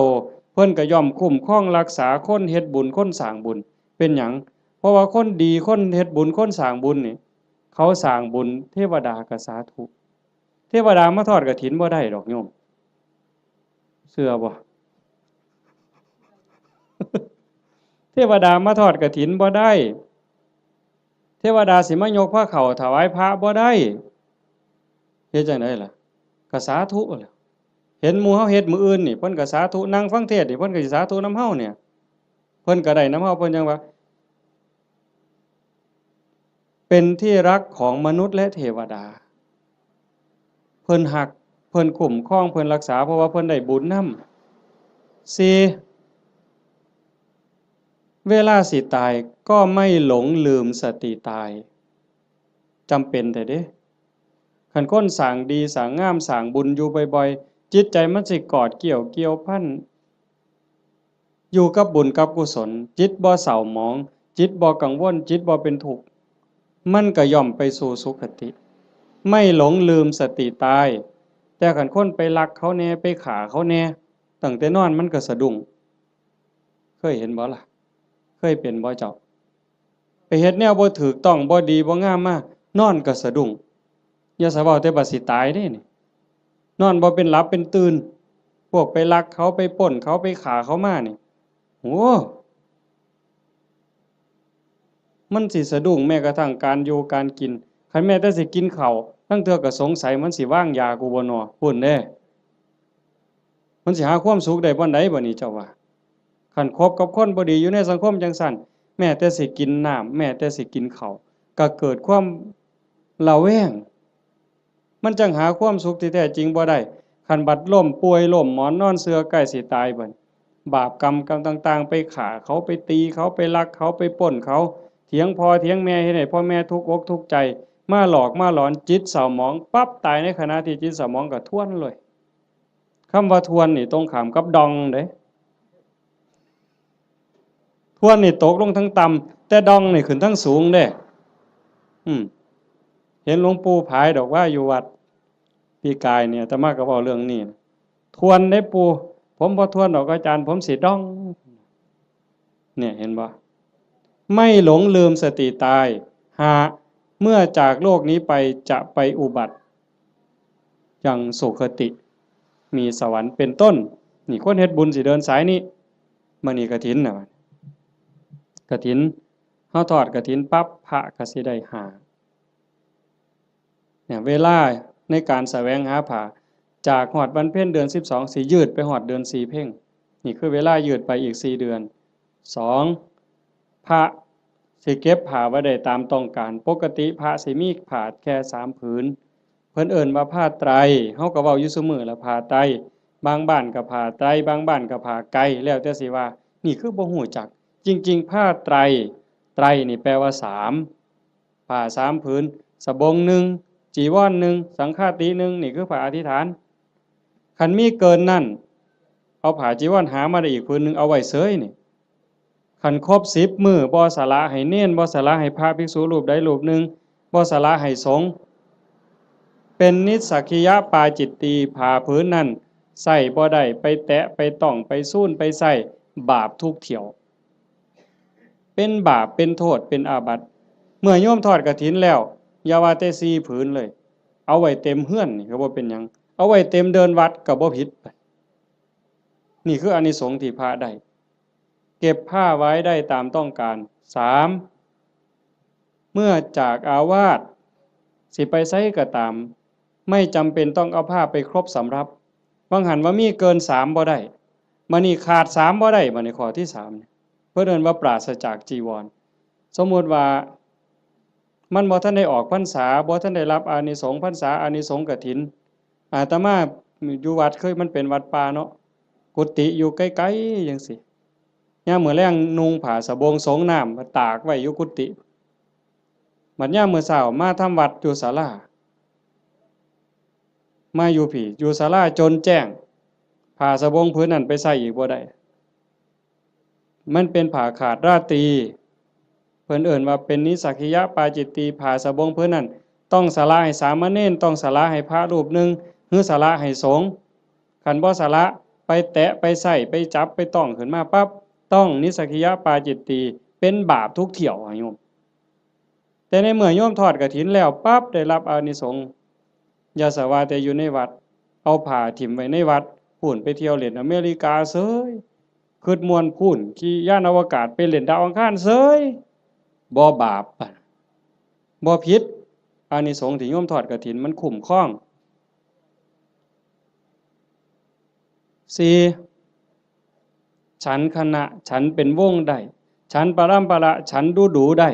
ເພິ່ນກໍຍ່ອມຄຸ້ມຄອງຮັກສາຄົນເຮັດບຸນ ຄົນສ້າງບຸນ. ເປັນຫຍັງ? ເພາະວ່າຄົນດີ ຄົນເຮັດບຸນ ຄົນສ້າງບຸນນີ້ ເຂົາສ້າງບຸນ ເທວະດາກໍສາທຸ. ເທວະດາມາທອດກະຖິນບໍ່ໄດ້ດອກໂຍມ ເຊື່ອບໍ່? ເທວະດາມາທອດກະຖິນບໍ່ໄດ້, ເທວະດາຊິມາຍົກພາເຂົ້າຖວາຍພະບໍ່ໄດ້. ເຮັດຈັ່ງໃດລະ? ກະສາທຸແຫຼະ. ເຫັນໝູ່ເຮົາເຮັດມື້ອື່ນນີ້ ເພິ່ນກະສາທຸ, ນັ່ງຟັງເທດນີ້ ເພິ່ນກະຊິສາທຸນຳເຮົານີ້. ເພິ່ พิ่ນກໍໄດ້ນຳເຮົາ ເພິ່ນຈັ່ງວ່າ ເປັນທີ່ຮັກຂອງມະນຸດ ແລະ ເທວະດາ. ເພິ່ນຮັກ ເພິ່ນຄຸ້ມຄອງ ເພິ່ນຮັກສາ ເພາະວ່າເພິ່ນໄດ້ບຸນນຳ. ສີ່ ເວລາຊິຕາຍກໍໄມ່ຫຼົງລືມສະຕິຕາຍ. ຈຳເປັນແທ້ເດ້. ຄັນຄົນສ້າງດີສ້າງງາມ ສ້າງບຸນຢູ່ບ່ອຍໆ ຈິດໃຈມັນຊິກອດກ່ຽວ ກ່ຽວພັນ ຢູ່ກັບບຸນກັບກຸສົນ, ຈິດບໍ່ເສົ້າໝອງ, ຈິດບໍ່ກັງວົນ, ຈິດບໍ່ເປັນທຸກ, ມັນກໍຍ່ອມໄປສູ່ສຸຄະຕິ. ໄມ່ຫຼົງລືມສະຕິຕາຍ. ແຕ່ຄັນຄົນໄປລັກເຂົາແດ່, ໄປຂ້າເຂົາແດ່, ຕັ້ງແຕ່ນອນມັນກໍສະດຸ້ງ. ເຄີຍເຫັນບໍ່ລະ? ເຄີຍເປັນບໍ່ເຈົ້າ? ໄປເຮັດແນວບໍ່ຖືກຕ້ອງ ບໍ່ດີ ບໍ່ງາມມາ, ນອນກໍສະດຸ້ງ. ຢ່າສະເວົ້າແຕ່ວ່າຊິຕາຍເດ້ນີ້. ນອນບໍ່ເປັນຫຼັບເປັນຕື່ນ. ພວກໄປລັກເຂົາ, ໄປປຸ້ນເຂົາ, ໄປຂ້າເຂົາມານີ້. ໂອ້! ມັນຊິສະດຸ້ງແມ້ກະທັ່ງການຢູ່ການກິນ. ຄັນແມ້ແຕ່ຊິກິນເຂົ້າ, ລາງເທື່ອກໍສົງໄສມັນຊິວາງຢາກູບໍ່ນໍ. ພຸ້ນເດ້. ມັນຊິຫາຄວາມສຸກໄດ້ບ່ອນໃດບາດນີ້ເຈົ້າວ່າ? ຄັນຄົບກັບຄົນບໍ່ດີຢູ່ໃນສັງຄົມຈັ່ງຊັ້ນ, ແມ້ແຕ່ຊິກິນນ້ຳ, ແມ້ແຕ່ຊິກິນເຂົ້າ, ກໍເກີດຄວາມລະແວງ. ມັນຈັ່ງຫາຄວາມສຸກທີ່ແທ້ຈິງບໍ່ໄດ້. ຄັນບັດລົ້ມປ່ວຍ, ລົ້ມໝອນນອນເສື່ອ, ໃກ້ຊິຕາຍ, ບາດບາບກຳ ກຳຕ່າງໆ, ໄປຂ້າເຂົາ, ໄປຕີເຂົາ, ໄປລັກເຂົາ, ໄປປຸ້ນເຂົາ, ຖຽງພໍ່ຖຽງແມ່, ເຮັດໃຫ້ພໍ່ແມ່ທຸກອົກທຸກໃຈ, ມາຫຼອກມາຫຼອນ, ຈິດເສົ້າໝອງ, ປັບ, ຕາຍໃນຂະນະທີ່ຈິດເສົ້າໝອງ, ກໍທວນເລີຍ. ຄຳວ່າທວນນີ້ຕົງຂ້າມກັບດ່ອງເດ້. ທວນນີ້ຕົກລົງທາງຕ່ຳ, ແຕ່ດ່ອງນີ້ຂຶ້ນທາງສູງເດ້. ອືມ ເຫັນຫຼວງปู่ຜາຍດອກວ່າຢູ່ວັດ ປີກາຍນີ້ອາດຕະມາກໍເວົ້າເລື່ອງນີ້. ທວນເດ້ປູ່, ຜົມບໍ່ທວນດອກອາຈານ, ຜົມຊິດ່ອງ. ເຫັນບໍ່? ໄມ່ຫຼົງລືມສະຕິຕາຍ. ຫ້າ ເມື່ອຈາກໂລກນີ້ໄປຈະໄປອຸບັດຍັງສຸຄະຕິ ມີສະຫວັນເປັນຕົ້ນ. ນີ້ຄົນເຮັດບຸນຊິເດີນສາຍນີ້. ມື້ນີ້ກະຖິນນະ, ກະຖິນ, ເຮົາທອດກະຖິນປັບ ພະກະຊິໄດ້ຫ້າ. ເວລາໃນການສະແຫວງຫາຜ້າ ຈາກຮອດວັນເພັນເດືອນສິບສອງ ຊິຍືດໄປຮອດເດືອນສີ່ເພັງ. ນີ້ຄືເວລາຍືດໄປອີກສີ່ເດືອນ. ສອງ ພະຊິເກັບຜ້າໄວ້ໄດ້ຕາມຕ້ອງການ. ປົກກະຕິພະຊິມີຜ້າແຄ່ສາມຜືນ. ເພິ່ນເອີ້ນວ່າຜ້າໄຕຣ, ເຮົາກໍເວົ້າຢູ່ຊຸມື້ລະ ຜ້າໄຕ. ບາງບ້ານກໍຜ້າໄຕ, ບາງບ້ານກໍຜ້າໄກ, ແລ້ວແຕ່ຊິວ່າ. ນີ້ຄືບໍ່ຮູ້ຈັກ. ຈິງໆ ຜ້າໄຕຣ, ໄຕຣນີ້ແປວ່າສາມ. ຜ້າສາມຜືນ, ສະບົງໜຶ່ງ, ຈີວອນໜຶ່ງ, ສັງຄາຕິໜຶ່ງ, ນີ້ຄືຜ້າອະທິຖານ. ຄັນມີເກີນນັ້ນ, ເອົາຜ້າຈີວອນຫາມາໄດ້ອີກຜືນໜຶ່ງ, ເອົາໄວ້ເສີຍນີ້. ຄັນຄົບສິບມື້ ບໍ່ສະຫຼະໃຫ້ເນນ, ບໍ່ສະຫຼະໃຫ້ພະພິກສຸຮູບໃດຮູບໜຶ່ງ, ບໍ່ສະຫຼະໃຫ້ສົງ, ເປັນນິດສັກກິຍະປາຈິດຕີ, ຜ້າຜືນນັ້ນໃຊ້ບໍ່ໄດ້, ໄປແຕະ, ໄປຕ້ອງ, ໄປຊູນ, ໄປໃຊ້, ບາບທຸກຖ້ຽວ. ເປັນບາບ ເປັນໂທດ ເປັນອາບັດ. ເມື່ອໂຍມທອດກະຖິນແລ້ວ, ຢ່າວ່າແຕ່ສີ່ຜືນເລີຍ, ເອົາໄວ້ເຕັມເຮືອນນີ້ກໍບໍ່ເປັນຫຍັງ, ເອົາໄວ້ເຕັມເດີ່ນວັດກໍບໍ່ຜິດ. ນີ້ຄືອານິສົງທີ່ພະໄດ້. ເກັບຜ້າໄວ້ໄດ້ຕາມຕ້ອງການ. ສາມ ເມື່ອຈາກອາວາດ ຊິໄປໃສກໍຕາມ, ໄມ່ຈຳເປັນຕ້ອງເອົາຜ້າໄປຄົບສຳລັບ. ວ່າງຫັ້ນວ່າມີເກີນສາມບໍ່ໄດ້, ບາດນີ້ຂາດສາມບໍ່ໄດ້, ບາດນີ້ຂໍ້ທີສາມ ເພິ່ນເອີ້ນວ່າປາສະຈາກຈີວອນ. ສົມມຸດວ່າມັນບໍ່ທັນໄດ້ອອກພັນສາ, ບໍ່ທັນໄດ້ຮັບອານິສົງພັນສາ, ອານິສົງກະຖິນ. ອາດຕະມາຢູ່ວັດ ຄືມັນເປັນວັດປ່າເນາະ, ກຸຕິຢູ່ໄກໆຈັ່ງຊີ້. ຍາມມື້ແລງນຸ່ງຜ້າສະບົງສົງນ້ຳ ຕາກໄວ້ຢູ່ກຸຕິ. ບັດຍາມມື້ເຊົ້າມາທຳວັດຢູ່ສາລາ, ມາຢູ່ພີ້ ຢູ່ສາລາຈົນແຈ້ງ, ຜ້າສະບົງຜືນນັ້ນໄປໃຊ້ອີກບໍ່ໄດ້. ມັນເປັນຜ້າຂາດລາຕີ, ເພິ່ນເອີ້ນວ່າເປັນນິສສະກິຍະປາຈິດຕີ. ຜ້າສະບົງຜືນນັ້ນ ຕ້ອງສະຫຼະໃຫ້ສາມະເນນ, ຕ້ອງສະຫຼະໃຫ້ພະຮູບໜຶ່ງ ຫຼື ສະຫຼະໃຫ້ສົງ. ຄັນບໍ່ສະຫຼະ, ໄປແຕະ, ໄປໃຊ້, ໄປຈັບ, ໄປຕ້ອງຂຶ້ນມາປັບ, ຕ້ອງນິສສະກິຍະປາຈິດຕີ, ເປັນບາບທຸກຖ້ຽວ ໂຍມ. ແຕ່ໃນເມື່ອໂຍມທອດກະຖິນແລ້ວປັບ ໄດ້ຮັບອານິສົງ. ຢ່າສະວ່າແຕ່ຢູ່ໃນວັດ, ເອົາຜ້າຖິ້ມໄວ້ໃນວັດ, ພຸ້ນໄປທ່ຽວຫຼິ້ນອາເມລິກາເສີຍ, ຄຶດມ່ວນພຸ້ນ, ຂີ່ຍານອະວະກາດໄປຫຼິ້ນດາວອັງຄານເສີຍ, ບໍ່ບາບ, ບໍ່ຜິດ. ອານິສົງທີ່ໂຍມທອດກະຖິນມັນຄຸ້ມຄອງ. ສີ່ ฉันคณะ ฉันเป็นวงได้ ฉันปรำปรา ฉันดูๆ ได้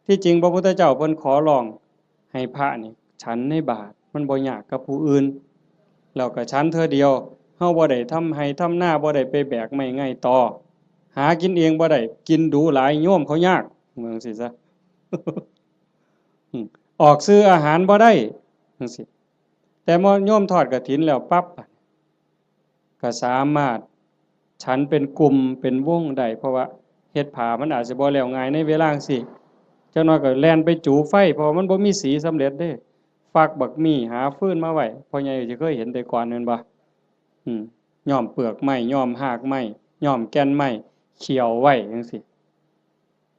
ທີ່จริงพระพุทธเจ้าเพิ่นขอร้องให้พระนี่ฉันในบาตร มันบ่ยากกับผู้อื่น แล้วก็ฉันเทื่อเดียว เฮาบ่ได้ทำไร่ทำนา บ่ได้ไปแบกไม้ไงต่อ หากินเองบ่ได้ กินดูหลาย โยมเขายาก ว่าจั่งซี้ซะ ออกซื้ออาหารบ่ได้ จั่งซี้ แต่พอโยมทอดกฐินแล้วปั๊บ ก็สามารถฉันเป็นกลุ่มเป็นวงได้ เพราะว่าเฮ็ดผ้ามันอาจสิบ่แล้วง่ายในเวลาจั่งซี้ จักหน่อยก็แล่นไปจูไฟ เพราะว่ามันบ่มีสีสำเร็จเด้ ฟักบักมี่ หาฟืนมาไว้ พ่อใหญ่สิเคยเห็นแต่ก่อนแม่นบ่ อืม ย้อมเปลือกไม้ ย้อมฮากไม้ ย้อมแก่นไม้ เคี่ยวไว้จั่งซี้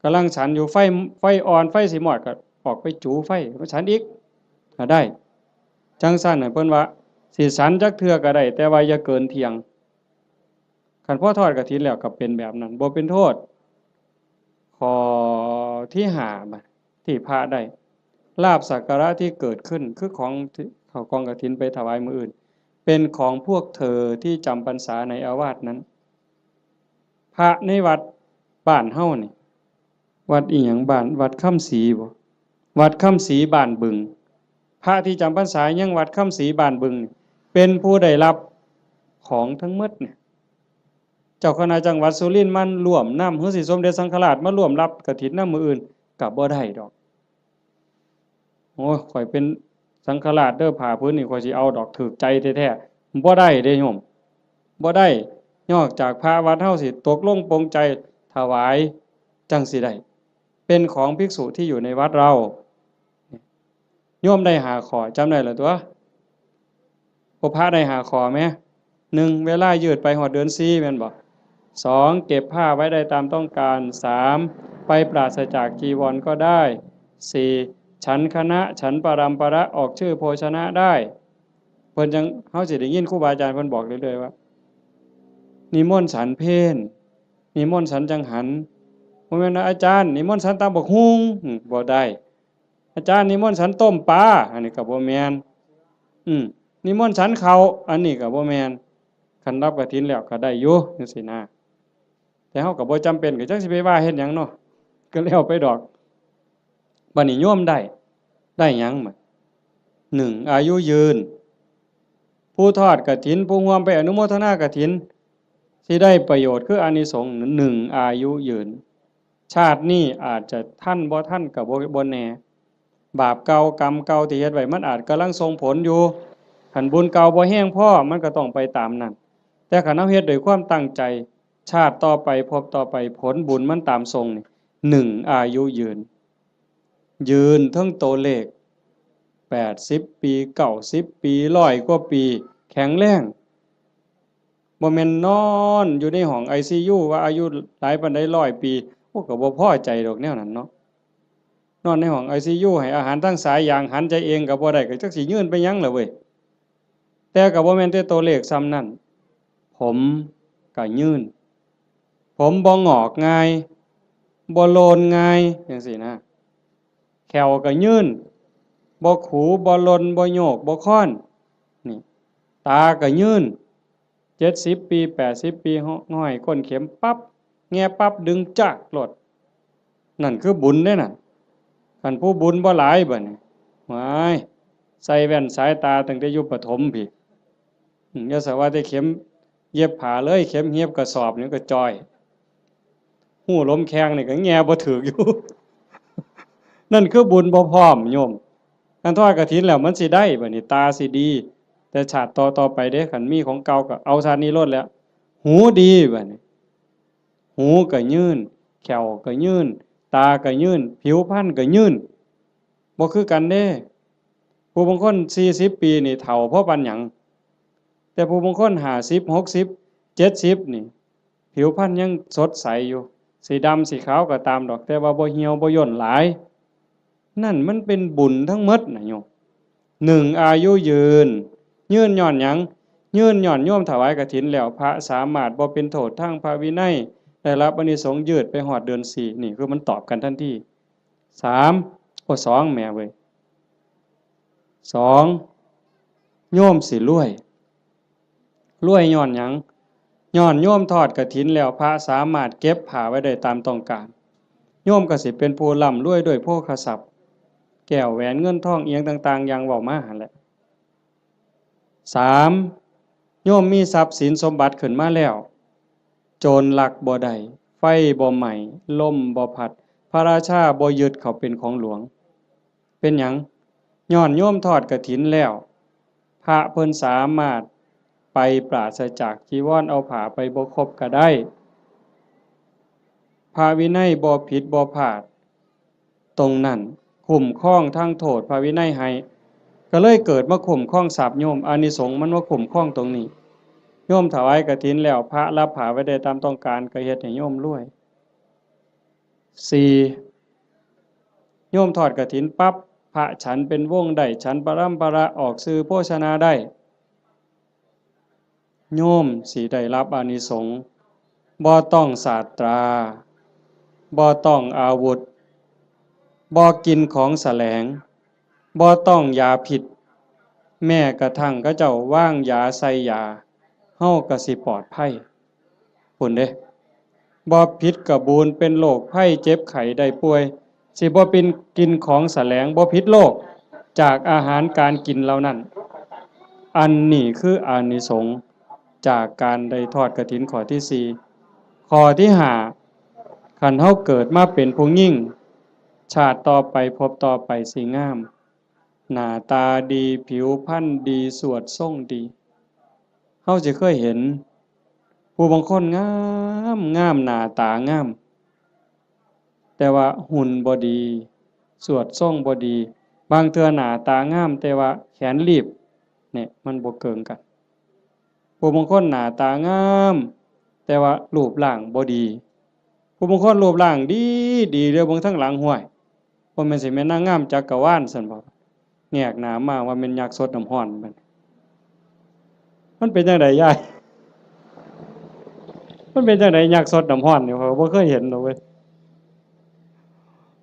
กำลังฉันอยู่ ไฟ ไฟอ่อน ไฟสิมอด ก็ออกไปจูไฟมาฉันอีก ก็ได้ จั่งซั้นน่ะ เพิ่นว่าสิฉันจักเทื่อก็ได้ แต่ว่าอย่าเกินเที่ยง คันพอทอดกฐินแล้วก็เป็นแบบนั้น บ่เป็นโทษ ข้อที่ห้า บัด ที่พระได้ ลาภสักการะที่เกิดขึ้น คือของที่เข้ากองกฐินไปถวายมื้ออื่น เป็นของพวกเธอที่จำพรรษาในอาวาสนั้น พระในวัดบ้านเฮานี่ วัดอีหยัง บ้าน วัดคำศรีบ่ วัดคำศรีบ้านบึง พระที่จำพรรษายังวัดคำศรีบ้านบึงนี่ เป็นผู้ได้รับของทั้งหมดเนี่ย เจ้าคณะจังหวัดสุรินทร์มาร่วมนำ หรือสิสมเด็จสังฆราชมาร่วมรับกฐินนำมื้ออื่น ก็บ่ได้ดอก โอ้ย ข้อยเป็นสังฆราชเด้อ ผ้าผืนนี้ข้อยสิเอาดอก ถูกใจแท้ๆ บ่ได้เด้โยม บ่ได้ นอกจากพระวัดเฮาสิตกลงปลงใจถวาย จั่งสิได้ เป็นของภิกษุที่อยู่ในวัดเรา โยมได้ห้าข้อ จำได้แล้วตั่ว พวกพระได้ห้าข้อแหม หนึ่ง เวลายืดไปฮอดเดือนสี่ แม่นบ่ สอง เก็บผ้าไว้ได้ตามต้องการ สาม ไปปราศจากจีวรก็ได้ สี่ ฉันคณะ ฉันปรำปรา ออกชื่อโภชนะได้ เพิ่นจั่ง เฮาสิได้ยินครูบาอาจารย์เพิ่นบอกเรื่อยๆ ว่า นิมนต์ฉันเพล นิมนต์ฉันจังหัน บ่แม่นว่า อาจารย์ นิมนต์ฉันตำบักหุ่ง อืม บ่ได้ อาจารย์นิมนต์ฉันต้มปลา อันนี้ก็บ่แม่น อืม นิมนต์ฉันข้าว อันนี้ก็บ่แม่น คันรับกฐินแล้วก็ได้อยู่ จั่งซี้นะ แต่เฮาก็บ่จำเป็น ก็จักสิไปว่าเฮ็ดหยังเนาะ ก็แล้วไปดอก บัดนี้โยมได้ ได้หยังบัด หนึ่ง อายุยืน ผู้ทอดกฐิน ผู้ร่วมไปอนุโมทนากฐิน สิได้ประโยชน์คืออานิสงส์ หนึ่ง อายุยืน ชาตินี้อาจจะทันบ่ทันก็บ่ บ่แน่ บาปเก่ากรรมเก่าที่เฮ็ดไว้มันอาจกำลังส่งผลอยู่ คันบุญเก่าบ่แฮงพอมันก็ต้องไปตามนั้น แต่คันเฮาเฮ็ดด้วยความตั้งใจ ชาติต่อไป ภพต่อไป ผลบุญมันตามส่งนี่ หนึ่ง อายุยืน ยืนเทิงตัวเลข แปดสิบปี เก้าสิบปี ร้อยกว่าปี แข็งแรง บ่แม่นนอนอยู่ในห้องไอซียู ว่าอายุหลายปานใด ร้อยปี โอ้ ก็บ่พอใจดอกแนวนั้นเนาะ นอนในห้องไอซียู ให้อาหารทางสายยาง หันใจเองก็บ่ได้ ก็จักสิยืนไปหยังล่ะเว้ย แต่ก็บ่แม่นแต่ตัวเลขส่ำนั้น ผมก็ยืน ผมบ่งอกง่าย บ่โลนง่าย จั่งซี้นะ แข้วก็ยืน บ่ขู บ่หล่น บ่โยก บ่คอน นี่ ตาก็ยืน เจ็ดสิบปี แปดสิบปี ห้อยก้นเข็มปั๊บ แงะปั๊บ ดึงจากโลด นั่นคือบุญเด้นั่น คันผู้บุญบ่หลายบัดนี้ ว้าย ใส่แว่นสายตาตั้งแต่อยู่ประถมพี้ อืม อย่าสะว่าแต่เข็มเย็บผ้าเลย เข็มเย็บกระสอบนี่ก็จ่อย ฮู้ลมแข้งนี่ก็แงะบ่ถืกอยู่ นั่นคือบุญบ่พร้อมโยม คันทอดกฐินแล้วมันสิได้บัดนี้ ตาสิดี แต่ชาติต่อๆ ไปเด้ คันมีของเก่าก็เอาชาตินี้โลดแหล้ว หูดีบัดนี้ หูก็ยืน แข้วก็ยืน ตาก็ยืน ผิวพรรณก็ยืน บ่คือกันเด้ ผู้บางคนสี่สิบปีนี่เฒ่าพอปานหยัง แต่ผู้บางคนห้าสิบ หกสิบ เจ็ดสิบนี่ ผิวพรรณยังสดใสอยู่ สิดำสิขาวก็ตามดอก แต่ว่าบ่เหี่ยวบ่ย่นหลาย นั่นมันเป็นบุญทั้งหมดนะโยม หนึ่ง อายุยืน ยืนย้อนหยัง ยืนย้อนโยมถวายกฐินแล้ว พระสามารถบ่เป็นโทษทางพระวินัย ได้รับอานิสงส์ยืดไปฮอดเดือนสี่ นี่คือมันตอบกันทันที สาม โอ้ สอง แหมเว้ย สอง โยมสิรวย รวยย้อนหยัง ຍ້ອນໂຍມທອດກະຖິນແລ້ວ ພະສາມາດເກັບຜ້າໄວ້ໄດ້ຕາມຕ້ອງການ, ໂຍມກໍຊິເປັນຜູ້ລ່ຳລວຍດ້ວຍໂພຄະຊັບ, ແກ້ວແຫວນເງິນທອງອີ່ຫຍັງຕ່າງໆ ຢ່າງເວົ້າມາຫັ້ນແຫຼະ. ສາມ, ໂຍມມີຊັບສິນສົມບັດຂຶ້ນມາແລ້ວ, ໂຈນລັກບໍ່ໄດ້, ໄຟບໍ່ໄໝ້, ລົມບໍ່ພັດ, ພະລາຊາບໍ່ຍຶດເຂົາເປັນຂອງຫຼວງ. ເປັນຫຍັງ? ຍ້ອນໂຍມທອດກະຖິນແລ້ວ, ພະເພິ່ນສາມາດໄປປາສະຈາກຈີວອນ, ເອົາຜ້າໄປບໍ່ຄົບກໍໄດ້. ພະວິໄນບໍ່ຜິດບໍ່ພາດ ຕົງນັ້ນຄຸ້ມຄອງທັງໂທດພະວິໄນໃຫ້, ກໍເລີຍເກີດມາຄຸ້ມຄອງຊັບໂຍມ, ອານິສົງມັນມາຄຸ້ມຄອງຕົງນີ້. ໂຍມຖວາຍກະຖິນແລ້ວ, ພະລັບຜ້າໄວ້ໄດ້ຕາມຕ້ອງການ, ກໍເຮັດໃຫ້ໂຍມລວຍ. ສີ່, ໂຍມທອດກະຖິນປັບ, ພະສັນເປັນວົງໄດ້, ສັນປະລຳປະລະ, ອອກສື່ໂພຊະນາໄດ້. ໂຍມຊິໄດ້ຮັບອານິສົງ, ບໍ່ຕ້ອງສາດຕາ, ບໍ່ຕ້ອງອາວຸດ, ບໍ່ກິນຂອງສະແຫຼງ, ບໍ່ຕ້ອງຢາພິດ, ແມ້ກະທັ່ງເຂົາເຈົ້າວາງຢາໃສ່ຢາ, ເຮົາກໍຊິປອດໄພພຸ້ນເດ້. ບໍ່ຜິດກະບູນ, ເປັນໂລກໄພເຈັບໄຂ້ໄດ້ປ່ວຍ, ຊິບໍ່ເປັນກິນຂອງສະແຫຼງ, ບໍ່ຜິດໂລກຈາກອາຫານການກິນເຫຼົ່ານັ້ນ. ອັນນີ້ຄືອານິສົງຈາກການໄດ້ທອດກະຖິນຂໍ້ທີສີ່. ຂໍ້ທີຫ້າ, ຄັນເຮົາເກີດມາເປັນຜູ້ຍິງ, ຊາດຕໍ່ໄປ, ພົບຕໍ່ໄປ, ຊິງາມ, ໜ້າຕາດີ, ຜິວພັນດີ, ສວດຊົງດີ. ເຮົາຊິເຄີຍເຫັນຜູ້ບາງຄົນງາມ, ງາມ, ໜ້າຕາງາມ, ແຕ່ວ່າຫຸ່ນບໍ່ດີ, ສວດຊົງບໍ່ດີ, ບາງເທື່ອໜ້າຕາງາມ ແຕ່ວ່າແຂນລີບ, ນີ້ມັນບໍ່ເກີງກັນ. ຜູ້ບາງຄົນໜ້າຕາງາມ ແຕ່ວ່າຮູບຮ່າງບໍ່ດີ. ຜູ້ບາງຄົນຮູບຮ່າງດີ, ດີ, ແລ້ວເບິ່ງທາງຫຼັງ, ຫ້ວຍ, ບໍ່ແມ່ນຊິແມ່ນນາງງາມຈັກກະວານຊັ້ນບໍ? ແງກໜ້າມາວ່າແມ່ນຍັກສົດນ້ຳຮ້ອນ. ມັນ ມັນເປັນຈັ່ງໃດຍາຍ? ມັນເປັນຈັ່ງໃດຍັກສົດນ້ຳຮ້ອນນີ້? ຂ້ອຍກໍບໍ່ເຄີຍເຫັນດອກເວີຍ.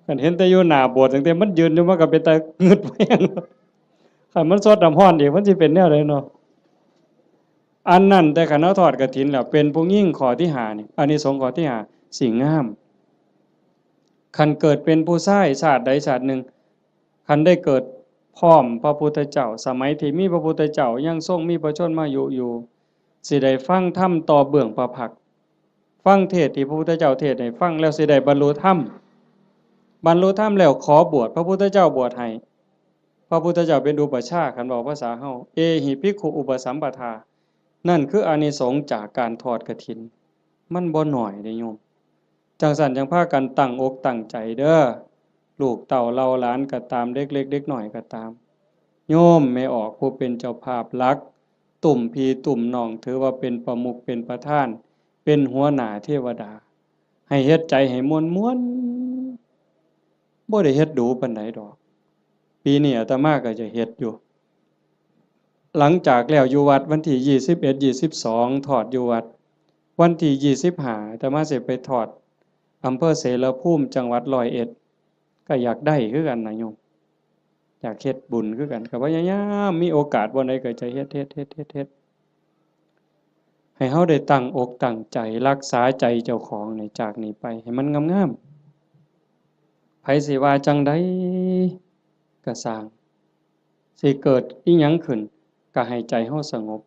ຄັນເຫັນແຕ່ຢູ່ໜ້າໂບດ, ຕັ້ງແຕ່ມັນຢືນຢູ່, ມັນກໍເປັນຕາງຶດແຮງ. ຄັນມັນສົດນ້ຳຮ້ອນອີກ, ມັນຊິເປັນແນວໃດເນາະ? ອັນນັ້ນ, ແຕ່ຄັນເຮົາທອດກະຖິນແລ້ວ ເປັນຜູ້ຍິງ, ຂໍ້ທີຫ້ານີ້, ອານິສົງຂໍ້ທີຫ້າ ຊິງາມ. ຄັນເກີດເປັນຜູ້ຊາຍຊາດໃດຊາດໜຶ່ງ, ຄັນໄດ້ເກີດພ້ອມພະພຸດທະເຈົ້າ, ສະໄໝທີ່ມີພະພຸດທະເຈົ້າຍັງຊົງມີພະຊົນມາຍຸຢູ່, ຊິໄດ້ຟັງທຳຕໍ່ເບື້ອງພະພັກ, ຟັງເທດທີ່ພະພຸດທະເຈົ້າເທດໃຫ້ຟັງແລ້ວ ຊິໄດ້ບັນລຸທຳ. ບັນລຸທຳແລ້ວຂໍບວດ, ພະພຸດທະເຈົ້າບວດໃຫ້, ພະພຸດທະເຈົ້າເປັນອຸປະຊາ, ຄັນເວົ້າພາສາເຮົາ, ເອຫິພິກຂຸອຸປະສຳປະທາ. ນັ້ນຄືອານິສົງຈາກການທອດກະຖິນ, ມັນບໍ່ໜ້ອຍເດ້ໂຍມ. ຈັ່ງຊັ້ນຈັ່ງພາກັນຕັ້ງອົກຕັ້ງໃຈເດີ້, ລູກເຕົ້າເຫຼົ່າຫຼານກໍຕາມ, ເດັກເລັກເດັກນ້ອຍກໍຕາມ, ໂຍມແມ່ອອກຜູ້ເປັນເຈົ້າພາບຫຼັກ, ຕຸ້ມພີ່ຕຸ້ມນ້ອງ, ຖືວ່າເປັນປະມຸກເປັນປະທານ, ເປັນຫົວໜ້າເທວະດາ, ໃຫ້ເຮັດໃຈໃຫ້ມ່ວນໆ. ບໍ່ໄດ້ເຮັດດູປານໃດດອກ. ປີນີ້ອາດຕະມາກໍຈະເຮັດຢູ່. ຫຼັງຈາກແລ້ວຢູ່ວັດວັນທີຊາວເອັດ ຊາວສອງ ທອດຢູ່ວັດ, ວັນທີຊາວຫ້າ ອາດຕະມາຊິໄປທອດອຳເພີເສລະພູມ ຈັງຫວັດຮ້ອຍເອັດ. ກໍຢາກໄດ້ຄືກັນນະໂຍມ, ຢາກເຮັດບຸນຄືກັນ, ກໍພະຍາຍາມ, ມີໂອກາດບ່ອນໃດກໍຈະເຮັດ, ເຮັດ, ເຮັດ, ເຮັດ, ເຮັດ. ໃຫ້ເຮົາໄດ້ຕັ້ງອົກຕັ້ງໃຈ, ຮັກສາໃຈເຈົ້າຂອງໃນຈາກນີ້ໄປໃຫ້ມັນງາມໆ. ໃຜຊິວ່າຈັ່ງໃດກໍຊ່າງ, ຊິເກີດອີ່ຫຍັງຂຶ້ນ ກໍໃຫ້ໃຈເຮົາສະຫງົບ,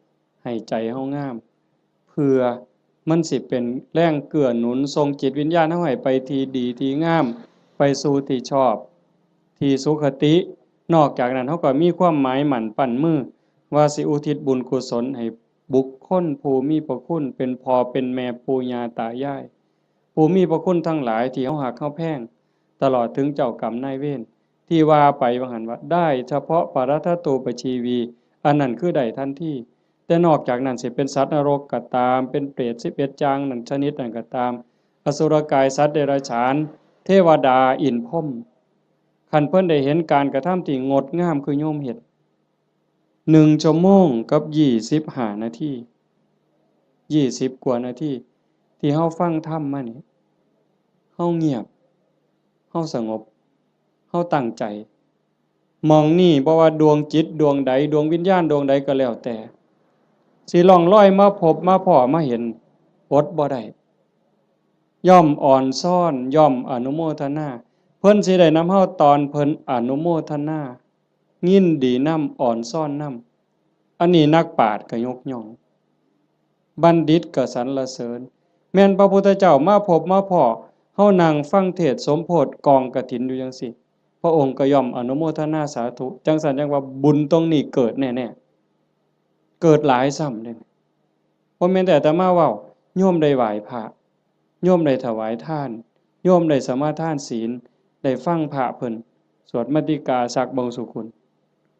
ໃຫ້ໃຈເຮົາງາມ, ເພື່ອມັນຊິເປັນແຮງເກື້ອໜູນ ສົ່ງຈິດວິນຍານເຮົາໃຫ້ໄປທີ່ດີທີ່ງາມ, ໄປສູ່ທີ່ຊອບ, ທີ່ສຸຄະຕິ. ນອກຈາກນັ້ນ ເຮົາກໍມີຄວາມໝາຍໝັ້ນປັ້ນມື ວ່າຊິອຸທິດບຸນກຸສົນໃຫ້ ບຸກຄົນຜູ້ມີພະຄຸນ ເປັນພໍ່ເປັນແມ່ ປູ່ຍ່າຕາຍາຍ ຜູ້ມີພະຄຸນທັງຫຼາຍທີ່ເຮົາຮັກເຮົາແພງ ຕະຫຼອດເຖິງເຈົ້າກຳນາຍເວນ ທີ່ວ່າໄປວ່າຫັ້ນວ່າ ໄດ້ສະເພາະປະລັດຖະຕູປະຊີວີ ອັນນັ້ນຄືໄດ້ທັນທີ. ແຕ່ນອກຈາກນັ້ນ ຊິເປັນສັດນະລົກກໍຕາມ ເປັນເປດສິບເອັດຢ່າງນັ້ນຊະນິດນັ້ນກໍຕາມ ອະສຸລະກາຍ ສັດເດຍລະສານ ເທວະດາ ອິນພົມ ຄັນເພິ່ນໄດ້ເຫັນການກະທຳທີ່ງົດງາມຄືໂຍມເຮັດ ໜຶ່ງຊົ່ວໂມງກັບຊາວຫ້ານາທີ ຊາວກວ່ານາທີ ທີ່ເຮົາຟັງທຳມານີ້ ເຮົາງຽບ ເຮົາສະຫງົບ ເຮົາຕັ້ງໃຈ. ໝ່ອງນີ້ບໍ່ວ່າດວງຈິດດວງໃດ ດວງວິນຍານດວງໃດກໍແລ້ວແຕ່ ຊິລ່ອງລອຍມາພົບມາພໍ້ມາເຫັນ ອົດບໍ່ໄດ້ ຍ່ອມອ່ອນຊອນ ຍ່ອມອະນຸໂມທະນາ ເພິ່ນຊິໄດ້ນຳເຮົາຕອນເພິ່ນອະນຸໂມທະນາ ຍິນດີນຳ ອ່ອນຊອນນຳ. ອັນນີ້ນັກປາດກໍຍົກຍ້ອງ ບັນດິດກໍສັນລະເສີນ. ແມ່ນພະພຸດທະເຈົ້າມາພົບມາພໍ້ ເຮົານັ່ງຟັງເທດສົມໂພດກອງກະຖິນຢູ່ຈັ່ງຊີ້ ພະອົງກໍຍ່ອມອະນຸໂມທະນາສາທຸ. ຈັ່ງຊັ້ນຈັ່ງວ່າບຸນຕົງນີ້ເກີດແນ່ໆ ເກີດຫຼາຍຊ້ຳເດ້. ບໍ່ແມ່ນແຕ່ອາດຕະມາເວົ້າ, ໂຍມໄດ້ໄຫວ້ພະ, ໂຍມໄດ້ຖວາຍທານ, ໂຍມໄດ້ສະມາທານສິນ, ໄດ້ຟັງພະເພິ່ນສວດມະຕິກາສັກບັງສຸກຸນ,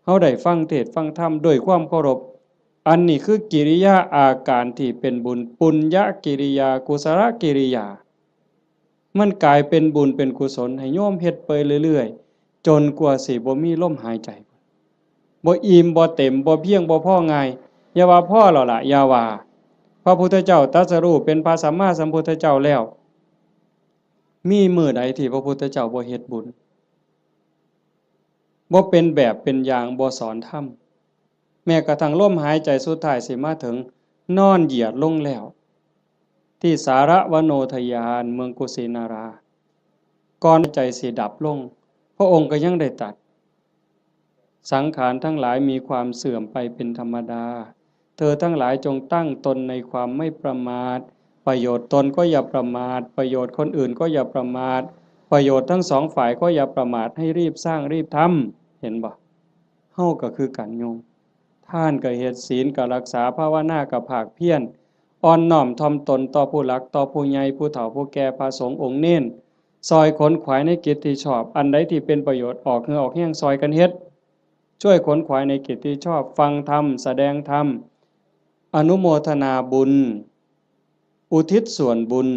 ເຮົາໄດ້ຟັງເທດຟັງທຳດ້ວຍຄວາມເຄົາລົບ. ອັນນີ້ຄືກິລິຍາອາການທີ່ເປັນບຸນ, ປຸນຍະກິລິຍາ, ກຸສະລະກິລິຍາ. ມັນກາຍເປັນບຸນເປັນກຸສົນໃຫ້ໂຍມເຮັດໄປເລື້ອຍໆ ຈົນກວ່າຊິບໍ່ມີລົມຫາຍໃຈ, ບໍ່ອີ່ມ ບໍ່ເຕັມ ບໍ່ພຽງ ບໍ່ພໍງ່າຍ. ຢ່າວ່າພໍແລ້ວລະ, ຢ່າວ່າ. ພະພຸດທະເຈົ້າຕັດສະຮູ້ເປັນພະສຳມາສຳພຸດທະເຈົ້າແລ້ວ, ມີມື້ໃດທີ່ພະພຸດທະເຈົ້າບໍ່ເຮັດບຸນ, ບໍ່ເປັນແບບເປັນຢ່າງ, ບໍ່ສອນທຳ? ແມ້ກະທັ່ງລົມຫາຍໃຈສຸດທ້າຍຊິມາເຖິງ, ນອນຢຽດລົງແລ້ວ ທີ່ສາລະວະໂນທະຍານ ເມືອງກຸສິນາລາ, ກ່ອນໃຈຊິດັບລົງ, ພະອົງກໍຍັງໄດ້ຕັດ, ສັງຂານທັງຫຼາຍມີຄວາມເສື່ອມໄປເປັນທຳມະດາ. ເທີທັງຫຼາຍຈົ່ງຕັ້ງຕົນໃນຄວາມໄມ່ປະໝາດ, ປະໂຫຍດຕົນກໍຢ່າປະໝາດ, ປະໂຫຍດຄົນອື່ນກໍຢ່າປະໝາດ, ປະໂຫຍດທັງສອງຝ່າຍກໍຢ່າປະໝາດ, ໃຫ້ຣີບສ້າງຣີບທຳ. ເຫັນບໍ່? ເຮົາກໍຄືກັນໂຍມ, ທານກໍເຮັດ, ສິນກໍຮັກສາ, ພາວະນາກໍພາກພຽນ, ອ່ອນນ້ອມຖ່ອມຕົນຕໍ່ຜູ້ຫຼັກ, ຕໍ່ຜູ້ໃຫຍ່, ຜູ້ເຖົ້າ, ຜູ້ແກ່, ພະສົງ, ອົງເນນ, ຊ່ອຍຂົນຂວາຍໃນກິດທີ່ຊອບ, ອັນໃດທີ່ເປັນປະໂຫຍດ, ອອກເຫື່ອອອກແຮງຊ່ອຍກັນເຮັດ, ຊ່ວຍຂົນຂວາຍໃນກິດທີ່ຊອບ, ຟັງທຳ, ສະແດງທຳ, ອະນຸໂມທະນາບຸນ. ອຸທິດສ່ວນບຸນ,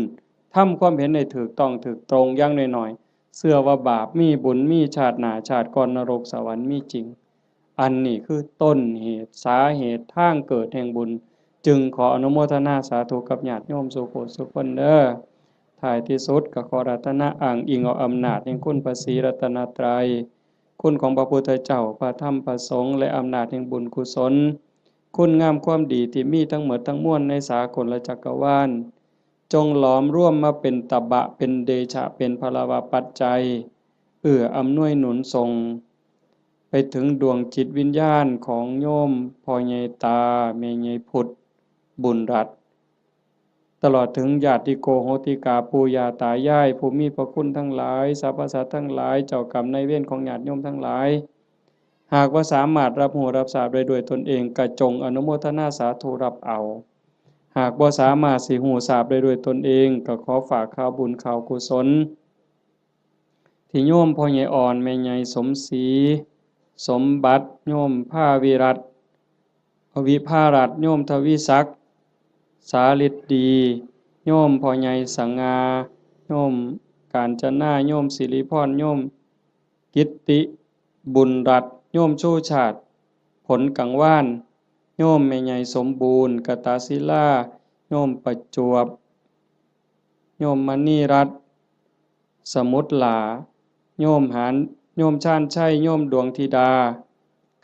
ທຳຄວາມເຫັນໃຫ້ຖືກຕ້ອງຖືກຕົງ. ຢ່າງໜ້ອຍໆ ເຊື່ອວ່າບາບມີບຸນມີ, ຊາດໜ້າຊາດກ່ອນນະລົກສະຫວັນມີຈິງ. ອັນນີ້ຄືຕົ້ນເຫດ, ສາເຫດ, ທາງເກີດແຫ່ງບຸນ. ຈຶ່ງຂໍອະນຸໂມທະນາສາທຸກັບຍາດໂຍມສູ່ຜູ້ສູ່ຄົນເດີ. ທ້າຍທີ່ສຸດກໍຂໍອາລາທະນາອ້າງອີງເອົາອຳນາດແຫ່ງຄຸນພະສີລັດຕະນະໄຕ, ຄຸນຂອງພະພຸດທະເຈົ້າ, ພະທຳ, ພະສົງ ແລະ ອຳນາດແຫ່ງບຸນກຸສົນ, ຄຸນງາມຄວາມດີທີ່ມີທັງໝົດທັງມວນໃນສາກົນລະຈັກກະວານ, ຈົ່ງຫຼອມລວມມາເປັນຕະບະ, ເປັນເດຊະ, ເປັນພະລະວະປັດໄຈ, ເອື້ອອຳນວຍໜູນສົ່ງໄປເຖິງດວງຈິດວິນຍານຂອງໂຍມພໍ່ໃຫຍ່ຕາ, ແມ່ໃຫຍ່ພຸດ, ບຸນລັດ, ຕະຫຼອດເຖິງຍາດຕິໂກໂຫຕິກາ, ປູ່ຍ່າຕາຍາຍ, ຜູ້ມີພະຄຸນທັງຫຼາຍ, ສັບພະສັດທັງຫຼາຍ, ເຈົ້າກຳນາຍເວນຂອງຍາດໂຍມທັງຫຼາຍ. ຫາກວ່າສາມາດຮັບຮູ້ຮັບຊາບໄດ້ດ້ວຍຕົນເອງ, ກະຈົ່ງອະນຸໂມທະນາສາທຸຮັບເອົາ. ຫາກບໍ່ສາມາດຊິຮູ້ຊາບໄດ້ດ້ວຍຕົນເອງ, ກະຂໍຝາກຂ່າວບຸນຂ່າວກຸສົນ ທີ່ໂຍມພໍ່ໃຫຍ່ອ່ອນ, ແມ່ໃຫຍ່ສົມສີ, ສົມບັດ, ໂຍມພາວິລັດ, ວິພາລັດ, ໂຍມທະວີສັກ, ສາລິດດີ, ໂຍມພໍ່ໃຫຍ່ສະຫງ່າ, ໂຍມການຈະນາ, ໂຍມສິລິພອນ, ໂຍມກິດຕິບຸນລັດ, ໂຍມຊູຊາດ, ຜົນກັງວານ, ໂຍມແມ່ໃຫຍ່ສົມບູນ, ກະຕະສິລາ, ໂຍມປະຈວບ, ໂຍມມະນີລັດ, ສະໝຸດຫຼ້າ, ໂຍມຫານ, ໂຍມຊານໄຊ, ໂຍມດວງທິດາ,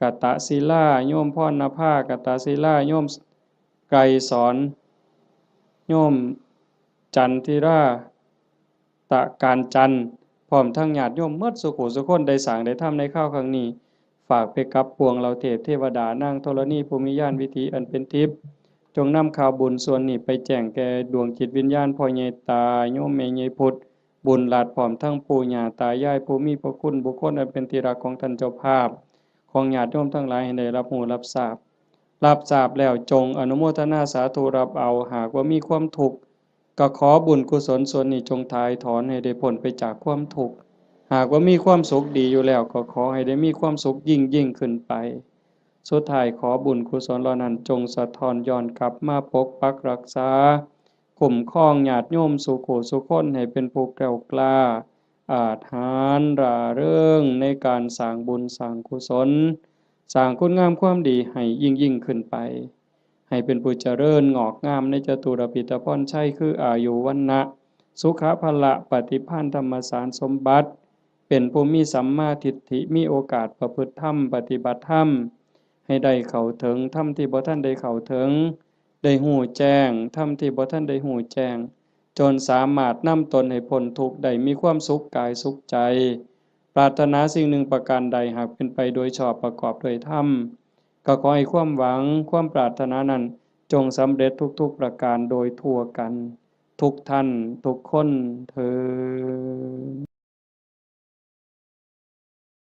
ກະຕະສິລາ, ໂຍມພອນນະພາ, ກະຕະສິລາ, ໂຍມໄກສອນ, ໂຍມຈັນທິລາ, ຕະການຈັນ, ພ້ອມທັງຍາດໂຍມໝົດສູ່ຜູ້ສູ່ຄົນ ໄດ້ສ້າງໄດ້ທຳໃນຄາວຄັ້ງນີ້. ຝາກໄປກັບປວງເຫຼົ່າເທບເທວະດາ, ນາງທໍລະນີຜູ້ມີຍານວິຖີອັນເປັນທິບ, ຈົ່ງນຳຂ່າວບຸນສ່ວນນີ້ໄປແຈ້ງແກ່ດວງຈິດວິນຍານພໍ່ໃຫຍ່ຕາ, ໂຍມແມ່ໃຫຍ່ພຸດ, ບຸນລັດ, ພ້ອມທັງປູ່ຍ່າຕາຍາຍຜູ້ມີພະຄຸນ, ບຸກຄົນອັນເປັນທີ່ຮັກຂອງທ່ານເຈົ້າພາບ, ຂອງຍາດໂຍມທັງຫຼາຍໃຫ້ໄດ້ຮັບຮູ້ຮັບຊາບ. ຮັບຊາບແລ້ວຈົ່ງອະນຸໂມທະນາສາທຸຮັບເອົາ. ຫາກວ່າມີຄວາມທຸກ ກໍຂໍບຸນກຸສົນສ່ວນນີ້ຈົ່ງຖ່າຍຖອນໃຫ້ໄດ້ພົ້ນໄປຈາກຄວາມທຸກ. ຫາກວ່າມີຄວາມສຸກດີຢູ່ແລ້ວ ກໍຂໍໃຫ້ໄດ້ມີຄວາມສຸກຍິ່ງໆຂຶ້ນໄປ. ສຸດທ້າຍ ຂໍບຸນກຸສົນເຫຼົ່ານັ້ນຈົ່ງສະທ້ອນຍ້ອນກັບມາປົກປັກຮັກສາ, ຄຸ້ມຄອງຍາດໂຍມສູ່ຄູ່ສູ່ຄົນ ໃຫ້ເປັນຜູ້ແກລ້ວກ້າ, ອາດຫານ, ຮ່າເຣິງໃນການສ້າງບຸນສ້າງກຸສົນ, ສ້າງຄຸນງາມຄວາມດີໃຫ້ຍິ່ງໆຂຶ້ນໄປ. ໃຫ້ເປັນຜູ້ຈະເລີນງອກງາມໃນຈະຕຸລະພິດຕະພອນໄຊ ຄືອາຍຸ ວັນນະ ສຸຂະ ພະລະ ປະຕິພານ ທຳມະສານສົມບັດ, ເປັນຜູ້ມີສຳມາທິດຖິ, ມີໂອກາດປະພຶດທຳ, ປະຕິບັດທຳ, ໃຫ້ໄດ້ເຂົ້າເຖິງທຳທີ່ບໍ່ທັນໄດ້ເຂົ້າເຖິງ, ໄດ້ຮູ້ແຈ້ງ ທຳທີ່ບໍ່ທັນໄດ້ຮູ້ແຈ້ງ ຈົນສາມາດນຳຕົນໃຫ້ພົ້ນທຸກໄດ້ ມີຄວາມສຸກກາຍສຸກໃຈ. ປາດຖະໜາສິ່ງໜຶ່ງປະການໃດ ຫາກເປັນໄປໂດຍຊອບປະກອບດ້ວຍທຳ, ກໍຂໍໃຫ້ຄວາມຫວັງ, ຄວາມປາດຖະໜານັ້ນ ຈົ່ງສຳເລັດທຸກໆປະການໂດຍທົ່ວກັນ ທຸກທ່ານທຸກຄົນເທີ້ນ.